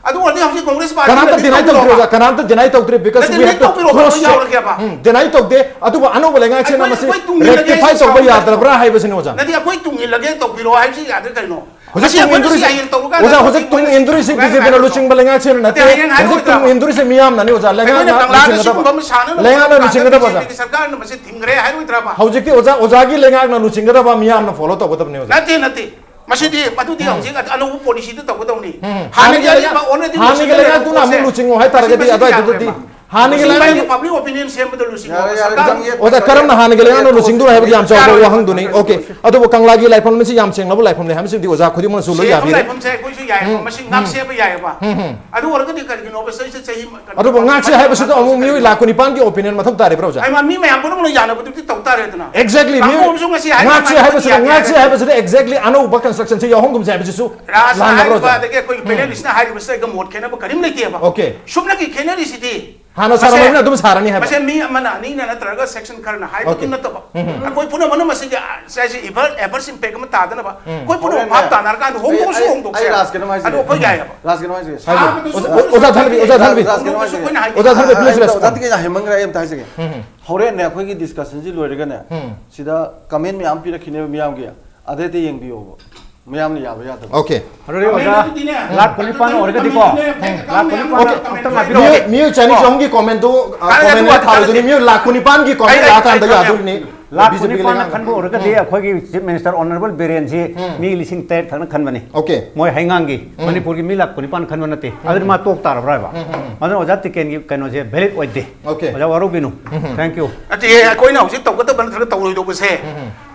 ꯑꯗꯨ ꯑꯣꯏꯔꯗꯤ ꯍꯧꯖꯤꯛ ꯀꯣꯡꯒ꯭ꯔꯦꯁ ꯄꯥꯔꯇꯤ ꯀꯅꯥꯝꯇ ꯅꯠꯇꯦ ꯗꯤꯅꯥꯏ ꯇꯧꯗ꯭ꯔꯦ ꯇꯧꯕꯤꯔꯣꯕ꯫ ꯑꯣꯖꯥ, ꯀꯅꯥꯝꯇ ꯗꯤꯅꯥꯏ ꯇꯧꯗ꯭ꯔꯦ, because ꯅꯠꯇꯦ, we ꯅꯠꯇꯦ, have to ꯇꯧꯕꯤꯔꯣ, cross check. ꯌꯥꯎꯔꯒꯦꯕ꯫ ꯎꯝ, ꯗꯤꯅꯥꯏ ꯇꯧꯗꯦ꯫ ꯑꯗꯨꯕꯨ ꯑꯅꯧꯕ ꯂꯩꯉꯥꯛꯁꯤꯅ ꯑꯩꯈꯣꯏ, ꯃꯁꯤ ꯑꯩꯈꯣꯏ ꯇꯨꯡ ꯏꯜꯂꯒꯦ ꯔꯦꯛꯇꯤꯐꯥꯏ ꯁꯤ ꯇꯧꯕ ꯁꯥꯎꯅꯨ꯫ ꯌꯥꯗ꯭ꯔꯕ꯭ꯔꯥ ꯍꯥꯏꯕꯁꯤꯅꯤ ꯑꯣꯖꯥ꯫ ꯅꯠꯇꯦ, ꯑꯩꯈꯣꯏ ꯇꯨꯡ ꯏꯜꯂꯒꯦ ꯇꯧꯕꯤꯔꯣ ꯍꯥꯏꯕꯁꯤ ꯌꯥꯗ꯭ꯔꯦ ꯀꯩꯅꯣ? ꯍꯧꯖꯤꯛ ꯑꯁꯤ ꯇꯨꯡ ꯑꯩꯈꯣꯏ ꯏꯟꯗꯣꯔꯤꯁꯤ ꯁꯤ ꯍꯌꯦꯡ ꯇꯧꯔꯀꯥꯟꯗ ꯑꯣꯖꯥ, ꯍꯧꯖꯤꯛ ꯑꯩꯈꯣꯏ ꯇꯨꯡ ꯃꯣꯏꯅ ꯏꯟꯗꯣꯔꯤꯁꯤ ꯁꯨꯃꯥꯏꯅ ꯕꯤꯖꯦꯄꯤꯅ ꯍꯥꯏꯔꯛꯄ ꯂꯨꯆꯤꯡꯕ ꯂꯩꯉꯥꯛꯁꯤꯅ ꯅꯠꯇꯦ꯫ ꯅꯠꯇꯦ, ꯍꯌꯦꯡ ꯍꯧꯖꯤꯛ ꯇꯨꯡ ꯍꯥꯏꯔꯛꯑꯣꯏꯗ꯭ꯔꯕ? ꯏꯟꯗꯣꯔꯤꯁꯤ ꯃꯤꯌꯥꯝꯅꯅꯤ ꯑꯣꯖꯥ, ꯑꯩꯈꯣꯏꯅ ꯂꯩꯉꯥꯛꯅ ꯀꯪꯂꯥꯗ ꯂꯨꯆꯤꯡꯒꯗꯕ꯫ ꯁꯤꯒꯨꯝꯕ ꯑꯃ ꯁꯥꯟꯅꯅꯕ ꯂꯩꯉꯥꯛꯅ ꯀꯪꯂꯥꯗ ꯂꯨꯆꯤꯡꯒꯗꯕ ꯑꯣꯖꯥ꯫ ꯕꯤꯖꯦꯄꯤꯒꯤ ꯁꯔꯀꯥꯔꯅ ꯃꯁꯤ ꯊꯤꯡꯈ꯭ꯔꯦ ꯍꯥꯏꯔꯣꯏꯗ꯭ꯔꯕ? ꯍꯧꯖꯤꯛꯇꯤ ꯑꯣꯖꯥ, ꯑꯣꯖꯥꯒꯤ ꯂꯩꯉꯥꯛꯅ ꯂꯨꯆꯤꯡꯒꯗꯕ, ꯃꯤꯌꯥꯝꯅ ꯐꯣꯂꯣ ꯇꯧꯒꯗꯕꯅꯤ ꯑꯣꯖꯥ꯫ ꯅꯠꯇꯦ, ꯅꯠꯇꯦ꯫ ꯃꯁꯤꯗꯤ ꯃꯗꯨꯗꯤ ꯍꯧꯖꯤꯛ ꯑꯅꯧꯕ ꯄꯣꯂꯤꯁꯤꯗ ꯇꯧꯒꯗꯧꯅꯤ꯫ ꯍꯥꯟꯅꯒꯤ ꯍꯥꯟꯅꯒꯤ ꯂꯩꯉꯥꯛ-, ꯑꯔꯤꯕ already ꯍꯥꯟꯅꯒꯤ ꯂꯣꯏꯁꯤꯟꯈ꯭ꯔꯕ ꯂꯩꯉꯥꯛꯇꯨꯅ ꯑꯃꯨꯛ ꯄꯣꯠꯁꯦ ꯂꯨꯆꯤꯡꯉꯣ ꯍꯥꯏꯇꯥꯔꯒꯗꯤ ꯃꯁꯤ ꯑꯗꯨꯋꯥꯏꯗꯨꯗꯗꯤ ꯌꯥꯔꯣꯏꯕ꯫ ꯍꯥꯟꯅꯒꯤ ꯃꯁꯤ ꯂꯩꯉꯥꯛ- ꯃꯥꯒꯤ public opinion ꯁꯦꯝꯕꯗ ꯂꯨꯆꯤꯡꯉꯣ꯫ ꯌꯥꯔꯦ, ꯌꯥꯔꯦ, ꯁꯔꯀꯥꯔ ꯈꯪꯉꯦ꯫ ꯑꯣꯖꯥ, ꯀꯔꯝꯅ ꯍꯥꯟꯅꯒꯤ ꯂꯩꯉꯥꯛꯅ ꯂꯨꯆꯤꯡꯗꯣꯏꯅꯣ ꯍꯥꯏꯕꯗꯤ ꯌꯥꯝ ꯆꯥꯎꯕ ꯌꯥꯔꯣꯏ꯫ ꯋꯥꯍꯪꯗꯨꯅꯤ꯫ ꯑꯣꯀꯦ, ꯑꯗꯨꯕꯨ ꯀꯪꯂꯥꯒꯤ ꯂꯥꯏꯐꯝ ꯑꯁꯤ ꯌꯥꯝ ꯁꯦꯡꯂꯕ ꯂꯥꯏꯐꯝꯅꯤ ꯍꯥꯏꯕꯁꯤꯗꯤ ꯑꯣꯖꯥ ꯈꯨꯗꯤꯡꯃꯛꯅꯁꯨ ꯂꯣꯏ ꯁꯦꯡꯕ ꯌꯥꯕꯤꯔꯦ꯫ ꯂꯥꯏꯐꯝꯁꯦ ꯑꯩꯈꯣꯏꯁꯨ ꯌꯥꯏꯑꯕ, ꯃꯁꯤ ꯉꯥꯛ ꯁꯦꯝꯕ ꯌꯥꯏꯑꯕ꯫ ꯑꯗꯨ ꯑꯣꯏꯔꯒꯗꯤ ꯀꯔꯤꯒꯤꯅꯣꯕ ꯆꯍꯤ ꯆꯍꯤ ꯑꯗꯨꯕꯨ ꯉꯥꯛꯁꯦ ꯍꯥꯏꯕꯁꯤꯗ ꯑꯃꯨꯛ ꯃꯤꯑꯣꯏ ꯂꯥꯛ ꯀꯨꯟꯅꯤꯄꯥꯟꯒꯤ opinion ꯃꯊꯧ ꯇꯥꯔꯤꯕ꯭ꯔꯥ ꯑꯣꯖꯥ? Exactly, ꯀꯥꯡꯕꯨ ꯃꯤꯑꯣꯏ- ꯑꯃꯁꯨ ꯉꯁꯤ ꯍꯥꯏ ꯉꯥꯛꯁꯦ ꯉꯝꯃꯗꯤ ꯍꯥꯏꯕꯁꯤꯗ, ꯌꯥꯗꯦ ꯉꯥꯛꯁꯦ ꯍꯥꯏꯕ꯫ ꯍꯥꯏꯕꯁꯤꯗ exactly ꯑꯅꯧꯕ constructionꯁꯦ ꯌꯥꯎꯍꯟꯒꯨꯝꯁꯦ ꯍꯥꯏꯕꯁꯤꯁꯨ ꯔꯥꯖꯅ ꯂꯥꯟꯅꯕ꯭ꯔꯥ ꯍꯥꯏꯔꯤꯕ, ꯑꯣꯖꯥ? ꯑꯗꯒꯤ ꯑꯩꯈꯣꯏꯒꯤ panelistꯅ ꯍꯥꯏꯔꯤꯕꯁꯤꯗ ꯑꯩꯒ ꯃꯣꯠ ꯈꯦꯠꯅꯕ ꯀꯔꯤꯝ ꯂꯩꯇꯦꯕ꯫ ꯑꯣꯀꯦ꯫ ꯁꯨꯞꯅꯒꯤ ꯈꯦꯠꯅꯔꯤꯁꯤꯗꯤ ꯍꯥꯟꯅ ꯃꯁꯦ-, ꯁꯥꯔꯝꯕꯗꯨꯅ ꯑꯗꯨꯝ ꯁꯥꯔꯅꯤ ꯍꯥꯏꯕ꯫ ꯃꯁꯦ ꯃꯤ ꯑꯃꯅ ꯑꯅꯤꯅ ꯅꯠꯇ꯭ꯔꯒ section ꯈꯔꯅ ꯍꯥꯏꯕꯗꯨ ꯑꯣꯀꯦ꯫ ꯅꯠꯇꯕ, ꯑꯩꯈꯣꯏ ꯄꯨꯝꯅꯃꯛꯅ ꯃꯁꯤꯒꯤ, ꯑ, ꯁꯤ adverse impact ꯑꯃ ꯇꯥꯗꯅꯕ ꯑꯩꯈꯣꯏ ꯄꯨꯝꯅꯃꯛ ꯍꯣꯔꯦꯟꯅꯦ, ꯚꯥꯞ ꯇꯥꯅꯔꯀꯥꯟꯗ ꯍꯣꯡꯗꯣꯛꯑꯁꯨ ꯑꯩ, ꯑꯩ, ꯍꯣꯡꯗꯣꯛꯁꯦ꯫ ꯑꯩ ꯔꯥꯖ ꯀꯩꯅꯣꯝ ꯍꯥꯏꯖꯒꯦ꯫ ꯑꯗꯨ ꯑꯩꯈꯣꯏ ꯌꯥꯏꯑꯕ꯫ ꯔꯥꯖ ꯀꯩꯅꯣꯝ ꯍꯥꯏꯖꯒꯦ꯫ ꯁꯥꯕꯗꯨꯁꯨ ꯑꯣꯖꯥ ꯊꯥꯟꯕꯤ, ꯑꯣꯖꯥ ꯊꯥꯟꯕꯤ꯫ ꯁꯥꯕꯗꯨꯁꯨ ꯔꯥꯖ ꯀꯩꯅꯣꯝ ꯑꯩꯈꯣꯏꯅ ꯍꯥꯏꯒꯦ꯫ ꯑꯣꯖꯥ ꯊꯥꯟꯕꯤ, please ꯑꯩ respond. ꯑꯣꯖꯥ ꯇꯤꯀꯦꯟ ꯌꯥꯝ ꯍꯦꯟꯃꯟꯈ꯭ꯔꯦ, ꯑꯩ ꯑꯝꯇ ꯍꯥꯏꯖꯒꯦ꯫ ꯍꯣꯔꯦꯟꯅꯦ ꯑꯩꯈꯣꯏꯒꯤ discussionꯁꯤ ꯂꯣꯏꯔꯒꯅꯦ, ꯁꯤꯗ comment ꯃꯌꯥꯝ ꯄꯤꯔꯛꯈꯤꯅꯦꯕ ꯃꯤꯌꯥꯝꯒꯤ, ꯑꯗꯩ ꯍꯦꯛꯇ ꯌꯦꯡꯕꯤꯌꯣꯕ꯫ ꯃꯌꯥꯝꯅ ꯌꯥꯕ ꯌꯥꯗꯕ꯫ ꯑꯣꯀꯦ꯫ ꯑꯗꯨꯗꯤ ꯑꯣꯖꯥ, Commentꯗꯨꯗꯤꯅꯦ, ꯂꯥꯛ ꯀꯨꯟꯅꯤꯄꯥꯟ ꯑꯣꯏꯔꯒꯗꯤꯀꯣ, commentꯗꯨꯅꯦ, ꯂꯥꯛ ꯀꯨꯟꯅꯤꯄꯥꯟ commentꯗꯨꯅꯦ, ꯑꯝꯇꯪ commentꯗꯨꯅꯦ꯫ ꯉꯥꯏꯕꯤꯔꯣ꯫ ꯃꯤꯑꯣꯏ, ꯃꯤꯑꯣꯏ ꯆꯅꯤ ꯆꯍꯨꯝꯒꯤ commentꯗꯨ, ꯑ, ꯀꯥꯟꯅꯗꯕ comment ꯋꯥ ꯊꯥꯔꯣꯏꯗꯣꯏꯅꯤ꯫ ꯀꯥꯟꯅꯗꯕ ꯃꯤꯑꯣꯏ ꯂꯥꯛ ꯀꯨꯟꯅꯤꯄꯥꯟꯒꯤ comment ꯑꯩ, ꯑꯩ, ꯂꯥꯛꯑꯀꯥꯟꯗ ꯑꯩ, ꯌꯥꯗꯣꯔꯤꯅꯤ꯫ ꯂꯥꯛ ꯕꯤ ꯖꯦ ꯄꯤꯒꯤ ꯀꯨꯟꯅꯤꯄꯥꯟꯅ ꯂꯩꯉꯥꯛꯅ꯫ ꯈꯟꯕ ꯑꯣꯏꯔꯒꯗꯤ ꯑꯩꯈꯣꯏꯒꯤ Chief Minister Honorable ꯕꯤꯔꯦꯟꯁꯤ ꯃꯤ ꯂꯤꯁꯤꯡ ꯇꯔꯦꯠ ꯈꯛꯅ ꯈꯟꯕꯅꯤ꯫ ꯑꯣꯀꯦ꯫ ꯃꯣꯏ ꯍꯩꯉꯥꯡꯒꯤ, ꯃꯅꯤꯄꯨꯔꯒꯤ ꯃꯤ ꯂꯥꯛ ꯀꯨꯟꯅꯤꯄꯥꯟ ꯈꯟꯕ ꯅꯠꯇꯦ꯫ ꯑꯗꯨꯗꯤ ꯃꯥ ꯇꯣꯛ ꯇꯥꯔꯕ꯭ꯔꯥ ꯍꯥꯏꯕ? ꯑꯗꯨꯅ ꯑꯣꯖꯥ ꯇꯤꯀꯦꯟꯒꯤ ꯀꯩꯅꯣꯁꯦ valid ꯑꯣꯏꯗꯦ꯫ ꯑꯣꯀꯦ꯫ ꯑꯣꯖꯥ ꯋꯥꯔꯧꯕꯤꯅꯨ꯫ Thank you꯫ ꯅꯠꯇꯦ, ꯑꯩꯈꯣꯏꯅ ꯍꯧꯖꯤꯛ ꯇꯧꯒꯗꯕ ꯅꯠꯇ꯭ꯔꯒ ꯇꯧꯔꯣꯏꯗꯧꯕꯁꯦ,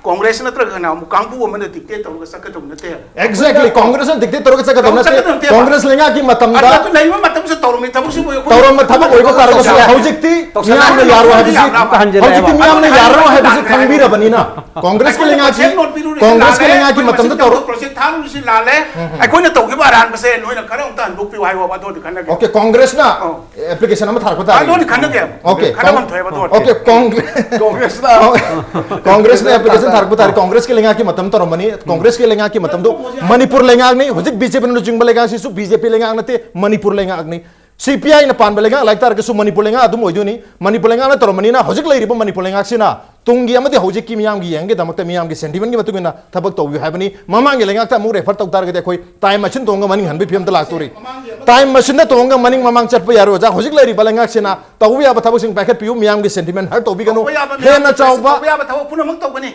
ꯀꯣꯡꯒ꯭ꯔꯦꯁ ꯅꯠꯇ꯭ꯔꯒ ꯀꯅꯥꯒꯨꯝꯕ ꯀꯥꯡꯕꯨ ꯑꯃꯅ dictate ꯇꯧꯔꯒ ꯆꯠꯀꯗꯧꯕ ꯅꯠꯇꯦ꯫ Exactly, ꯀꯣꯡꯒ꯭ꯔꯦꯁꯅ dictate ꯇꯧꯔꯒ ꯆꯠꯀꯗꯕ ꯅꯠꯇꯦ꯫ ꯆꯠꯀꯗꯕ ꯅꯠꯇꯦꯕ꯫ ꯀꯣꯡꯒ꯭ꯔꯦꯁ ꯂꯩꯉꯥꯛꯀꯤ ꯃꯇꯝꯗ ꯑꯗꯨ ꯂꯩꯕ ꯃꯇꯝꯁꯤꯗ ꯇꯧꯔꯝꯃꯤ ꯊꯕꯛꯁꯤꯕꯨ ꯑꯩꯈꯣꯏ ꯇꯧꯔꯝꯕ ꯊꯕꯛ ꯑꯣꯏꯕ ꯇꯥꯔꯒꯁꯨ ꯌꯥꯏ꯫ ꯍꯧꯖꯤꯛꯇꯤ ꯃꯤꯌꯥꯝꯅ ꯌꯥꯔꯣꯏ ꯍꯥꯏꯕꯁꯤ, ꯍꯧꯖꯤꯛꯇꯤ ꯃꯤꯌꯥꯝꯅ ꯌꯥꯔꯣꯏ ꯍꯥꯏꯕꯁꯤ ꯈꯪꯕꯤꯔꯕꯅꯤꯅ ꯀꯣꯡꯒ꯭ꯔꯦꯁꯀꯤ ꯂꯩꯉꯥꯛꯀꯤ, ꯀꯣꯡꯒ꯭ꯔꯦꯁꯀꯤ ꯂꯩꯉꯥꯛꯀꯤ ꯃꯇꯝꯗ ꯇꯧꯔ ꯄ꯭ꯔꯣꯖꯦꯛ ꯊꯥꯔꯨꯔꯤꯁꯤ ꯂꯥꯜꯂꯦ꯫ ꯑꯩꯈꯣꯏꯅ ꯇꯧꯈꯤꯕ ꯑꯔꯥꯟꯕꯁꯦ ꯅꯣꯏꯅ ꯈꯔ ꯑꯃꯨꯛꯇ ꯍꯟꯗꯣꯛꯄꯤꯌꯨ ꯍꯥꯏꯌꯣꯕ, ꯑꯗꯨꯗꯤ ꯈꯟꯅꯒꯦ꯫ Okay, ꯀꯣꯡꯒ꯭ꯔꯦꯁꯅ ꯑꯧ꯫ Application ꯑꯃ ꯊꯥꯔꯛꯄ ꯇꯥꯔꯦ꯫ ꯑꯗꯨꯗꯤ ꯈꯟꯅꯒꯦ꯫ Okay, ꯈꯟꯅꯐꯝ ꯊꯣꯛꯑꯦꯕ ꯑꯗꯨ ꯑꯣꯏꯔꯗꯤ꯫ Okay, ꯀꯣꯡ-, ꯀꯣꯡꯒ꯭ꯔꯦꯁꯅ application ꯊꯥꯔꯛꯄ ꯇꯥꯔꯦ꯫ ꯀꯣꯡꯒ꯭ꯔꯦꯁꯀꯤ ꯂꯩꯉꯥꯛꯀꯤ ꯃꯇꯝ ꯇꯧꯔꯝꯕꯅꯤ꯫ ꯀꯣꯡꯒ꯭ꯔꯦꯁꯀꯤ ꯂꯩꯉꯥꯛꯀꯤ ꯃꯇꯝꯗꯨ ꯃꯅꯤꯄꯨꯔ ꯂꯩꯉꯥꯛꯅꯤ꯫ ꯍꯧꯖꯤꯛ BJPꯅ ꯂꯨꯆꯤꯡꯕ ꯂꯩꯉꯥꯛꯁꯤꯁꯨ BJP ꯂꯩꯉꯥꯛ ꯅꯠꯇꯦ, ꯃꯅꯤꯄꯨꯔ ꯂꯩꯉꯥꯛꯅꯤ꯫ CPIꯅ ꯄꯥꯟꯕ ꯂꯩꯉꯥꯛ ꯂꯥꯏ ꯇꯥꯔꯒꯁꯨ ꯃꯅꯤꯄꯨꯔ ꯂꯩꯉꯥꯛ ꯑꯗꯨꯝ ꯑꯣꯏꯗꯣꯏꯅꯤ꯫ ꯃꯅꯤꯄꯨꯔ ꯂꯩꯉꯥꯛꯅ ꯇꯧꯔꯝꯕꯅꯤꯅ ꯍꯧꯖꯤꯛ ꯂꯩꯔꯤꯕ ꯃꯅꯤꯄꯨꯔ ꯂꯩꯉꯥꯛꯁꯤꯅ ꯇꯨꯡꯒꯤ ꯑꯃꯗꯤ ꯍꯧꯖꯤꯛꯀꯤ ꯃꯤꯌꯥꯝꯒꯤ ꯌꯦꯡꯒꯤꯗꯃꯛꯇ ꯃꯤꯌꯥꯝꯒꯤ sentimentꯀꯤ ꯃꯇꯨꯡ ꯏꯟꯅ ꯊꯕꯛ ꯇꯧꯕꯤꯌꯨ ꯍꯥꯏꯕꯅꯤ꯫ ꯃꯃꯥꯡꯒꯤ ꯂꯩꯉꯥꯛꯇ ꯑꯃꯨꯛ refer ꯇꯧ ꯇꯥꯔꯒꯗꯤ ꯑꯩꯈꯣꯏ time machine ꯇꯣꯡꯉꯒ ꯃꯅꯤꯡ ꯍꯟꯕꯒꯤ ꯐꯤꯕꯝꯗ ꯂꯥꯛꯇꯣꯔꯤ꯫ Time machineꯗ ꯇꯣꯡꯉꯒ ꯃꯅꯤꯡ ꯃꯃꯥꯡ ꯆꯠꯄ ꯌꯥꯔꯣꯏ ꯑꯣꯖꯥ꯫ ꯍꯧꯖꯤꯛ ꯂꯩꯔꯤꯕ ꯂꯩꯉꯥꯛꯁꯤꯅ ꯇꯧꯕ ꯌꯥꯕ ꯊꯕꯛꯁꯤꯡ ꯄꯥꯏꯈꯠꯄꯤꯌꯨ, ꯃꯤꯌꯥꯝꯒꯤ sentiment hurt ꯇꯧꯕꯤꯒꯅꯨ꯫ ꯇꯧꯕ ꯌꯥꯕ ꯍꯦꯟꯅ ꯃꯌꯥꯝ ꯆꯥꯎꯕ ꯇꯧꯕ ꯌꯥꯕ ꯊꯕꯛ ꯄꯨꯝꯅꯃꯛ ꯇꯧꯒꯅꯤ꯫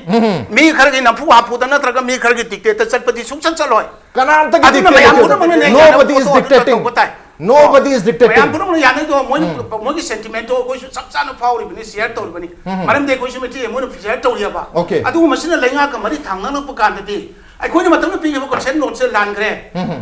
ꯃꯤ ꯈꯔꯒꯤ ꯅꯝꯐꯨ ꯍꯥꯐꯨꯗ ꯅꯠꯇ꯭ꯔꯒ ꯃꯤ ꯈꯔꯒꯤ dictateꯇ ꯆꯠꯄꯗꯤ ꯁꯨꯡꯆꯠ ꯆꯠꯂꯣꯏ꯫ ꯀꯅꯥꯝꯇꯒꯤ ꯑꯗꯨꯅ ꯃꯌꯥꯝ dictateꯇ ꯄꯨꯝꯅꯃꯛꯅ ꯅꯠꯇꯦ꯫ Nobody is ꯌꯥꯅꯕ ꯄꯣꯠꯇꯣ ꯑꯗꯨ dictating. ꯇꯧꯕ ꯇꯥꯏ꯫ Nobody is dictating. ꯃꯌꯥꯝ ꯄꯨꯝꯅꯃꯛꯅ ꯌꯥꯅꯩꯗꯣ ꯃꯣꯏ, ꯃꯣꯏꯒꯤ sentimentꯇꯣ ꯑꯩꯈꯣꯏꯁꯨ ꯆꯞ ꯆꯥꯅ ꯐꯥꯎꯔꯤꯕꯅꯤ, share ꯇꯧꯔꯤꯕꯅꯤ꯫ ꯃꯔꯝꯗꯤ ꯑꯩꯈꯣꯏꯁꯨ ꯃꯩꯇꯩ ꯃꯣꯏꯅ share ꯇꯧꯔꯤꯑꯕ꯫ Okay. ꯑꯗꯨꯒ ꯃꯁꯤꯅ ꯂꯩꯉꯥꯛꯀ ꯃꯔꯤ ꯊꯥꯡꯅꯔꯛꯄ ꯀꯥꯟꯗꯗꯤ ꯑꯩꯈꯣꯏꯅ ꯃꯇꯝꯗ ꯄꯤꯈꯤꯕ consent noteꯁꯦ ꯂꯥꯟꯈ꯭ꯔꯦ꯫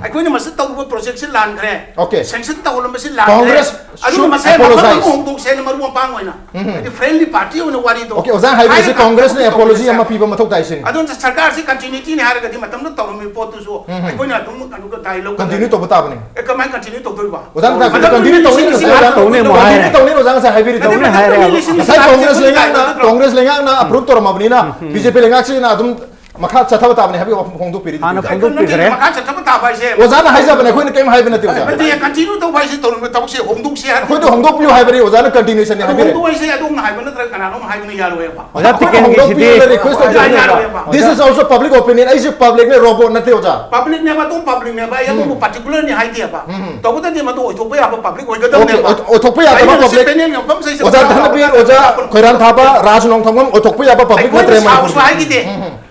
ꯑꯩꯈꯣꯏꯅ ꯃꯁꯤ ꯇꯧꯔꯨꯕ projectꯁꯦ ꯂꯥꯟꯈ꯭ꯔꯦ꯫ Okay. Sanction ꯇꯧꯍꯜꯂꯝꯕꯁꯦ ꯂꯥꯟꯈ꯭ꯔꯦ꯫ Congress ꯑꯗꯨꯅ should ꯃꯁꯤ ꯃꯐꯝ apologize. ꯑꯃ ꯍꯣꯡꯗꯣꯛꯁꯦꯅ ꯃꯔꯨ ꯃꯄꯥꯡ ꯑꯣꯏꯅ ꯍꯥꯏꯗꯤ friendly party ꯑꯣꯏꯅ ꯋꯥꯔꯤꯗꯣ Okay, ꯑꯣꯖꯥ ꯍꯥꯏꯕꯤꯔꯤꯁꯦ ꯍꯥꯏꯔꯒ Congressꯅ ꯇꯧꯕ apology ꯇꯧꯕꯁꯦ꯫ ꯑꯃ ꯄꯤꯕ ꯃꯊꯧ ꯇꯥꯏ ꯁꯤꯅꯤ꯫ ꯑꯗꯨꯅ ꯁꯔꯀꯥꯔꯁꯤ continuityꯅꯤ ꯍꯥꯏꯔꯒꯗꯤ ꯃꯇꯝꯗ ꯇꯧꯔꯝꯃꯤꯕ ꯄꯣꯠꯇꯨꯁꯨ ꯑꯩꯈꯣꯏꯅ ꯑꯗꯨꯝ ꯑꯗꯨꯒ ꯇꯥꯏ ꯂꯧꯒꯗꯕꯅꯤ꯫ Continue ꯇꯧꯕ ꯇꯥꯕꯅꯤ꯫ ꯑꯦ, ꯀꯃꯥꯏꯅ continue ꯇꯧꯗꯣꯏꯕ? ꯑꯣꯖꯥꯅ ꯉꯁꯥꯏ ꯃꯇꯝꯗꯨꯗ continue ꯇꯧꯅꯤ, ꯂꯤꯁꯤꯡ ꯉꯁꯥꯏ ꯂꯤꯁꯤꯡ continue ꯇꯧꯅꯤ, ꯑꯣꯖꯥꯅ ꯉꯁꯥꯏ ꯍꯥꯏꯕꯤꯔꯤꯗꯣ꯫ ꯅꯠꯇꯦ, ꯃꯇꯝꯗꯨꯗ ꯂꯤꯁꯤꯡ ꯉꯁꯥꯏ ꯂꯤꯁꯤꯡ Congress ꯂꯩꯉꯥꯛꯅ, ꯅꯠꯇ꯭ꯔꯣ? Congress ꯂꯩꯉꯥꯛꯅ approve ꯇꯧꯔꯝꯃꯕꯅꯤꯅ BJP ꯂꯩꯉꯥꯛꯁꯤꯅ ꯑꯗꯨꯝ ꯃꯈꯥ ꯆꯠꯊꯕ ꯇꯥꯕꯅꯤ ꯍꯥꯏꯕꯒꯤ ꯋꯥꯐꯝ ꯐꯣꯡꯗꯣꯛꯄꯤꯔꯤ꯫ ꯍꯥꯟꯅ ꯑꯗꯨꯗꯤ ꯐꯣꯡꯗꯣꯛꯄꯤꯈ꯭ꯔꯦ꯫ ꯃꯈꯥ ꯆꯠꯊꯕ ꯇꯥꯕ ꯍꯥꯏꯁꯦ ꯑꯣꯖꯥꯅ ꯍꯥꯏꯖꯕꯅꯦ, ꯑꯩꯈꯣꯏꯅ ꯀꯔꯤꯝ ꯍꯥꯏꯕ ꯅꯠꯇꯦ ꯑꯣꯖꯥ꯫ ꯅꯠꯇꯦ, continue ꯇꯧꯕ ꯍꯥꯏꯁꯦ ꯇꯧꯔꯝꯕ ꯊꯕꯛꯁꯦ ꯍꯣꯡꯗꯣꯛꯁꯤ ꯍꯥꯏꯕ꯫ ꯑꯩꯈꯣꯏꯗꯤ ꯍꯣꯡꯗꯣꯛꯄꯤꯌꯨ ꯍꯥꯏꯕꯅꯤ, ꯑꯣꯖꯥꯅ continuationꯅꯤ ꯑꯗꯨ ꯍꯥꯏꯕꯤꯔꯦ꯫ ꯍꯣꯡꯗꯣꯛ ꯍꯥꯏꯁꯦ ꯑꯗꯣꯝꯅ ꯍꯥꯏꯕ ꯅꯠꯇ꯭ꯔꯒ ꯀꯅꯥꯅꯣꯝ ꯍꯥꯏꯕꯅ ꯌꯥꯔꯣꯏꯕ꯫ ꯑꯣꯖꯥ, ꯇꯤꯀꯦꯟꯒꯤꯁꯤꯗꯤ ꯍꯣꯡꯗꯣꯛꯄꯤꯌꯨꯅ request ꯇꯧꯖꯕꯅꯤ꯫ ꯌꯥꯔꯣꯏꯕ꯫ This is also public opinion. ꯑꯩꯁꯦ publicꯅꯦ, robot ꯅꯠꯇꯦ ꯑꯣꯖꯥ꯫ Publicꯅꯦꯕ, ꯑꯗꯨꯝ publicꯅꯦꯕ, ꯑꯩ ꯑꯗꯨꯕꯨ particularꯅꯤ ꯍꯥꯏꯗꯦꯕ꯫ ꯇꯧꯕꯇꯗꯤ ꯃꯗꯨ ꯑꯣꯏꯊꯣꯛꯄ ꯌꯥꯕ public Okay, ꯑꯣꯏꯒꯗꯕꯅꯦꯕ꯫ ꯑꯣꯏꯊꯣꯛꯄ ꯌꯥꯗꯕ ꯑꯩꯅ ꯃꯁꯤ public panel ꯌꯥꯝꯐꯝꯁꯤꯗ ꯑꯣꯖꯥ ꯙꯅꯕꯤꯔ, ꯑꯣꯖꯥ ꯈꯣꯏꯔꯥꯡꯊꯥꯕ, ꯔꯥꯖ ꯅꯣꯡꯊꯣꯡꯕꯝ ꯑꯣꯏꯊꯣꯛꯄ ꯌꯥꯕ public ꯑꯩꯈꯣꯏꯅ ꯅꯠꯇ꯭ꯔꯦ ꯁꯥꯕꯁꯨ ꯃꯅꯤꯄꯨꯔ꯫ ꯍꯥꯏꯈꯤꯗꯦ꯫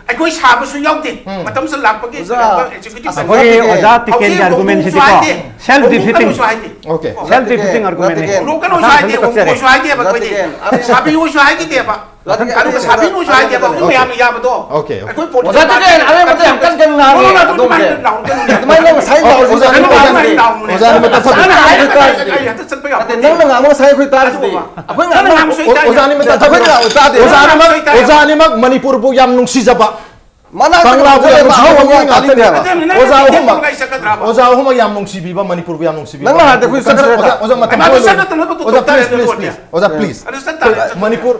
ꯑꯩꯈꯣꯏ ꯁꯥꯕꯁꯨ ꯌꯥꯎꯗꯦ꯫ ꯃꯇꯝꯁꯤꯗ ꯂꯥꯛꯄꯒꯤ ꯑꯣꯖꯥ, executive ꯑꯁ, ꯑꯩꯈꯣꯏꯒꯤ ꯅꯠꯇꯦ꯫ ꯑꯣꯖꯥ ꯇꯤꯀꯦꯟꯒꯤ ꯍꯧꯖꯤꯛ argumentꯁꯤꯗꯤꯀꯣ ꯍꯧꯗꯣꯛꯁꯨ ꯍꯥꯏꯗꯦ꯫ Self defeating. Okay. Self defeating argument. ꯅꯣꯛꯀꯅꯨꯁꯨ ꯍꯥꯏꯗꯦ, ꯍꯣꯡꯗꯣꯛꯑꯣꯁꯨ ꯍꯥꯏꯗꯦꯕ ꯑꯩꯈꯣꯏꯗꯤ꯫ ꯁꯥꯕꯤꯌꯨꯁꯨ ꯍꯥꯏꯈꯤꯗꯦꯕ꯫ ꯑꯗꯨꯒ ꯁꯥꯕꯤꯅꯨꯁꯨ ꯍꯥꯏꯗꯦꯕ꯫ ꯑꯩꯈꯣꯏ ꯃꯌꯥꯝꯅ ꯌꯥꯕꯗꯣ꯫ Okay, okay. ꯑꯩꯈꯣꯏ ꯑꯣꯖꯥ ꯇꯤꯀꯦꯟ, ꯑꯔꯦꯝꯕꯗ ꯌꯥꯝ ꯀꯟ ꯀꯟ ꯉꯥꯡꯉꯦ ꯑꯗꯣꯝꯁꯦ꯫ ꯑꯗꯨꯃꯥꯏꯅ ꯉꯁꯥꯏ ꯂꯥꯎꯔꯤꯁꯦ꯫ ꯑꯣꯖꯥꯅꯤ, ꯑꯣꯖꯥꯅꯤ, ꯑꯣꯖꯥꯅꯤ ꯃꯇꯝ ꯐꯕꯤ꯫ ꯅꯠꯇꯦ, ꯅꯪꯅ ꯉꯥꯡꯕ ꯉꯁꯥꯏ ꯑꯩꯈꯣꯏ ꯇꯥꯔꯤꯁꯤꯗꯤ꯫ ꯑꯩꯈꯣꯏ ꯉꯥꯡꯕ ꯑꯣꯖꯥꯅꯤ ꯃꯇꯝ ꯐꯕꯤ꯫ ꯑꯩꯈꯣꯏ ꯉꯥꯡꯕ ꯇꯥꯗꯦ꯫ ꯑꯣꯖꯥꯅꯤꯃꯛ, ꯑꯣꯖꯥꯅꯤꯃꯛ ꯃꯅꯤꯄꯨꯔꯕꯨ ꯌꯥꯝ ꯅꯨꯡꯁꯤꯖꯕ꯫ ꯃꯅꯥꯛꯇ ꯀꯪꯂꯥꯕꯨ ꯌꯥꯝ ꯂꯩꯕ ꯅꯨꯡꯁꯤꯕ ꯃꯍꯥꯎ ꯃꯤꯑꯣꯏ ꯑꯃ ꯇꯥꯅꯤꯡꯗꯦ ꯉꯥꯛꯇꯅꯦꯕ꯫ ꯍꯥꯏꯕ꯫ ꯑꯣꯖꯥ ꯑꯍꯨꯝꯃꯛ, ꯑꯣꯖꯥ ꯑꯍꯨꯝꯃꯛ ꯌꯥꯝ ꯅꯨꯡꯁꯤꯕꯤꯕ, ꯃꯅꯤꯄꯨꯔꯕꯨ ꯌꯥꯝ ꯅꯨꯡꯁꯤꯕꯤꯕ꯫ ꯅꯪꯅ ꯍꯥꯏꯔꯗꯤ ꯑꯩꯈꯣꯏ ꯆꯠꯀꯗ꯭ꯔꯥ? ꯑꯣꯖꯥ, ꯑꯣꯖꯥ ꯃꯇꯝ ꯑꯗꯨ ꯂꯣꯏꯔꯦ꯫ ꯆꯠꯀꯗꯅꯕ ꯑꯣꯖꯥ, ꯇꯥꯔꯦ, please, please, ꯂꯣꯏꯔꯦ꯫ please꯫ ꯑꯣꯖꯥ, please꯫ ꯑꯗꯨ ꯆꯠꯇꯥꯔꯦ, ꯆꯠꯇꯥꯔꯦ꯫ ꯃꯅꯤꯄꯨꯔ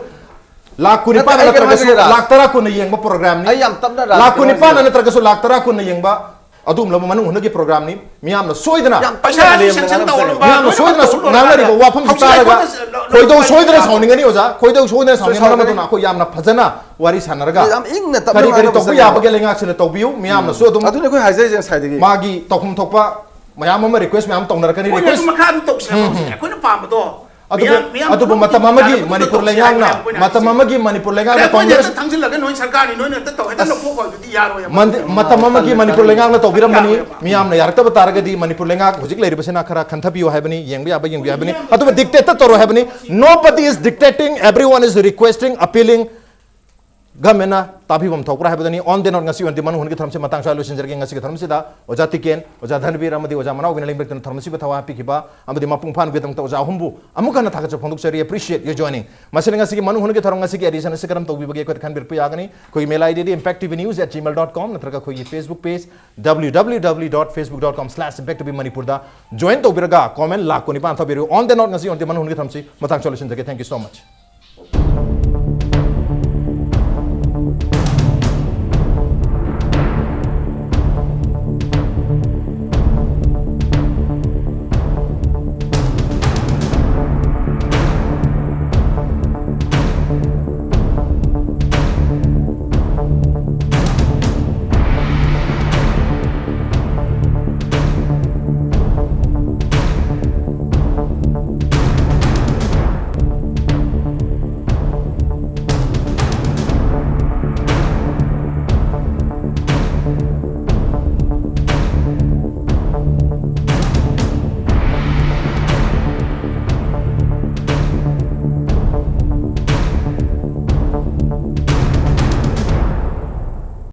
ꯂꯥꯛ ꯀꯨꯟꯅꯤꯄꯥꯟ ꯅꯠꯇꯦ, ꯑꯩ ꯅꯠꯇ꯭ꯔꯒꯁꯨ ꯀꯩꯅꯣ ꯍꯥꯏꯒꯦ꯫ ꯂꯥꯛ ꯇꯔꯥ ꯀꯨꯟꯅ ꯌꯦꯡꯕ program ꯅꯤ꯫ ꯑꯩ ꯌꯥꯝ ꯇꯞꯅ ꯔꯥꯖ ꯂꯥꯛ ꯀꯨꯟꯅꯤꯄꯥꯟ ꯀꯩꯅꯣ ꯅꯠꯇ꯭ꯔꯒꯁꯨ ꯂꯥꯛ ꯇꯔꯥ ꯀꯨꯟꯅ ꯌꯦꯡꯕ ꯑꯗꯨꯒꯨꯝꯂꯕ ꯃꯅꯨꯡ ꯍꯨꯠꯅꯒꯤ program ꯅꯤ꯫ ꯃꯤꯌꯥꯝꯅ ꯁꯣꯏꯗꯅ ꯌꯥꯝ ꯄꯩꯁꯥꯁꯨ ꯇꯞꯅ sanction ꯂꯩꯌꯦ꯫ ꯇꯧꯍꯜꯂꯣ꯫ ꯃꯤꯌꯥꯝꯅ ꯁꯣꯏꯗꯅ ꯂꯣꯏꯅ ꯉꯥꯡꯅꯔꯤꯕ ꯇꯧꯍꯜꯂꯣ꯫ ꯋꯥꯐꯝꯁꯤ ꯍꯧꯖꯤꯛ ꯇꯥꯔꯒ ꯑꯩꯈꯣꯏꯅ ꯈꯣꯏꯗꯧ ꯁꯣꯏꯗꯅ ꯁꯥꯎꯅꯤꯡꯒꯅꯤ ꯑꯣꯖꯥ, ꯈꯣꯏꯗꯧ ꯁꯣꯏꯗꯅ ꯁꯥꯎꯅꯤꯡꯕ ꯃꯔꯝ ꯁꯥꯎꯒꯅꯤ꯫ ꯑꯗꯨꯅ ꯑꯩꯈꯣꯏ ꯌꯥꯝꯅ ꯐꯖꯅ ꯋꯥꯔꯤ ꯁꯥꯟꯅꯔꯒ ꯌꯥꯝ ꯏꯪꯅ ꯇꯞꯅ ꯀꯔꯤ ꯀꯔꯤ ꯉꯥꯡꯅꯕ ꯇꯧꯕ ꯆꯠꯅꯕ꯫ ꯌꯥꯕꯒꯦ ꯂꯩꯉꯥꯛꯁꯤꯅ ꯇꯧꯕꯤꯌꯨ, ꯃꯤꯌꯥꯝꯅꯁꯨ ꯑꯗꯨꯝ ꯑꯗꯨꯅ ꯑꯩꯈꯣꯏ ꯍꯥꯏꯖꯔꯤꯁꯦ ꯉꯁꯥꯏꯗꯒꯤ꯫ ꯃꯥꯒꯤ ꯇꯧꯐꯝ ꯊꯣꯛꯄ ꯃꯌꯥꯝ ꯑꯃ request ꯃꯌꯥꯝ ꯇꯧꯅꯔꯛꯀꯅꯤ꯫ ꯃꯣꯏꯅ Request ꯑꯗꯨꯝ ꯃꯈꯥ ꯑꯗꯨꯝ ꯇꯧꯁꯦ ꯍꯥꯏꯕ ꯍꯧꯖꯤꯛ꯫ ꯑꯩꯈꯣꯏꯅ ꯄꯥꯝꯕꯗꯣ ꯑꯗꯨꯕꯨ ꯃꯤꯌꯥꯝ- ꯃꯤꯌꯥꯝ ꯑꯗꯨꯕꯨ ꯑꯗꯨꯝ ꯃꯇꯝ ꯑꯃꯒꯤ ꯌꯥꯅꯕ ꯃꯅꯤꯄꯨꯔ ꯇꯧꯁꯦ ꯂꯩꯉꯥꯛꯅ ꯍꯥꯏꯕꯅꯦ ꯑꯩꯈꯣꯏꯅ ꯃꯇꯝ ꯍꯥꯏꯁꯦ꯫ ꯑꯃꯒꯤ ꯃꯅꯤꯄꯨꯔ ꯂꯩꯉꯥꯛꯅ ꯑꯩꯈꯣꯏꯅ Congress ꯍꯦꯛꯇ ꯊꯥꯡꯖꯤꯜꯂꯒ ꯅꯣꯏ ꯁꯔꯀꯥꯔꯅꯤ, ꯅꯣꯏꯅ ꯍꯦꯛꯇ ꯇꯧ, ꯍꯦꯛꯇ ꯂꯧꯊꯣꯛꯈꯣ ꯍꯥꯏꯕꯗꯨꯗꯤ ꯌꯥꯔꯣꯏ ꯍꯥꯏꯕ꯫ ꯃꯟꯗꯤ- ꯃꯇꯝ ꯑꯃꯒꯤ ꯃꯅꯤꯄꯨꯔ ꯂꯩꯉꯥꯛꯅ ꯇꯧꯕꯤꯔꯝꯕꯅꯤ꯫ ꯃꯤꯌꯥꯝꯅ ꯌꯥꯔꯛꯇꯕ ꯇꯥꯔꯒꯗꯤ ꯃꯅꯤꯄꯨꯔ ꯂꯩꯉꯥꯛ ꯍꯧꯖꯤꯛ ꯂꯩꯔꯤꯕꯁꯤꯅ ꯈꯔ ꯈꯟꯊꯕꯤꯌꯨ ꯍꯥꯏꯕꯅꯤ, ꯌꯦꯡꯕ ꯌꯥꯕ ꯌꯦꯡꯕꯤꯌꯨ ꯍꯥꯏꯕꯅꯤ꯫ ꯑꯗꯨꯕꯨ dictate ꯇꯧꯔꯣꯏ ꯍꯥꯏꯕꯅꯤ꯫ Nobody is dictating, everyone is requesting, appealing꯫ Government ꯅ ꯇꯥꯕꯤꯐꯝ ꯊꯣꯛꯄ꯭ꯔꯥ ꯍꯥꯏꯕꯗꯨꯅꯤ꯫ On the note, ꯉꯁꯤ ꯑꯣꯏꯅꯗꯤ ꯃꯅꯨꯡ ꯍꯨꯠꯀꯤ ꯊꯧꯔꯝꯁꯤ ꯃꯇꯥꯡ ꯁ꯭ꯋꯥꯏ ꯂꯣꯏꯁꯤꯟꯖꯔꯒꯦ꯫ ꯉꯁꯤꯒꯤ ꯊꯧꯔꯝꯁꯤꯗ ꯑꯣꯖꯥ ꯇꯤꯀꯦꯟ, ꯑꯣꯖꯥ ꯙꯟꯕꯤꯔ ꯑꯃꯗꯤ ꯑꯣꯖꯥ ꯃꯅꯥꯎꯒꯤꯅ ꯂꯦꯡꯕꯤꯔꯛꯇꯨꯅ ꯊꯧꯔꯝ ꯑꯁꯤꯕꯨ ꯊꯋꯥꯏ ꯍꯥꯞꯄꯤꯈꯤꯕ ꯑꯃꯗꯤ ꯃꯄꯨꯡ ꯐꯥꯍꯟꯕꯒꯤꯗꯃꯛꯇ ꯑꯣꯖꯥ ꯑꯍꯨꯝꯕꯨ ꯑꯃꯨꯛ ꯍꯟꯅ ꯊꯥꯒꯠꯆꯕ ꯐꯣꯡꯗꯣꯛꯆꯔꯤ꯫ Appreciate your joining꯫ ꯃꯁꯤꯅ ꯉꯁꯤꯒꯤ ꯃꯅꯨꯡ ꯍꯨꯠꯀꯤ ꯊꯧꯔꯝ ꯉꯁꯤꯒꯤ edition ꯑꯁꯤ ꯀꯔꯝ ꯇꯧꯕꯤꯕꯒꯦ ꯑꯩꯈꯣꯏꯗ ꯈꯟꯕꯤꯔꯛꯄ ꯌꯥꯒꯅꯤ꯫ ꯑꯩꯈꯣꯏꯒꯤ mail ID D impact T V news at gmail dot com ꯅꯠꯇ꯭ꯔꯒ ꯑꯩꯈꯣꯏꯒꯤ Facebook page W W W dot facebook dot com slash impact T V Manipur ꯗ join ꯇꯧꯕꯤꯔꯒ comment lakh ꯀꯨꯟꯅꯤꯄꯥꯟ ꯊꯥꯕꯤꯔꯨ꯫ On the note, ꯉꯁꯤ ꯑꯣꯏꯅꯗꯤ ꯃꯅꯨꯡ ꯍꯨꯠꯀꯤ ꯊꯧꯔꯝꯁꯤ ꯃꯇꯥꯡ ꯁ꯭ꯋꯥꯏ ꯂꯣꯏꯁꯤꯟꯖꯒꯦ꯫ Thank you so much꯫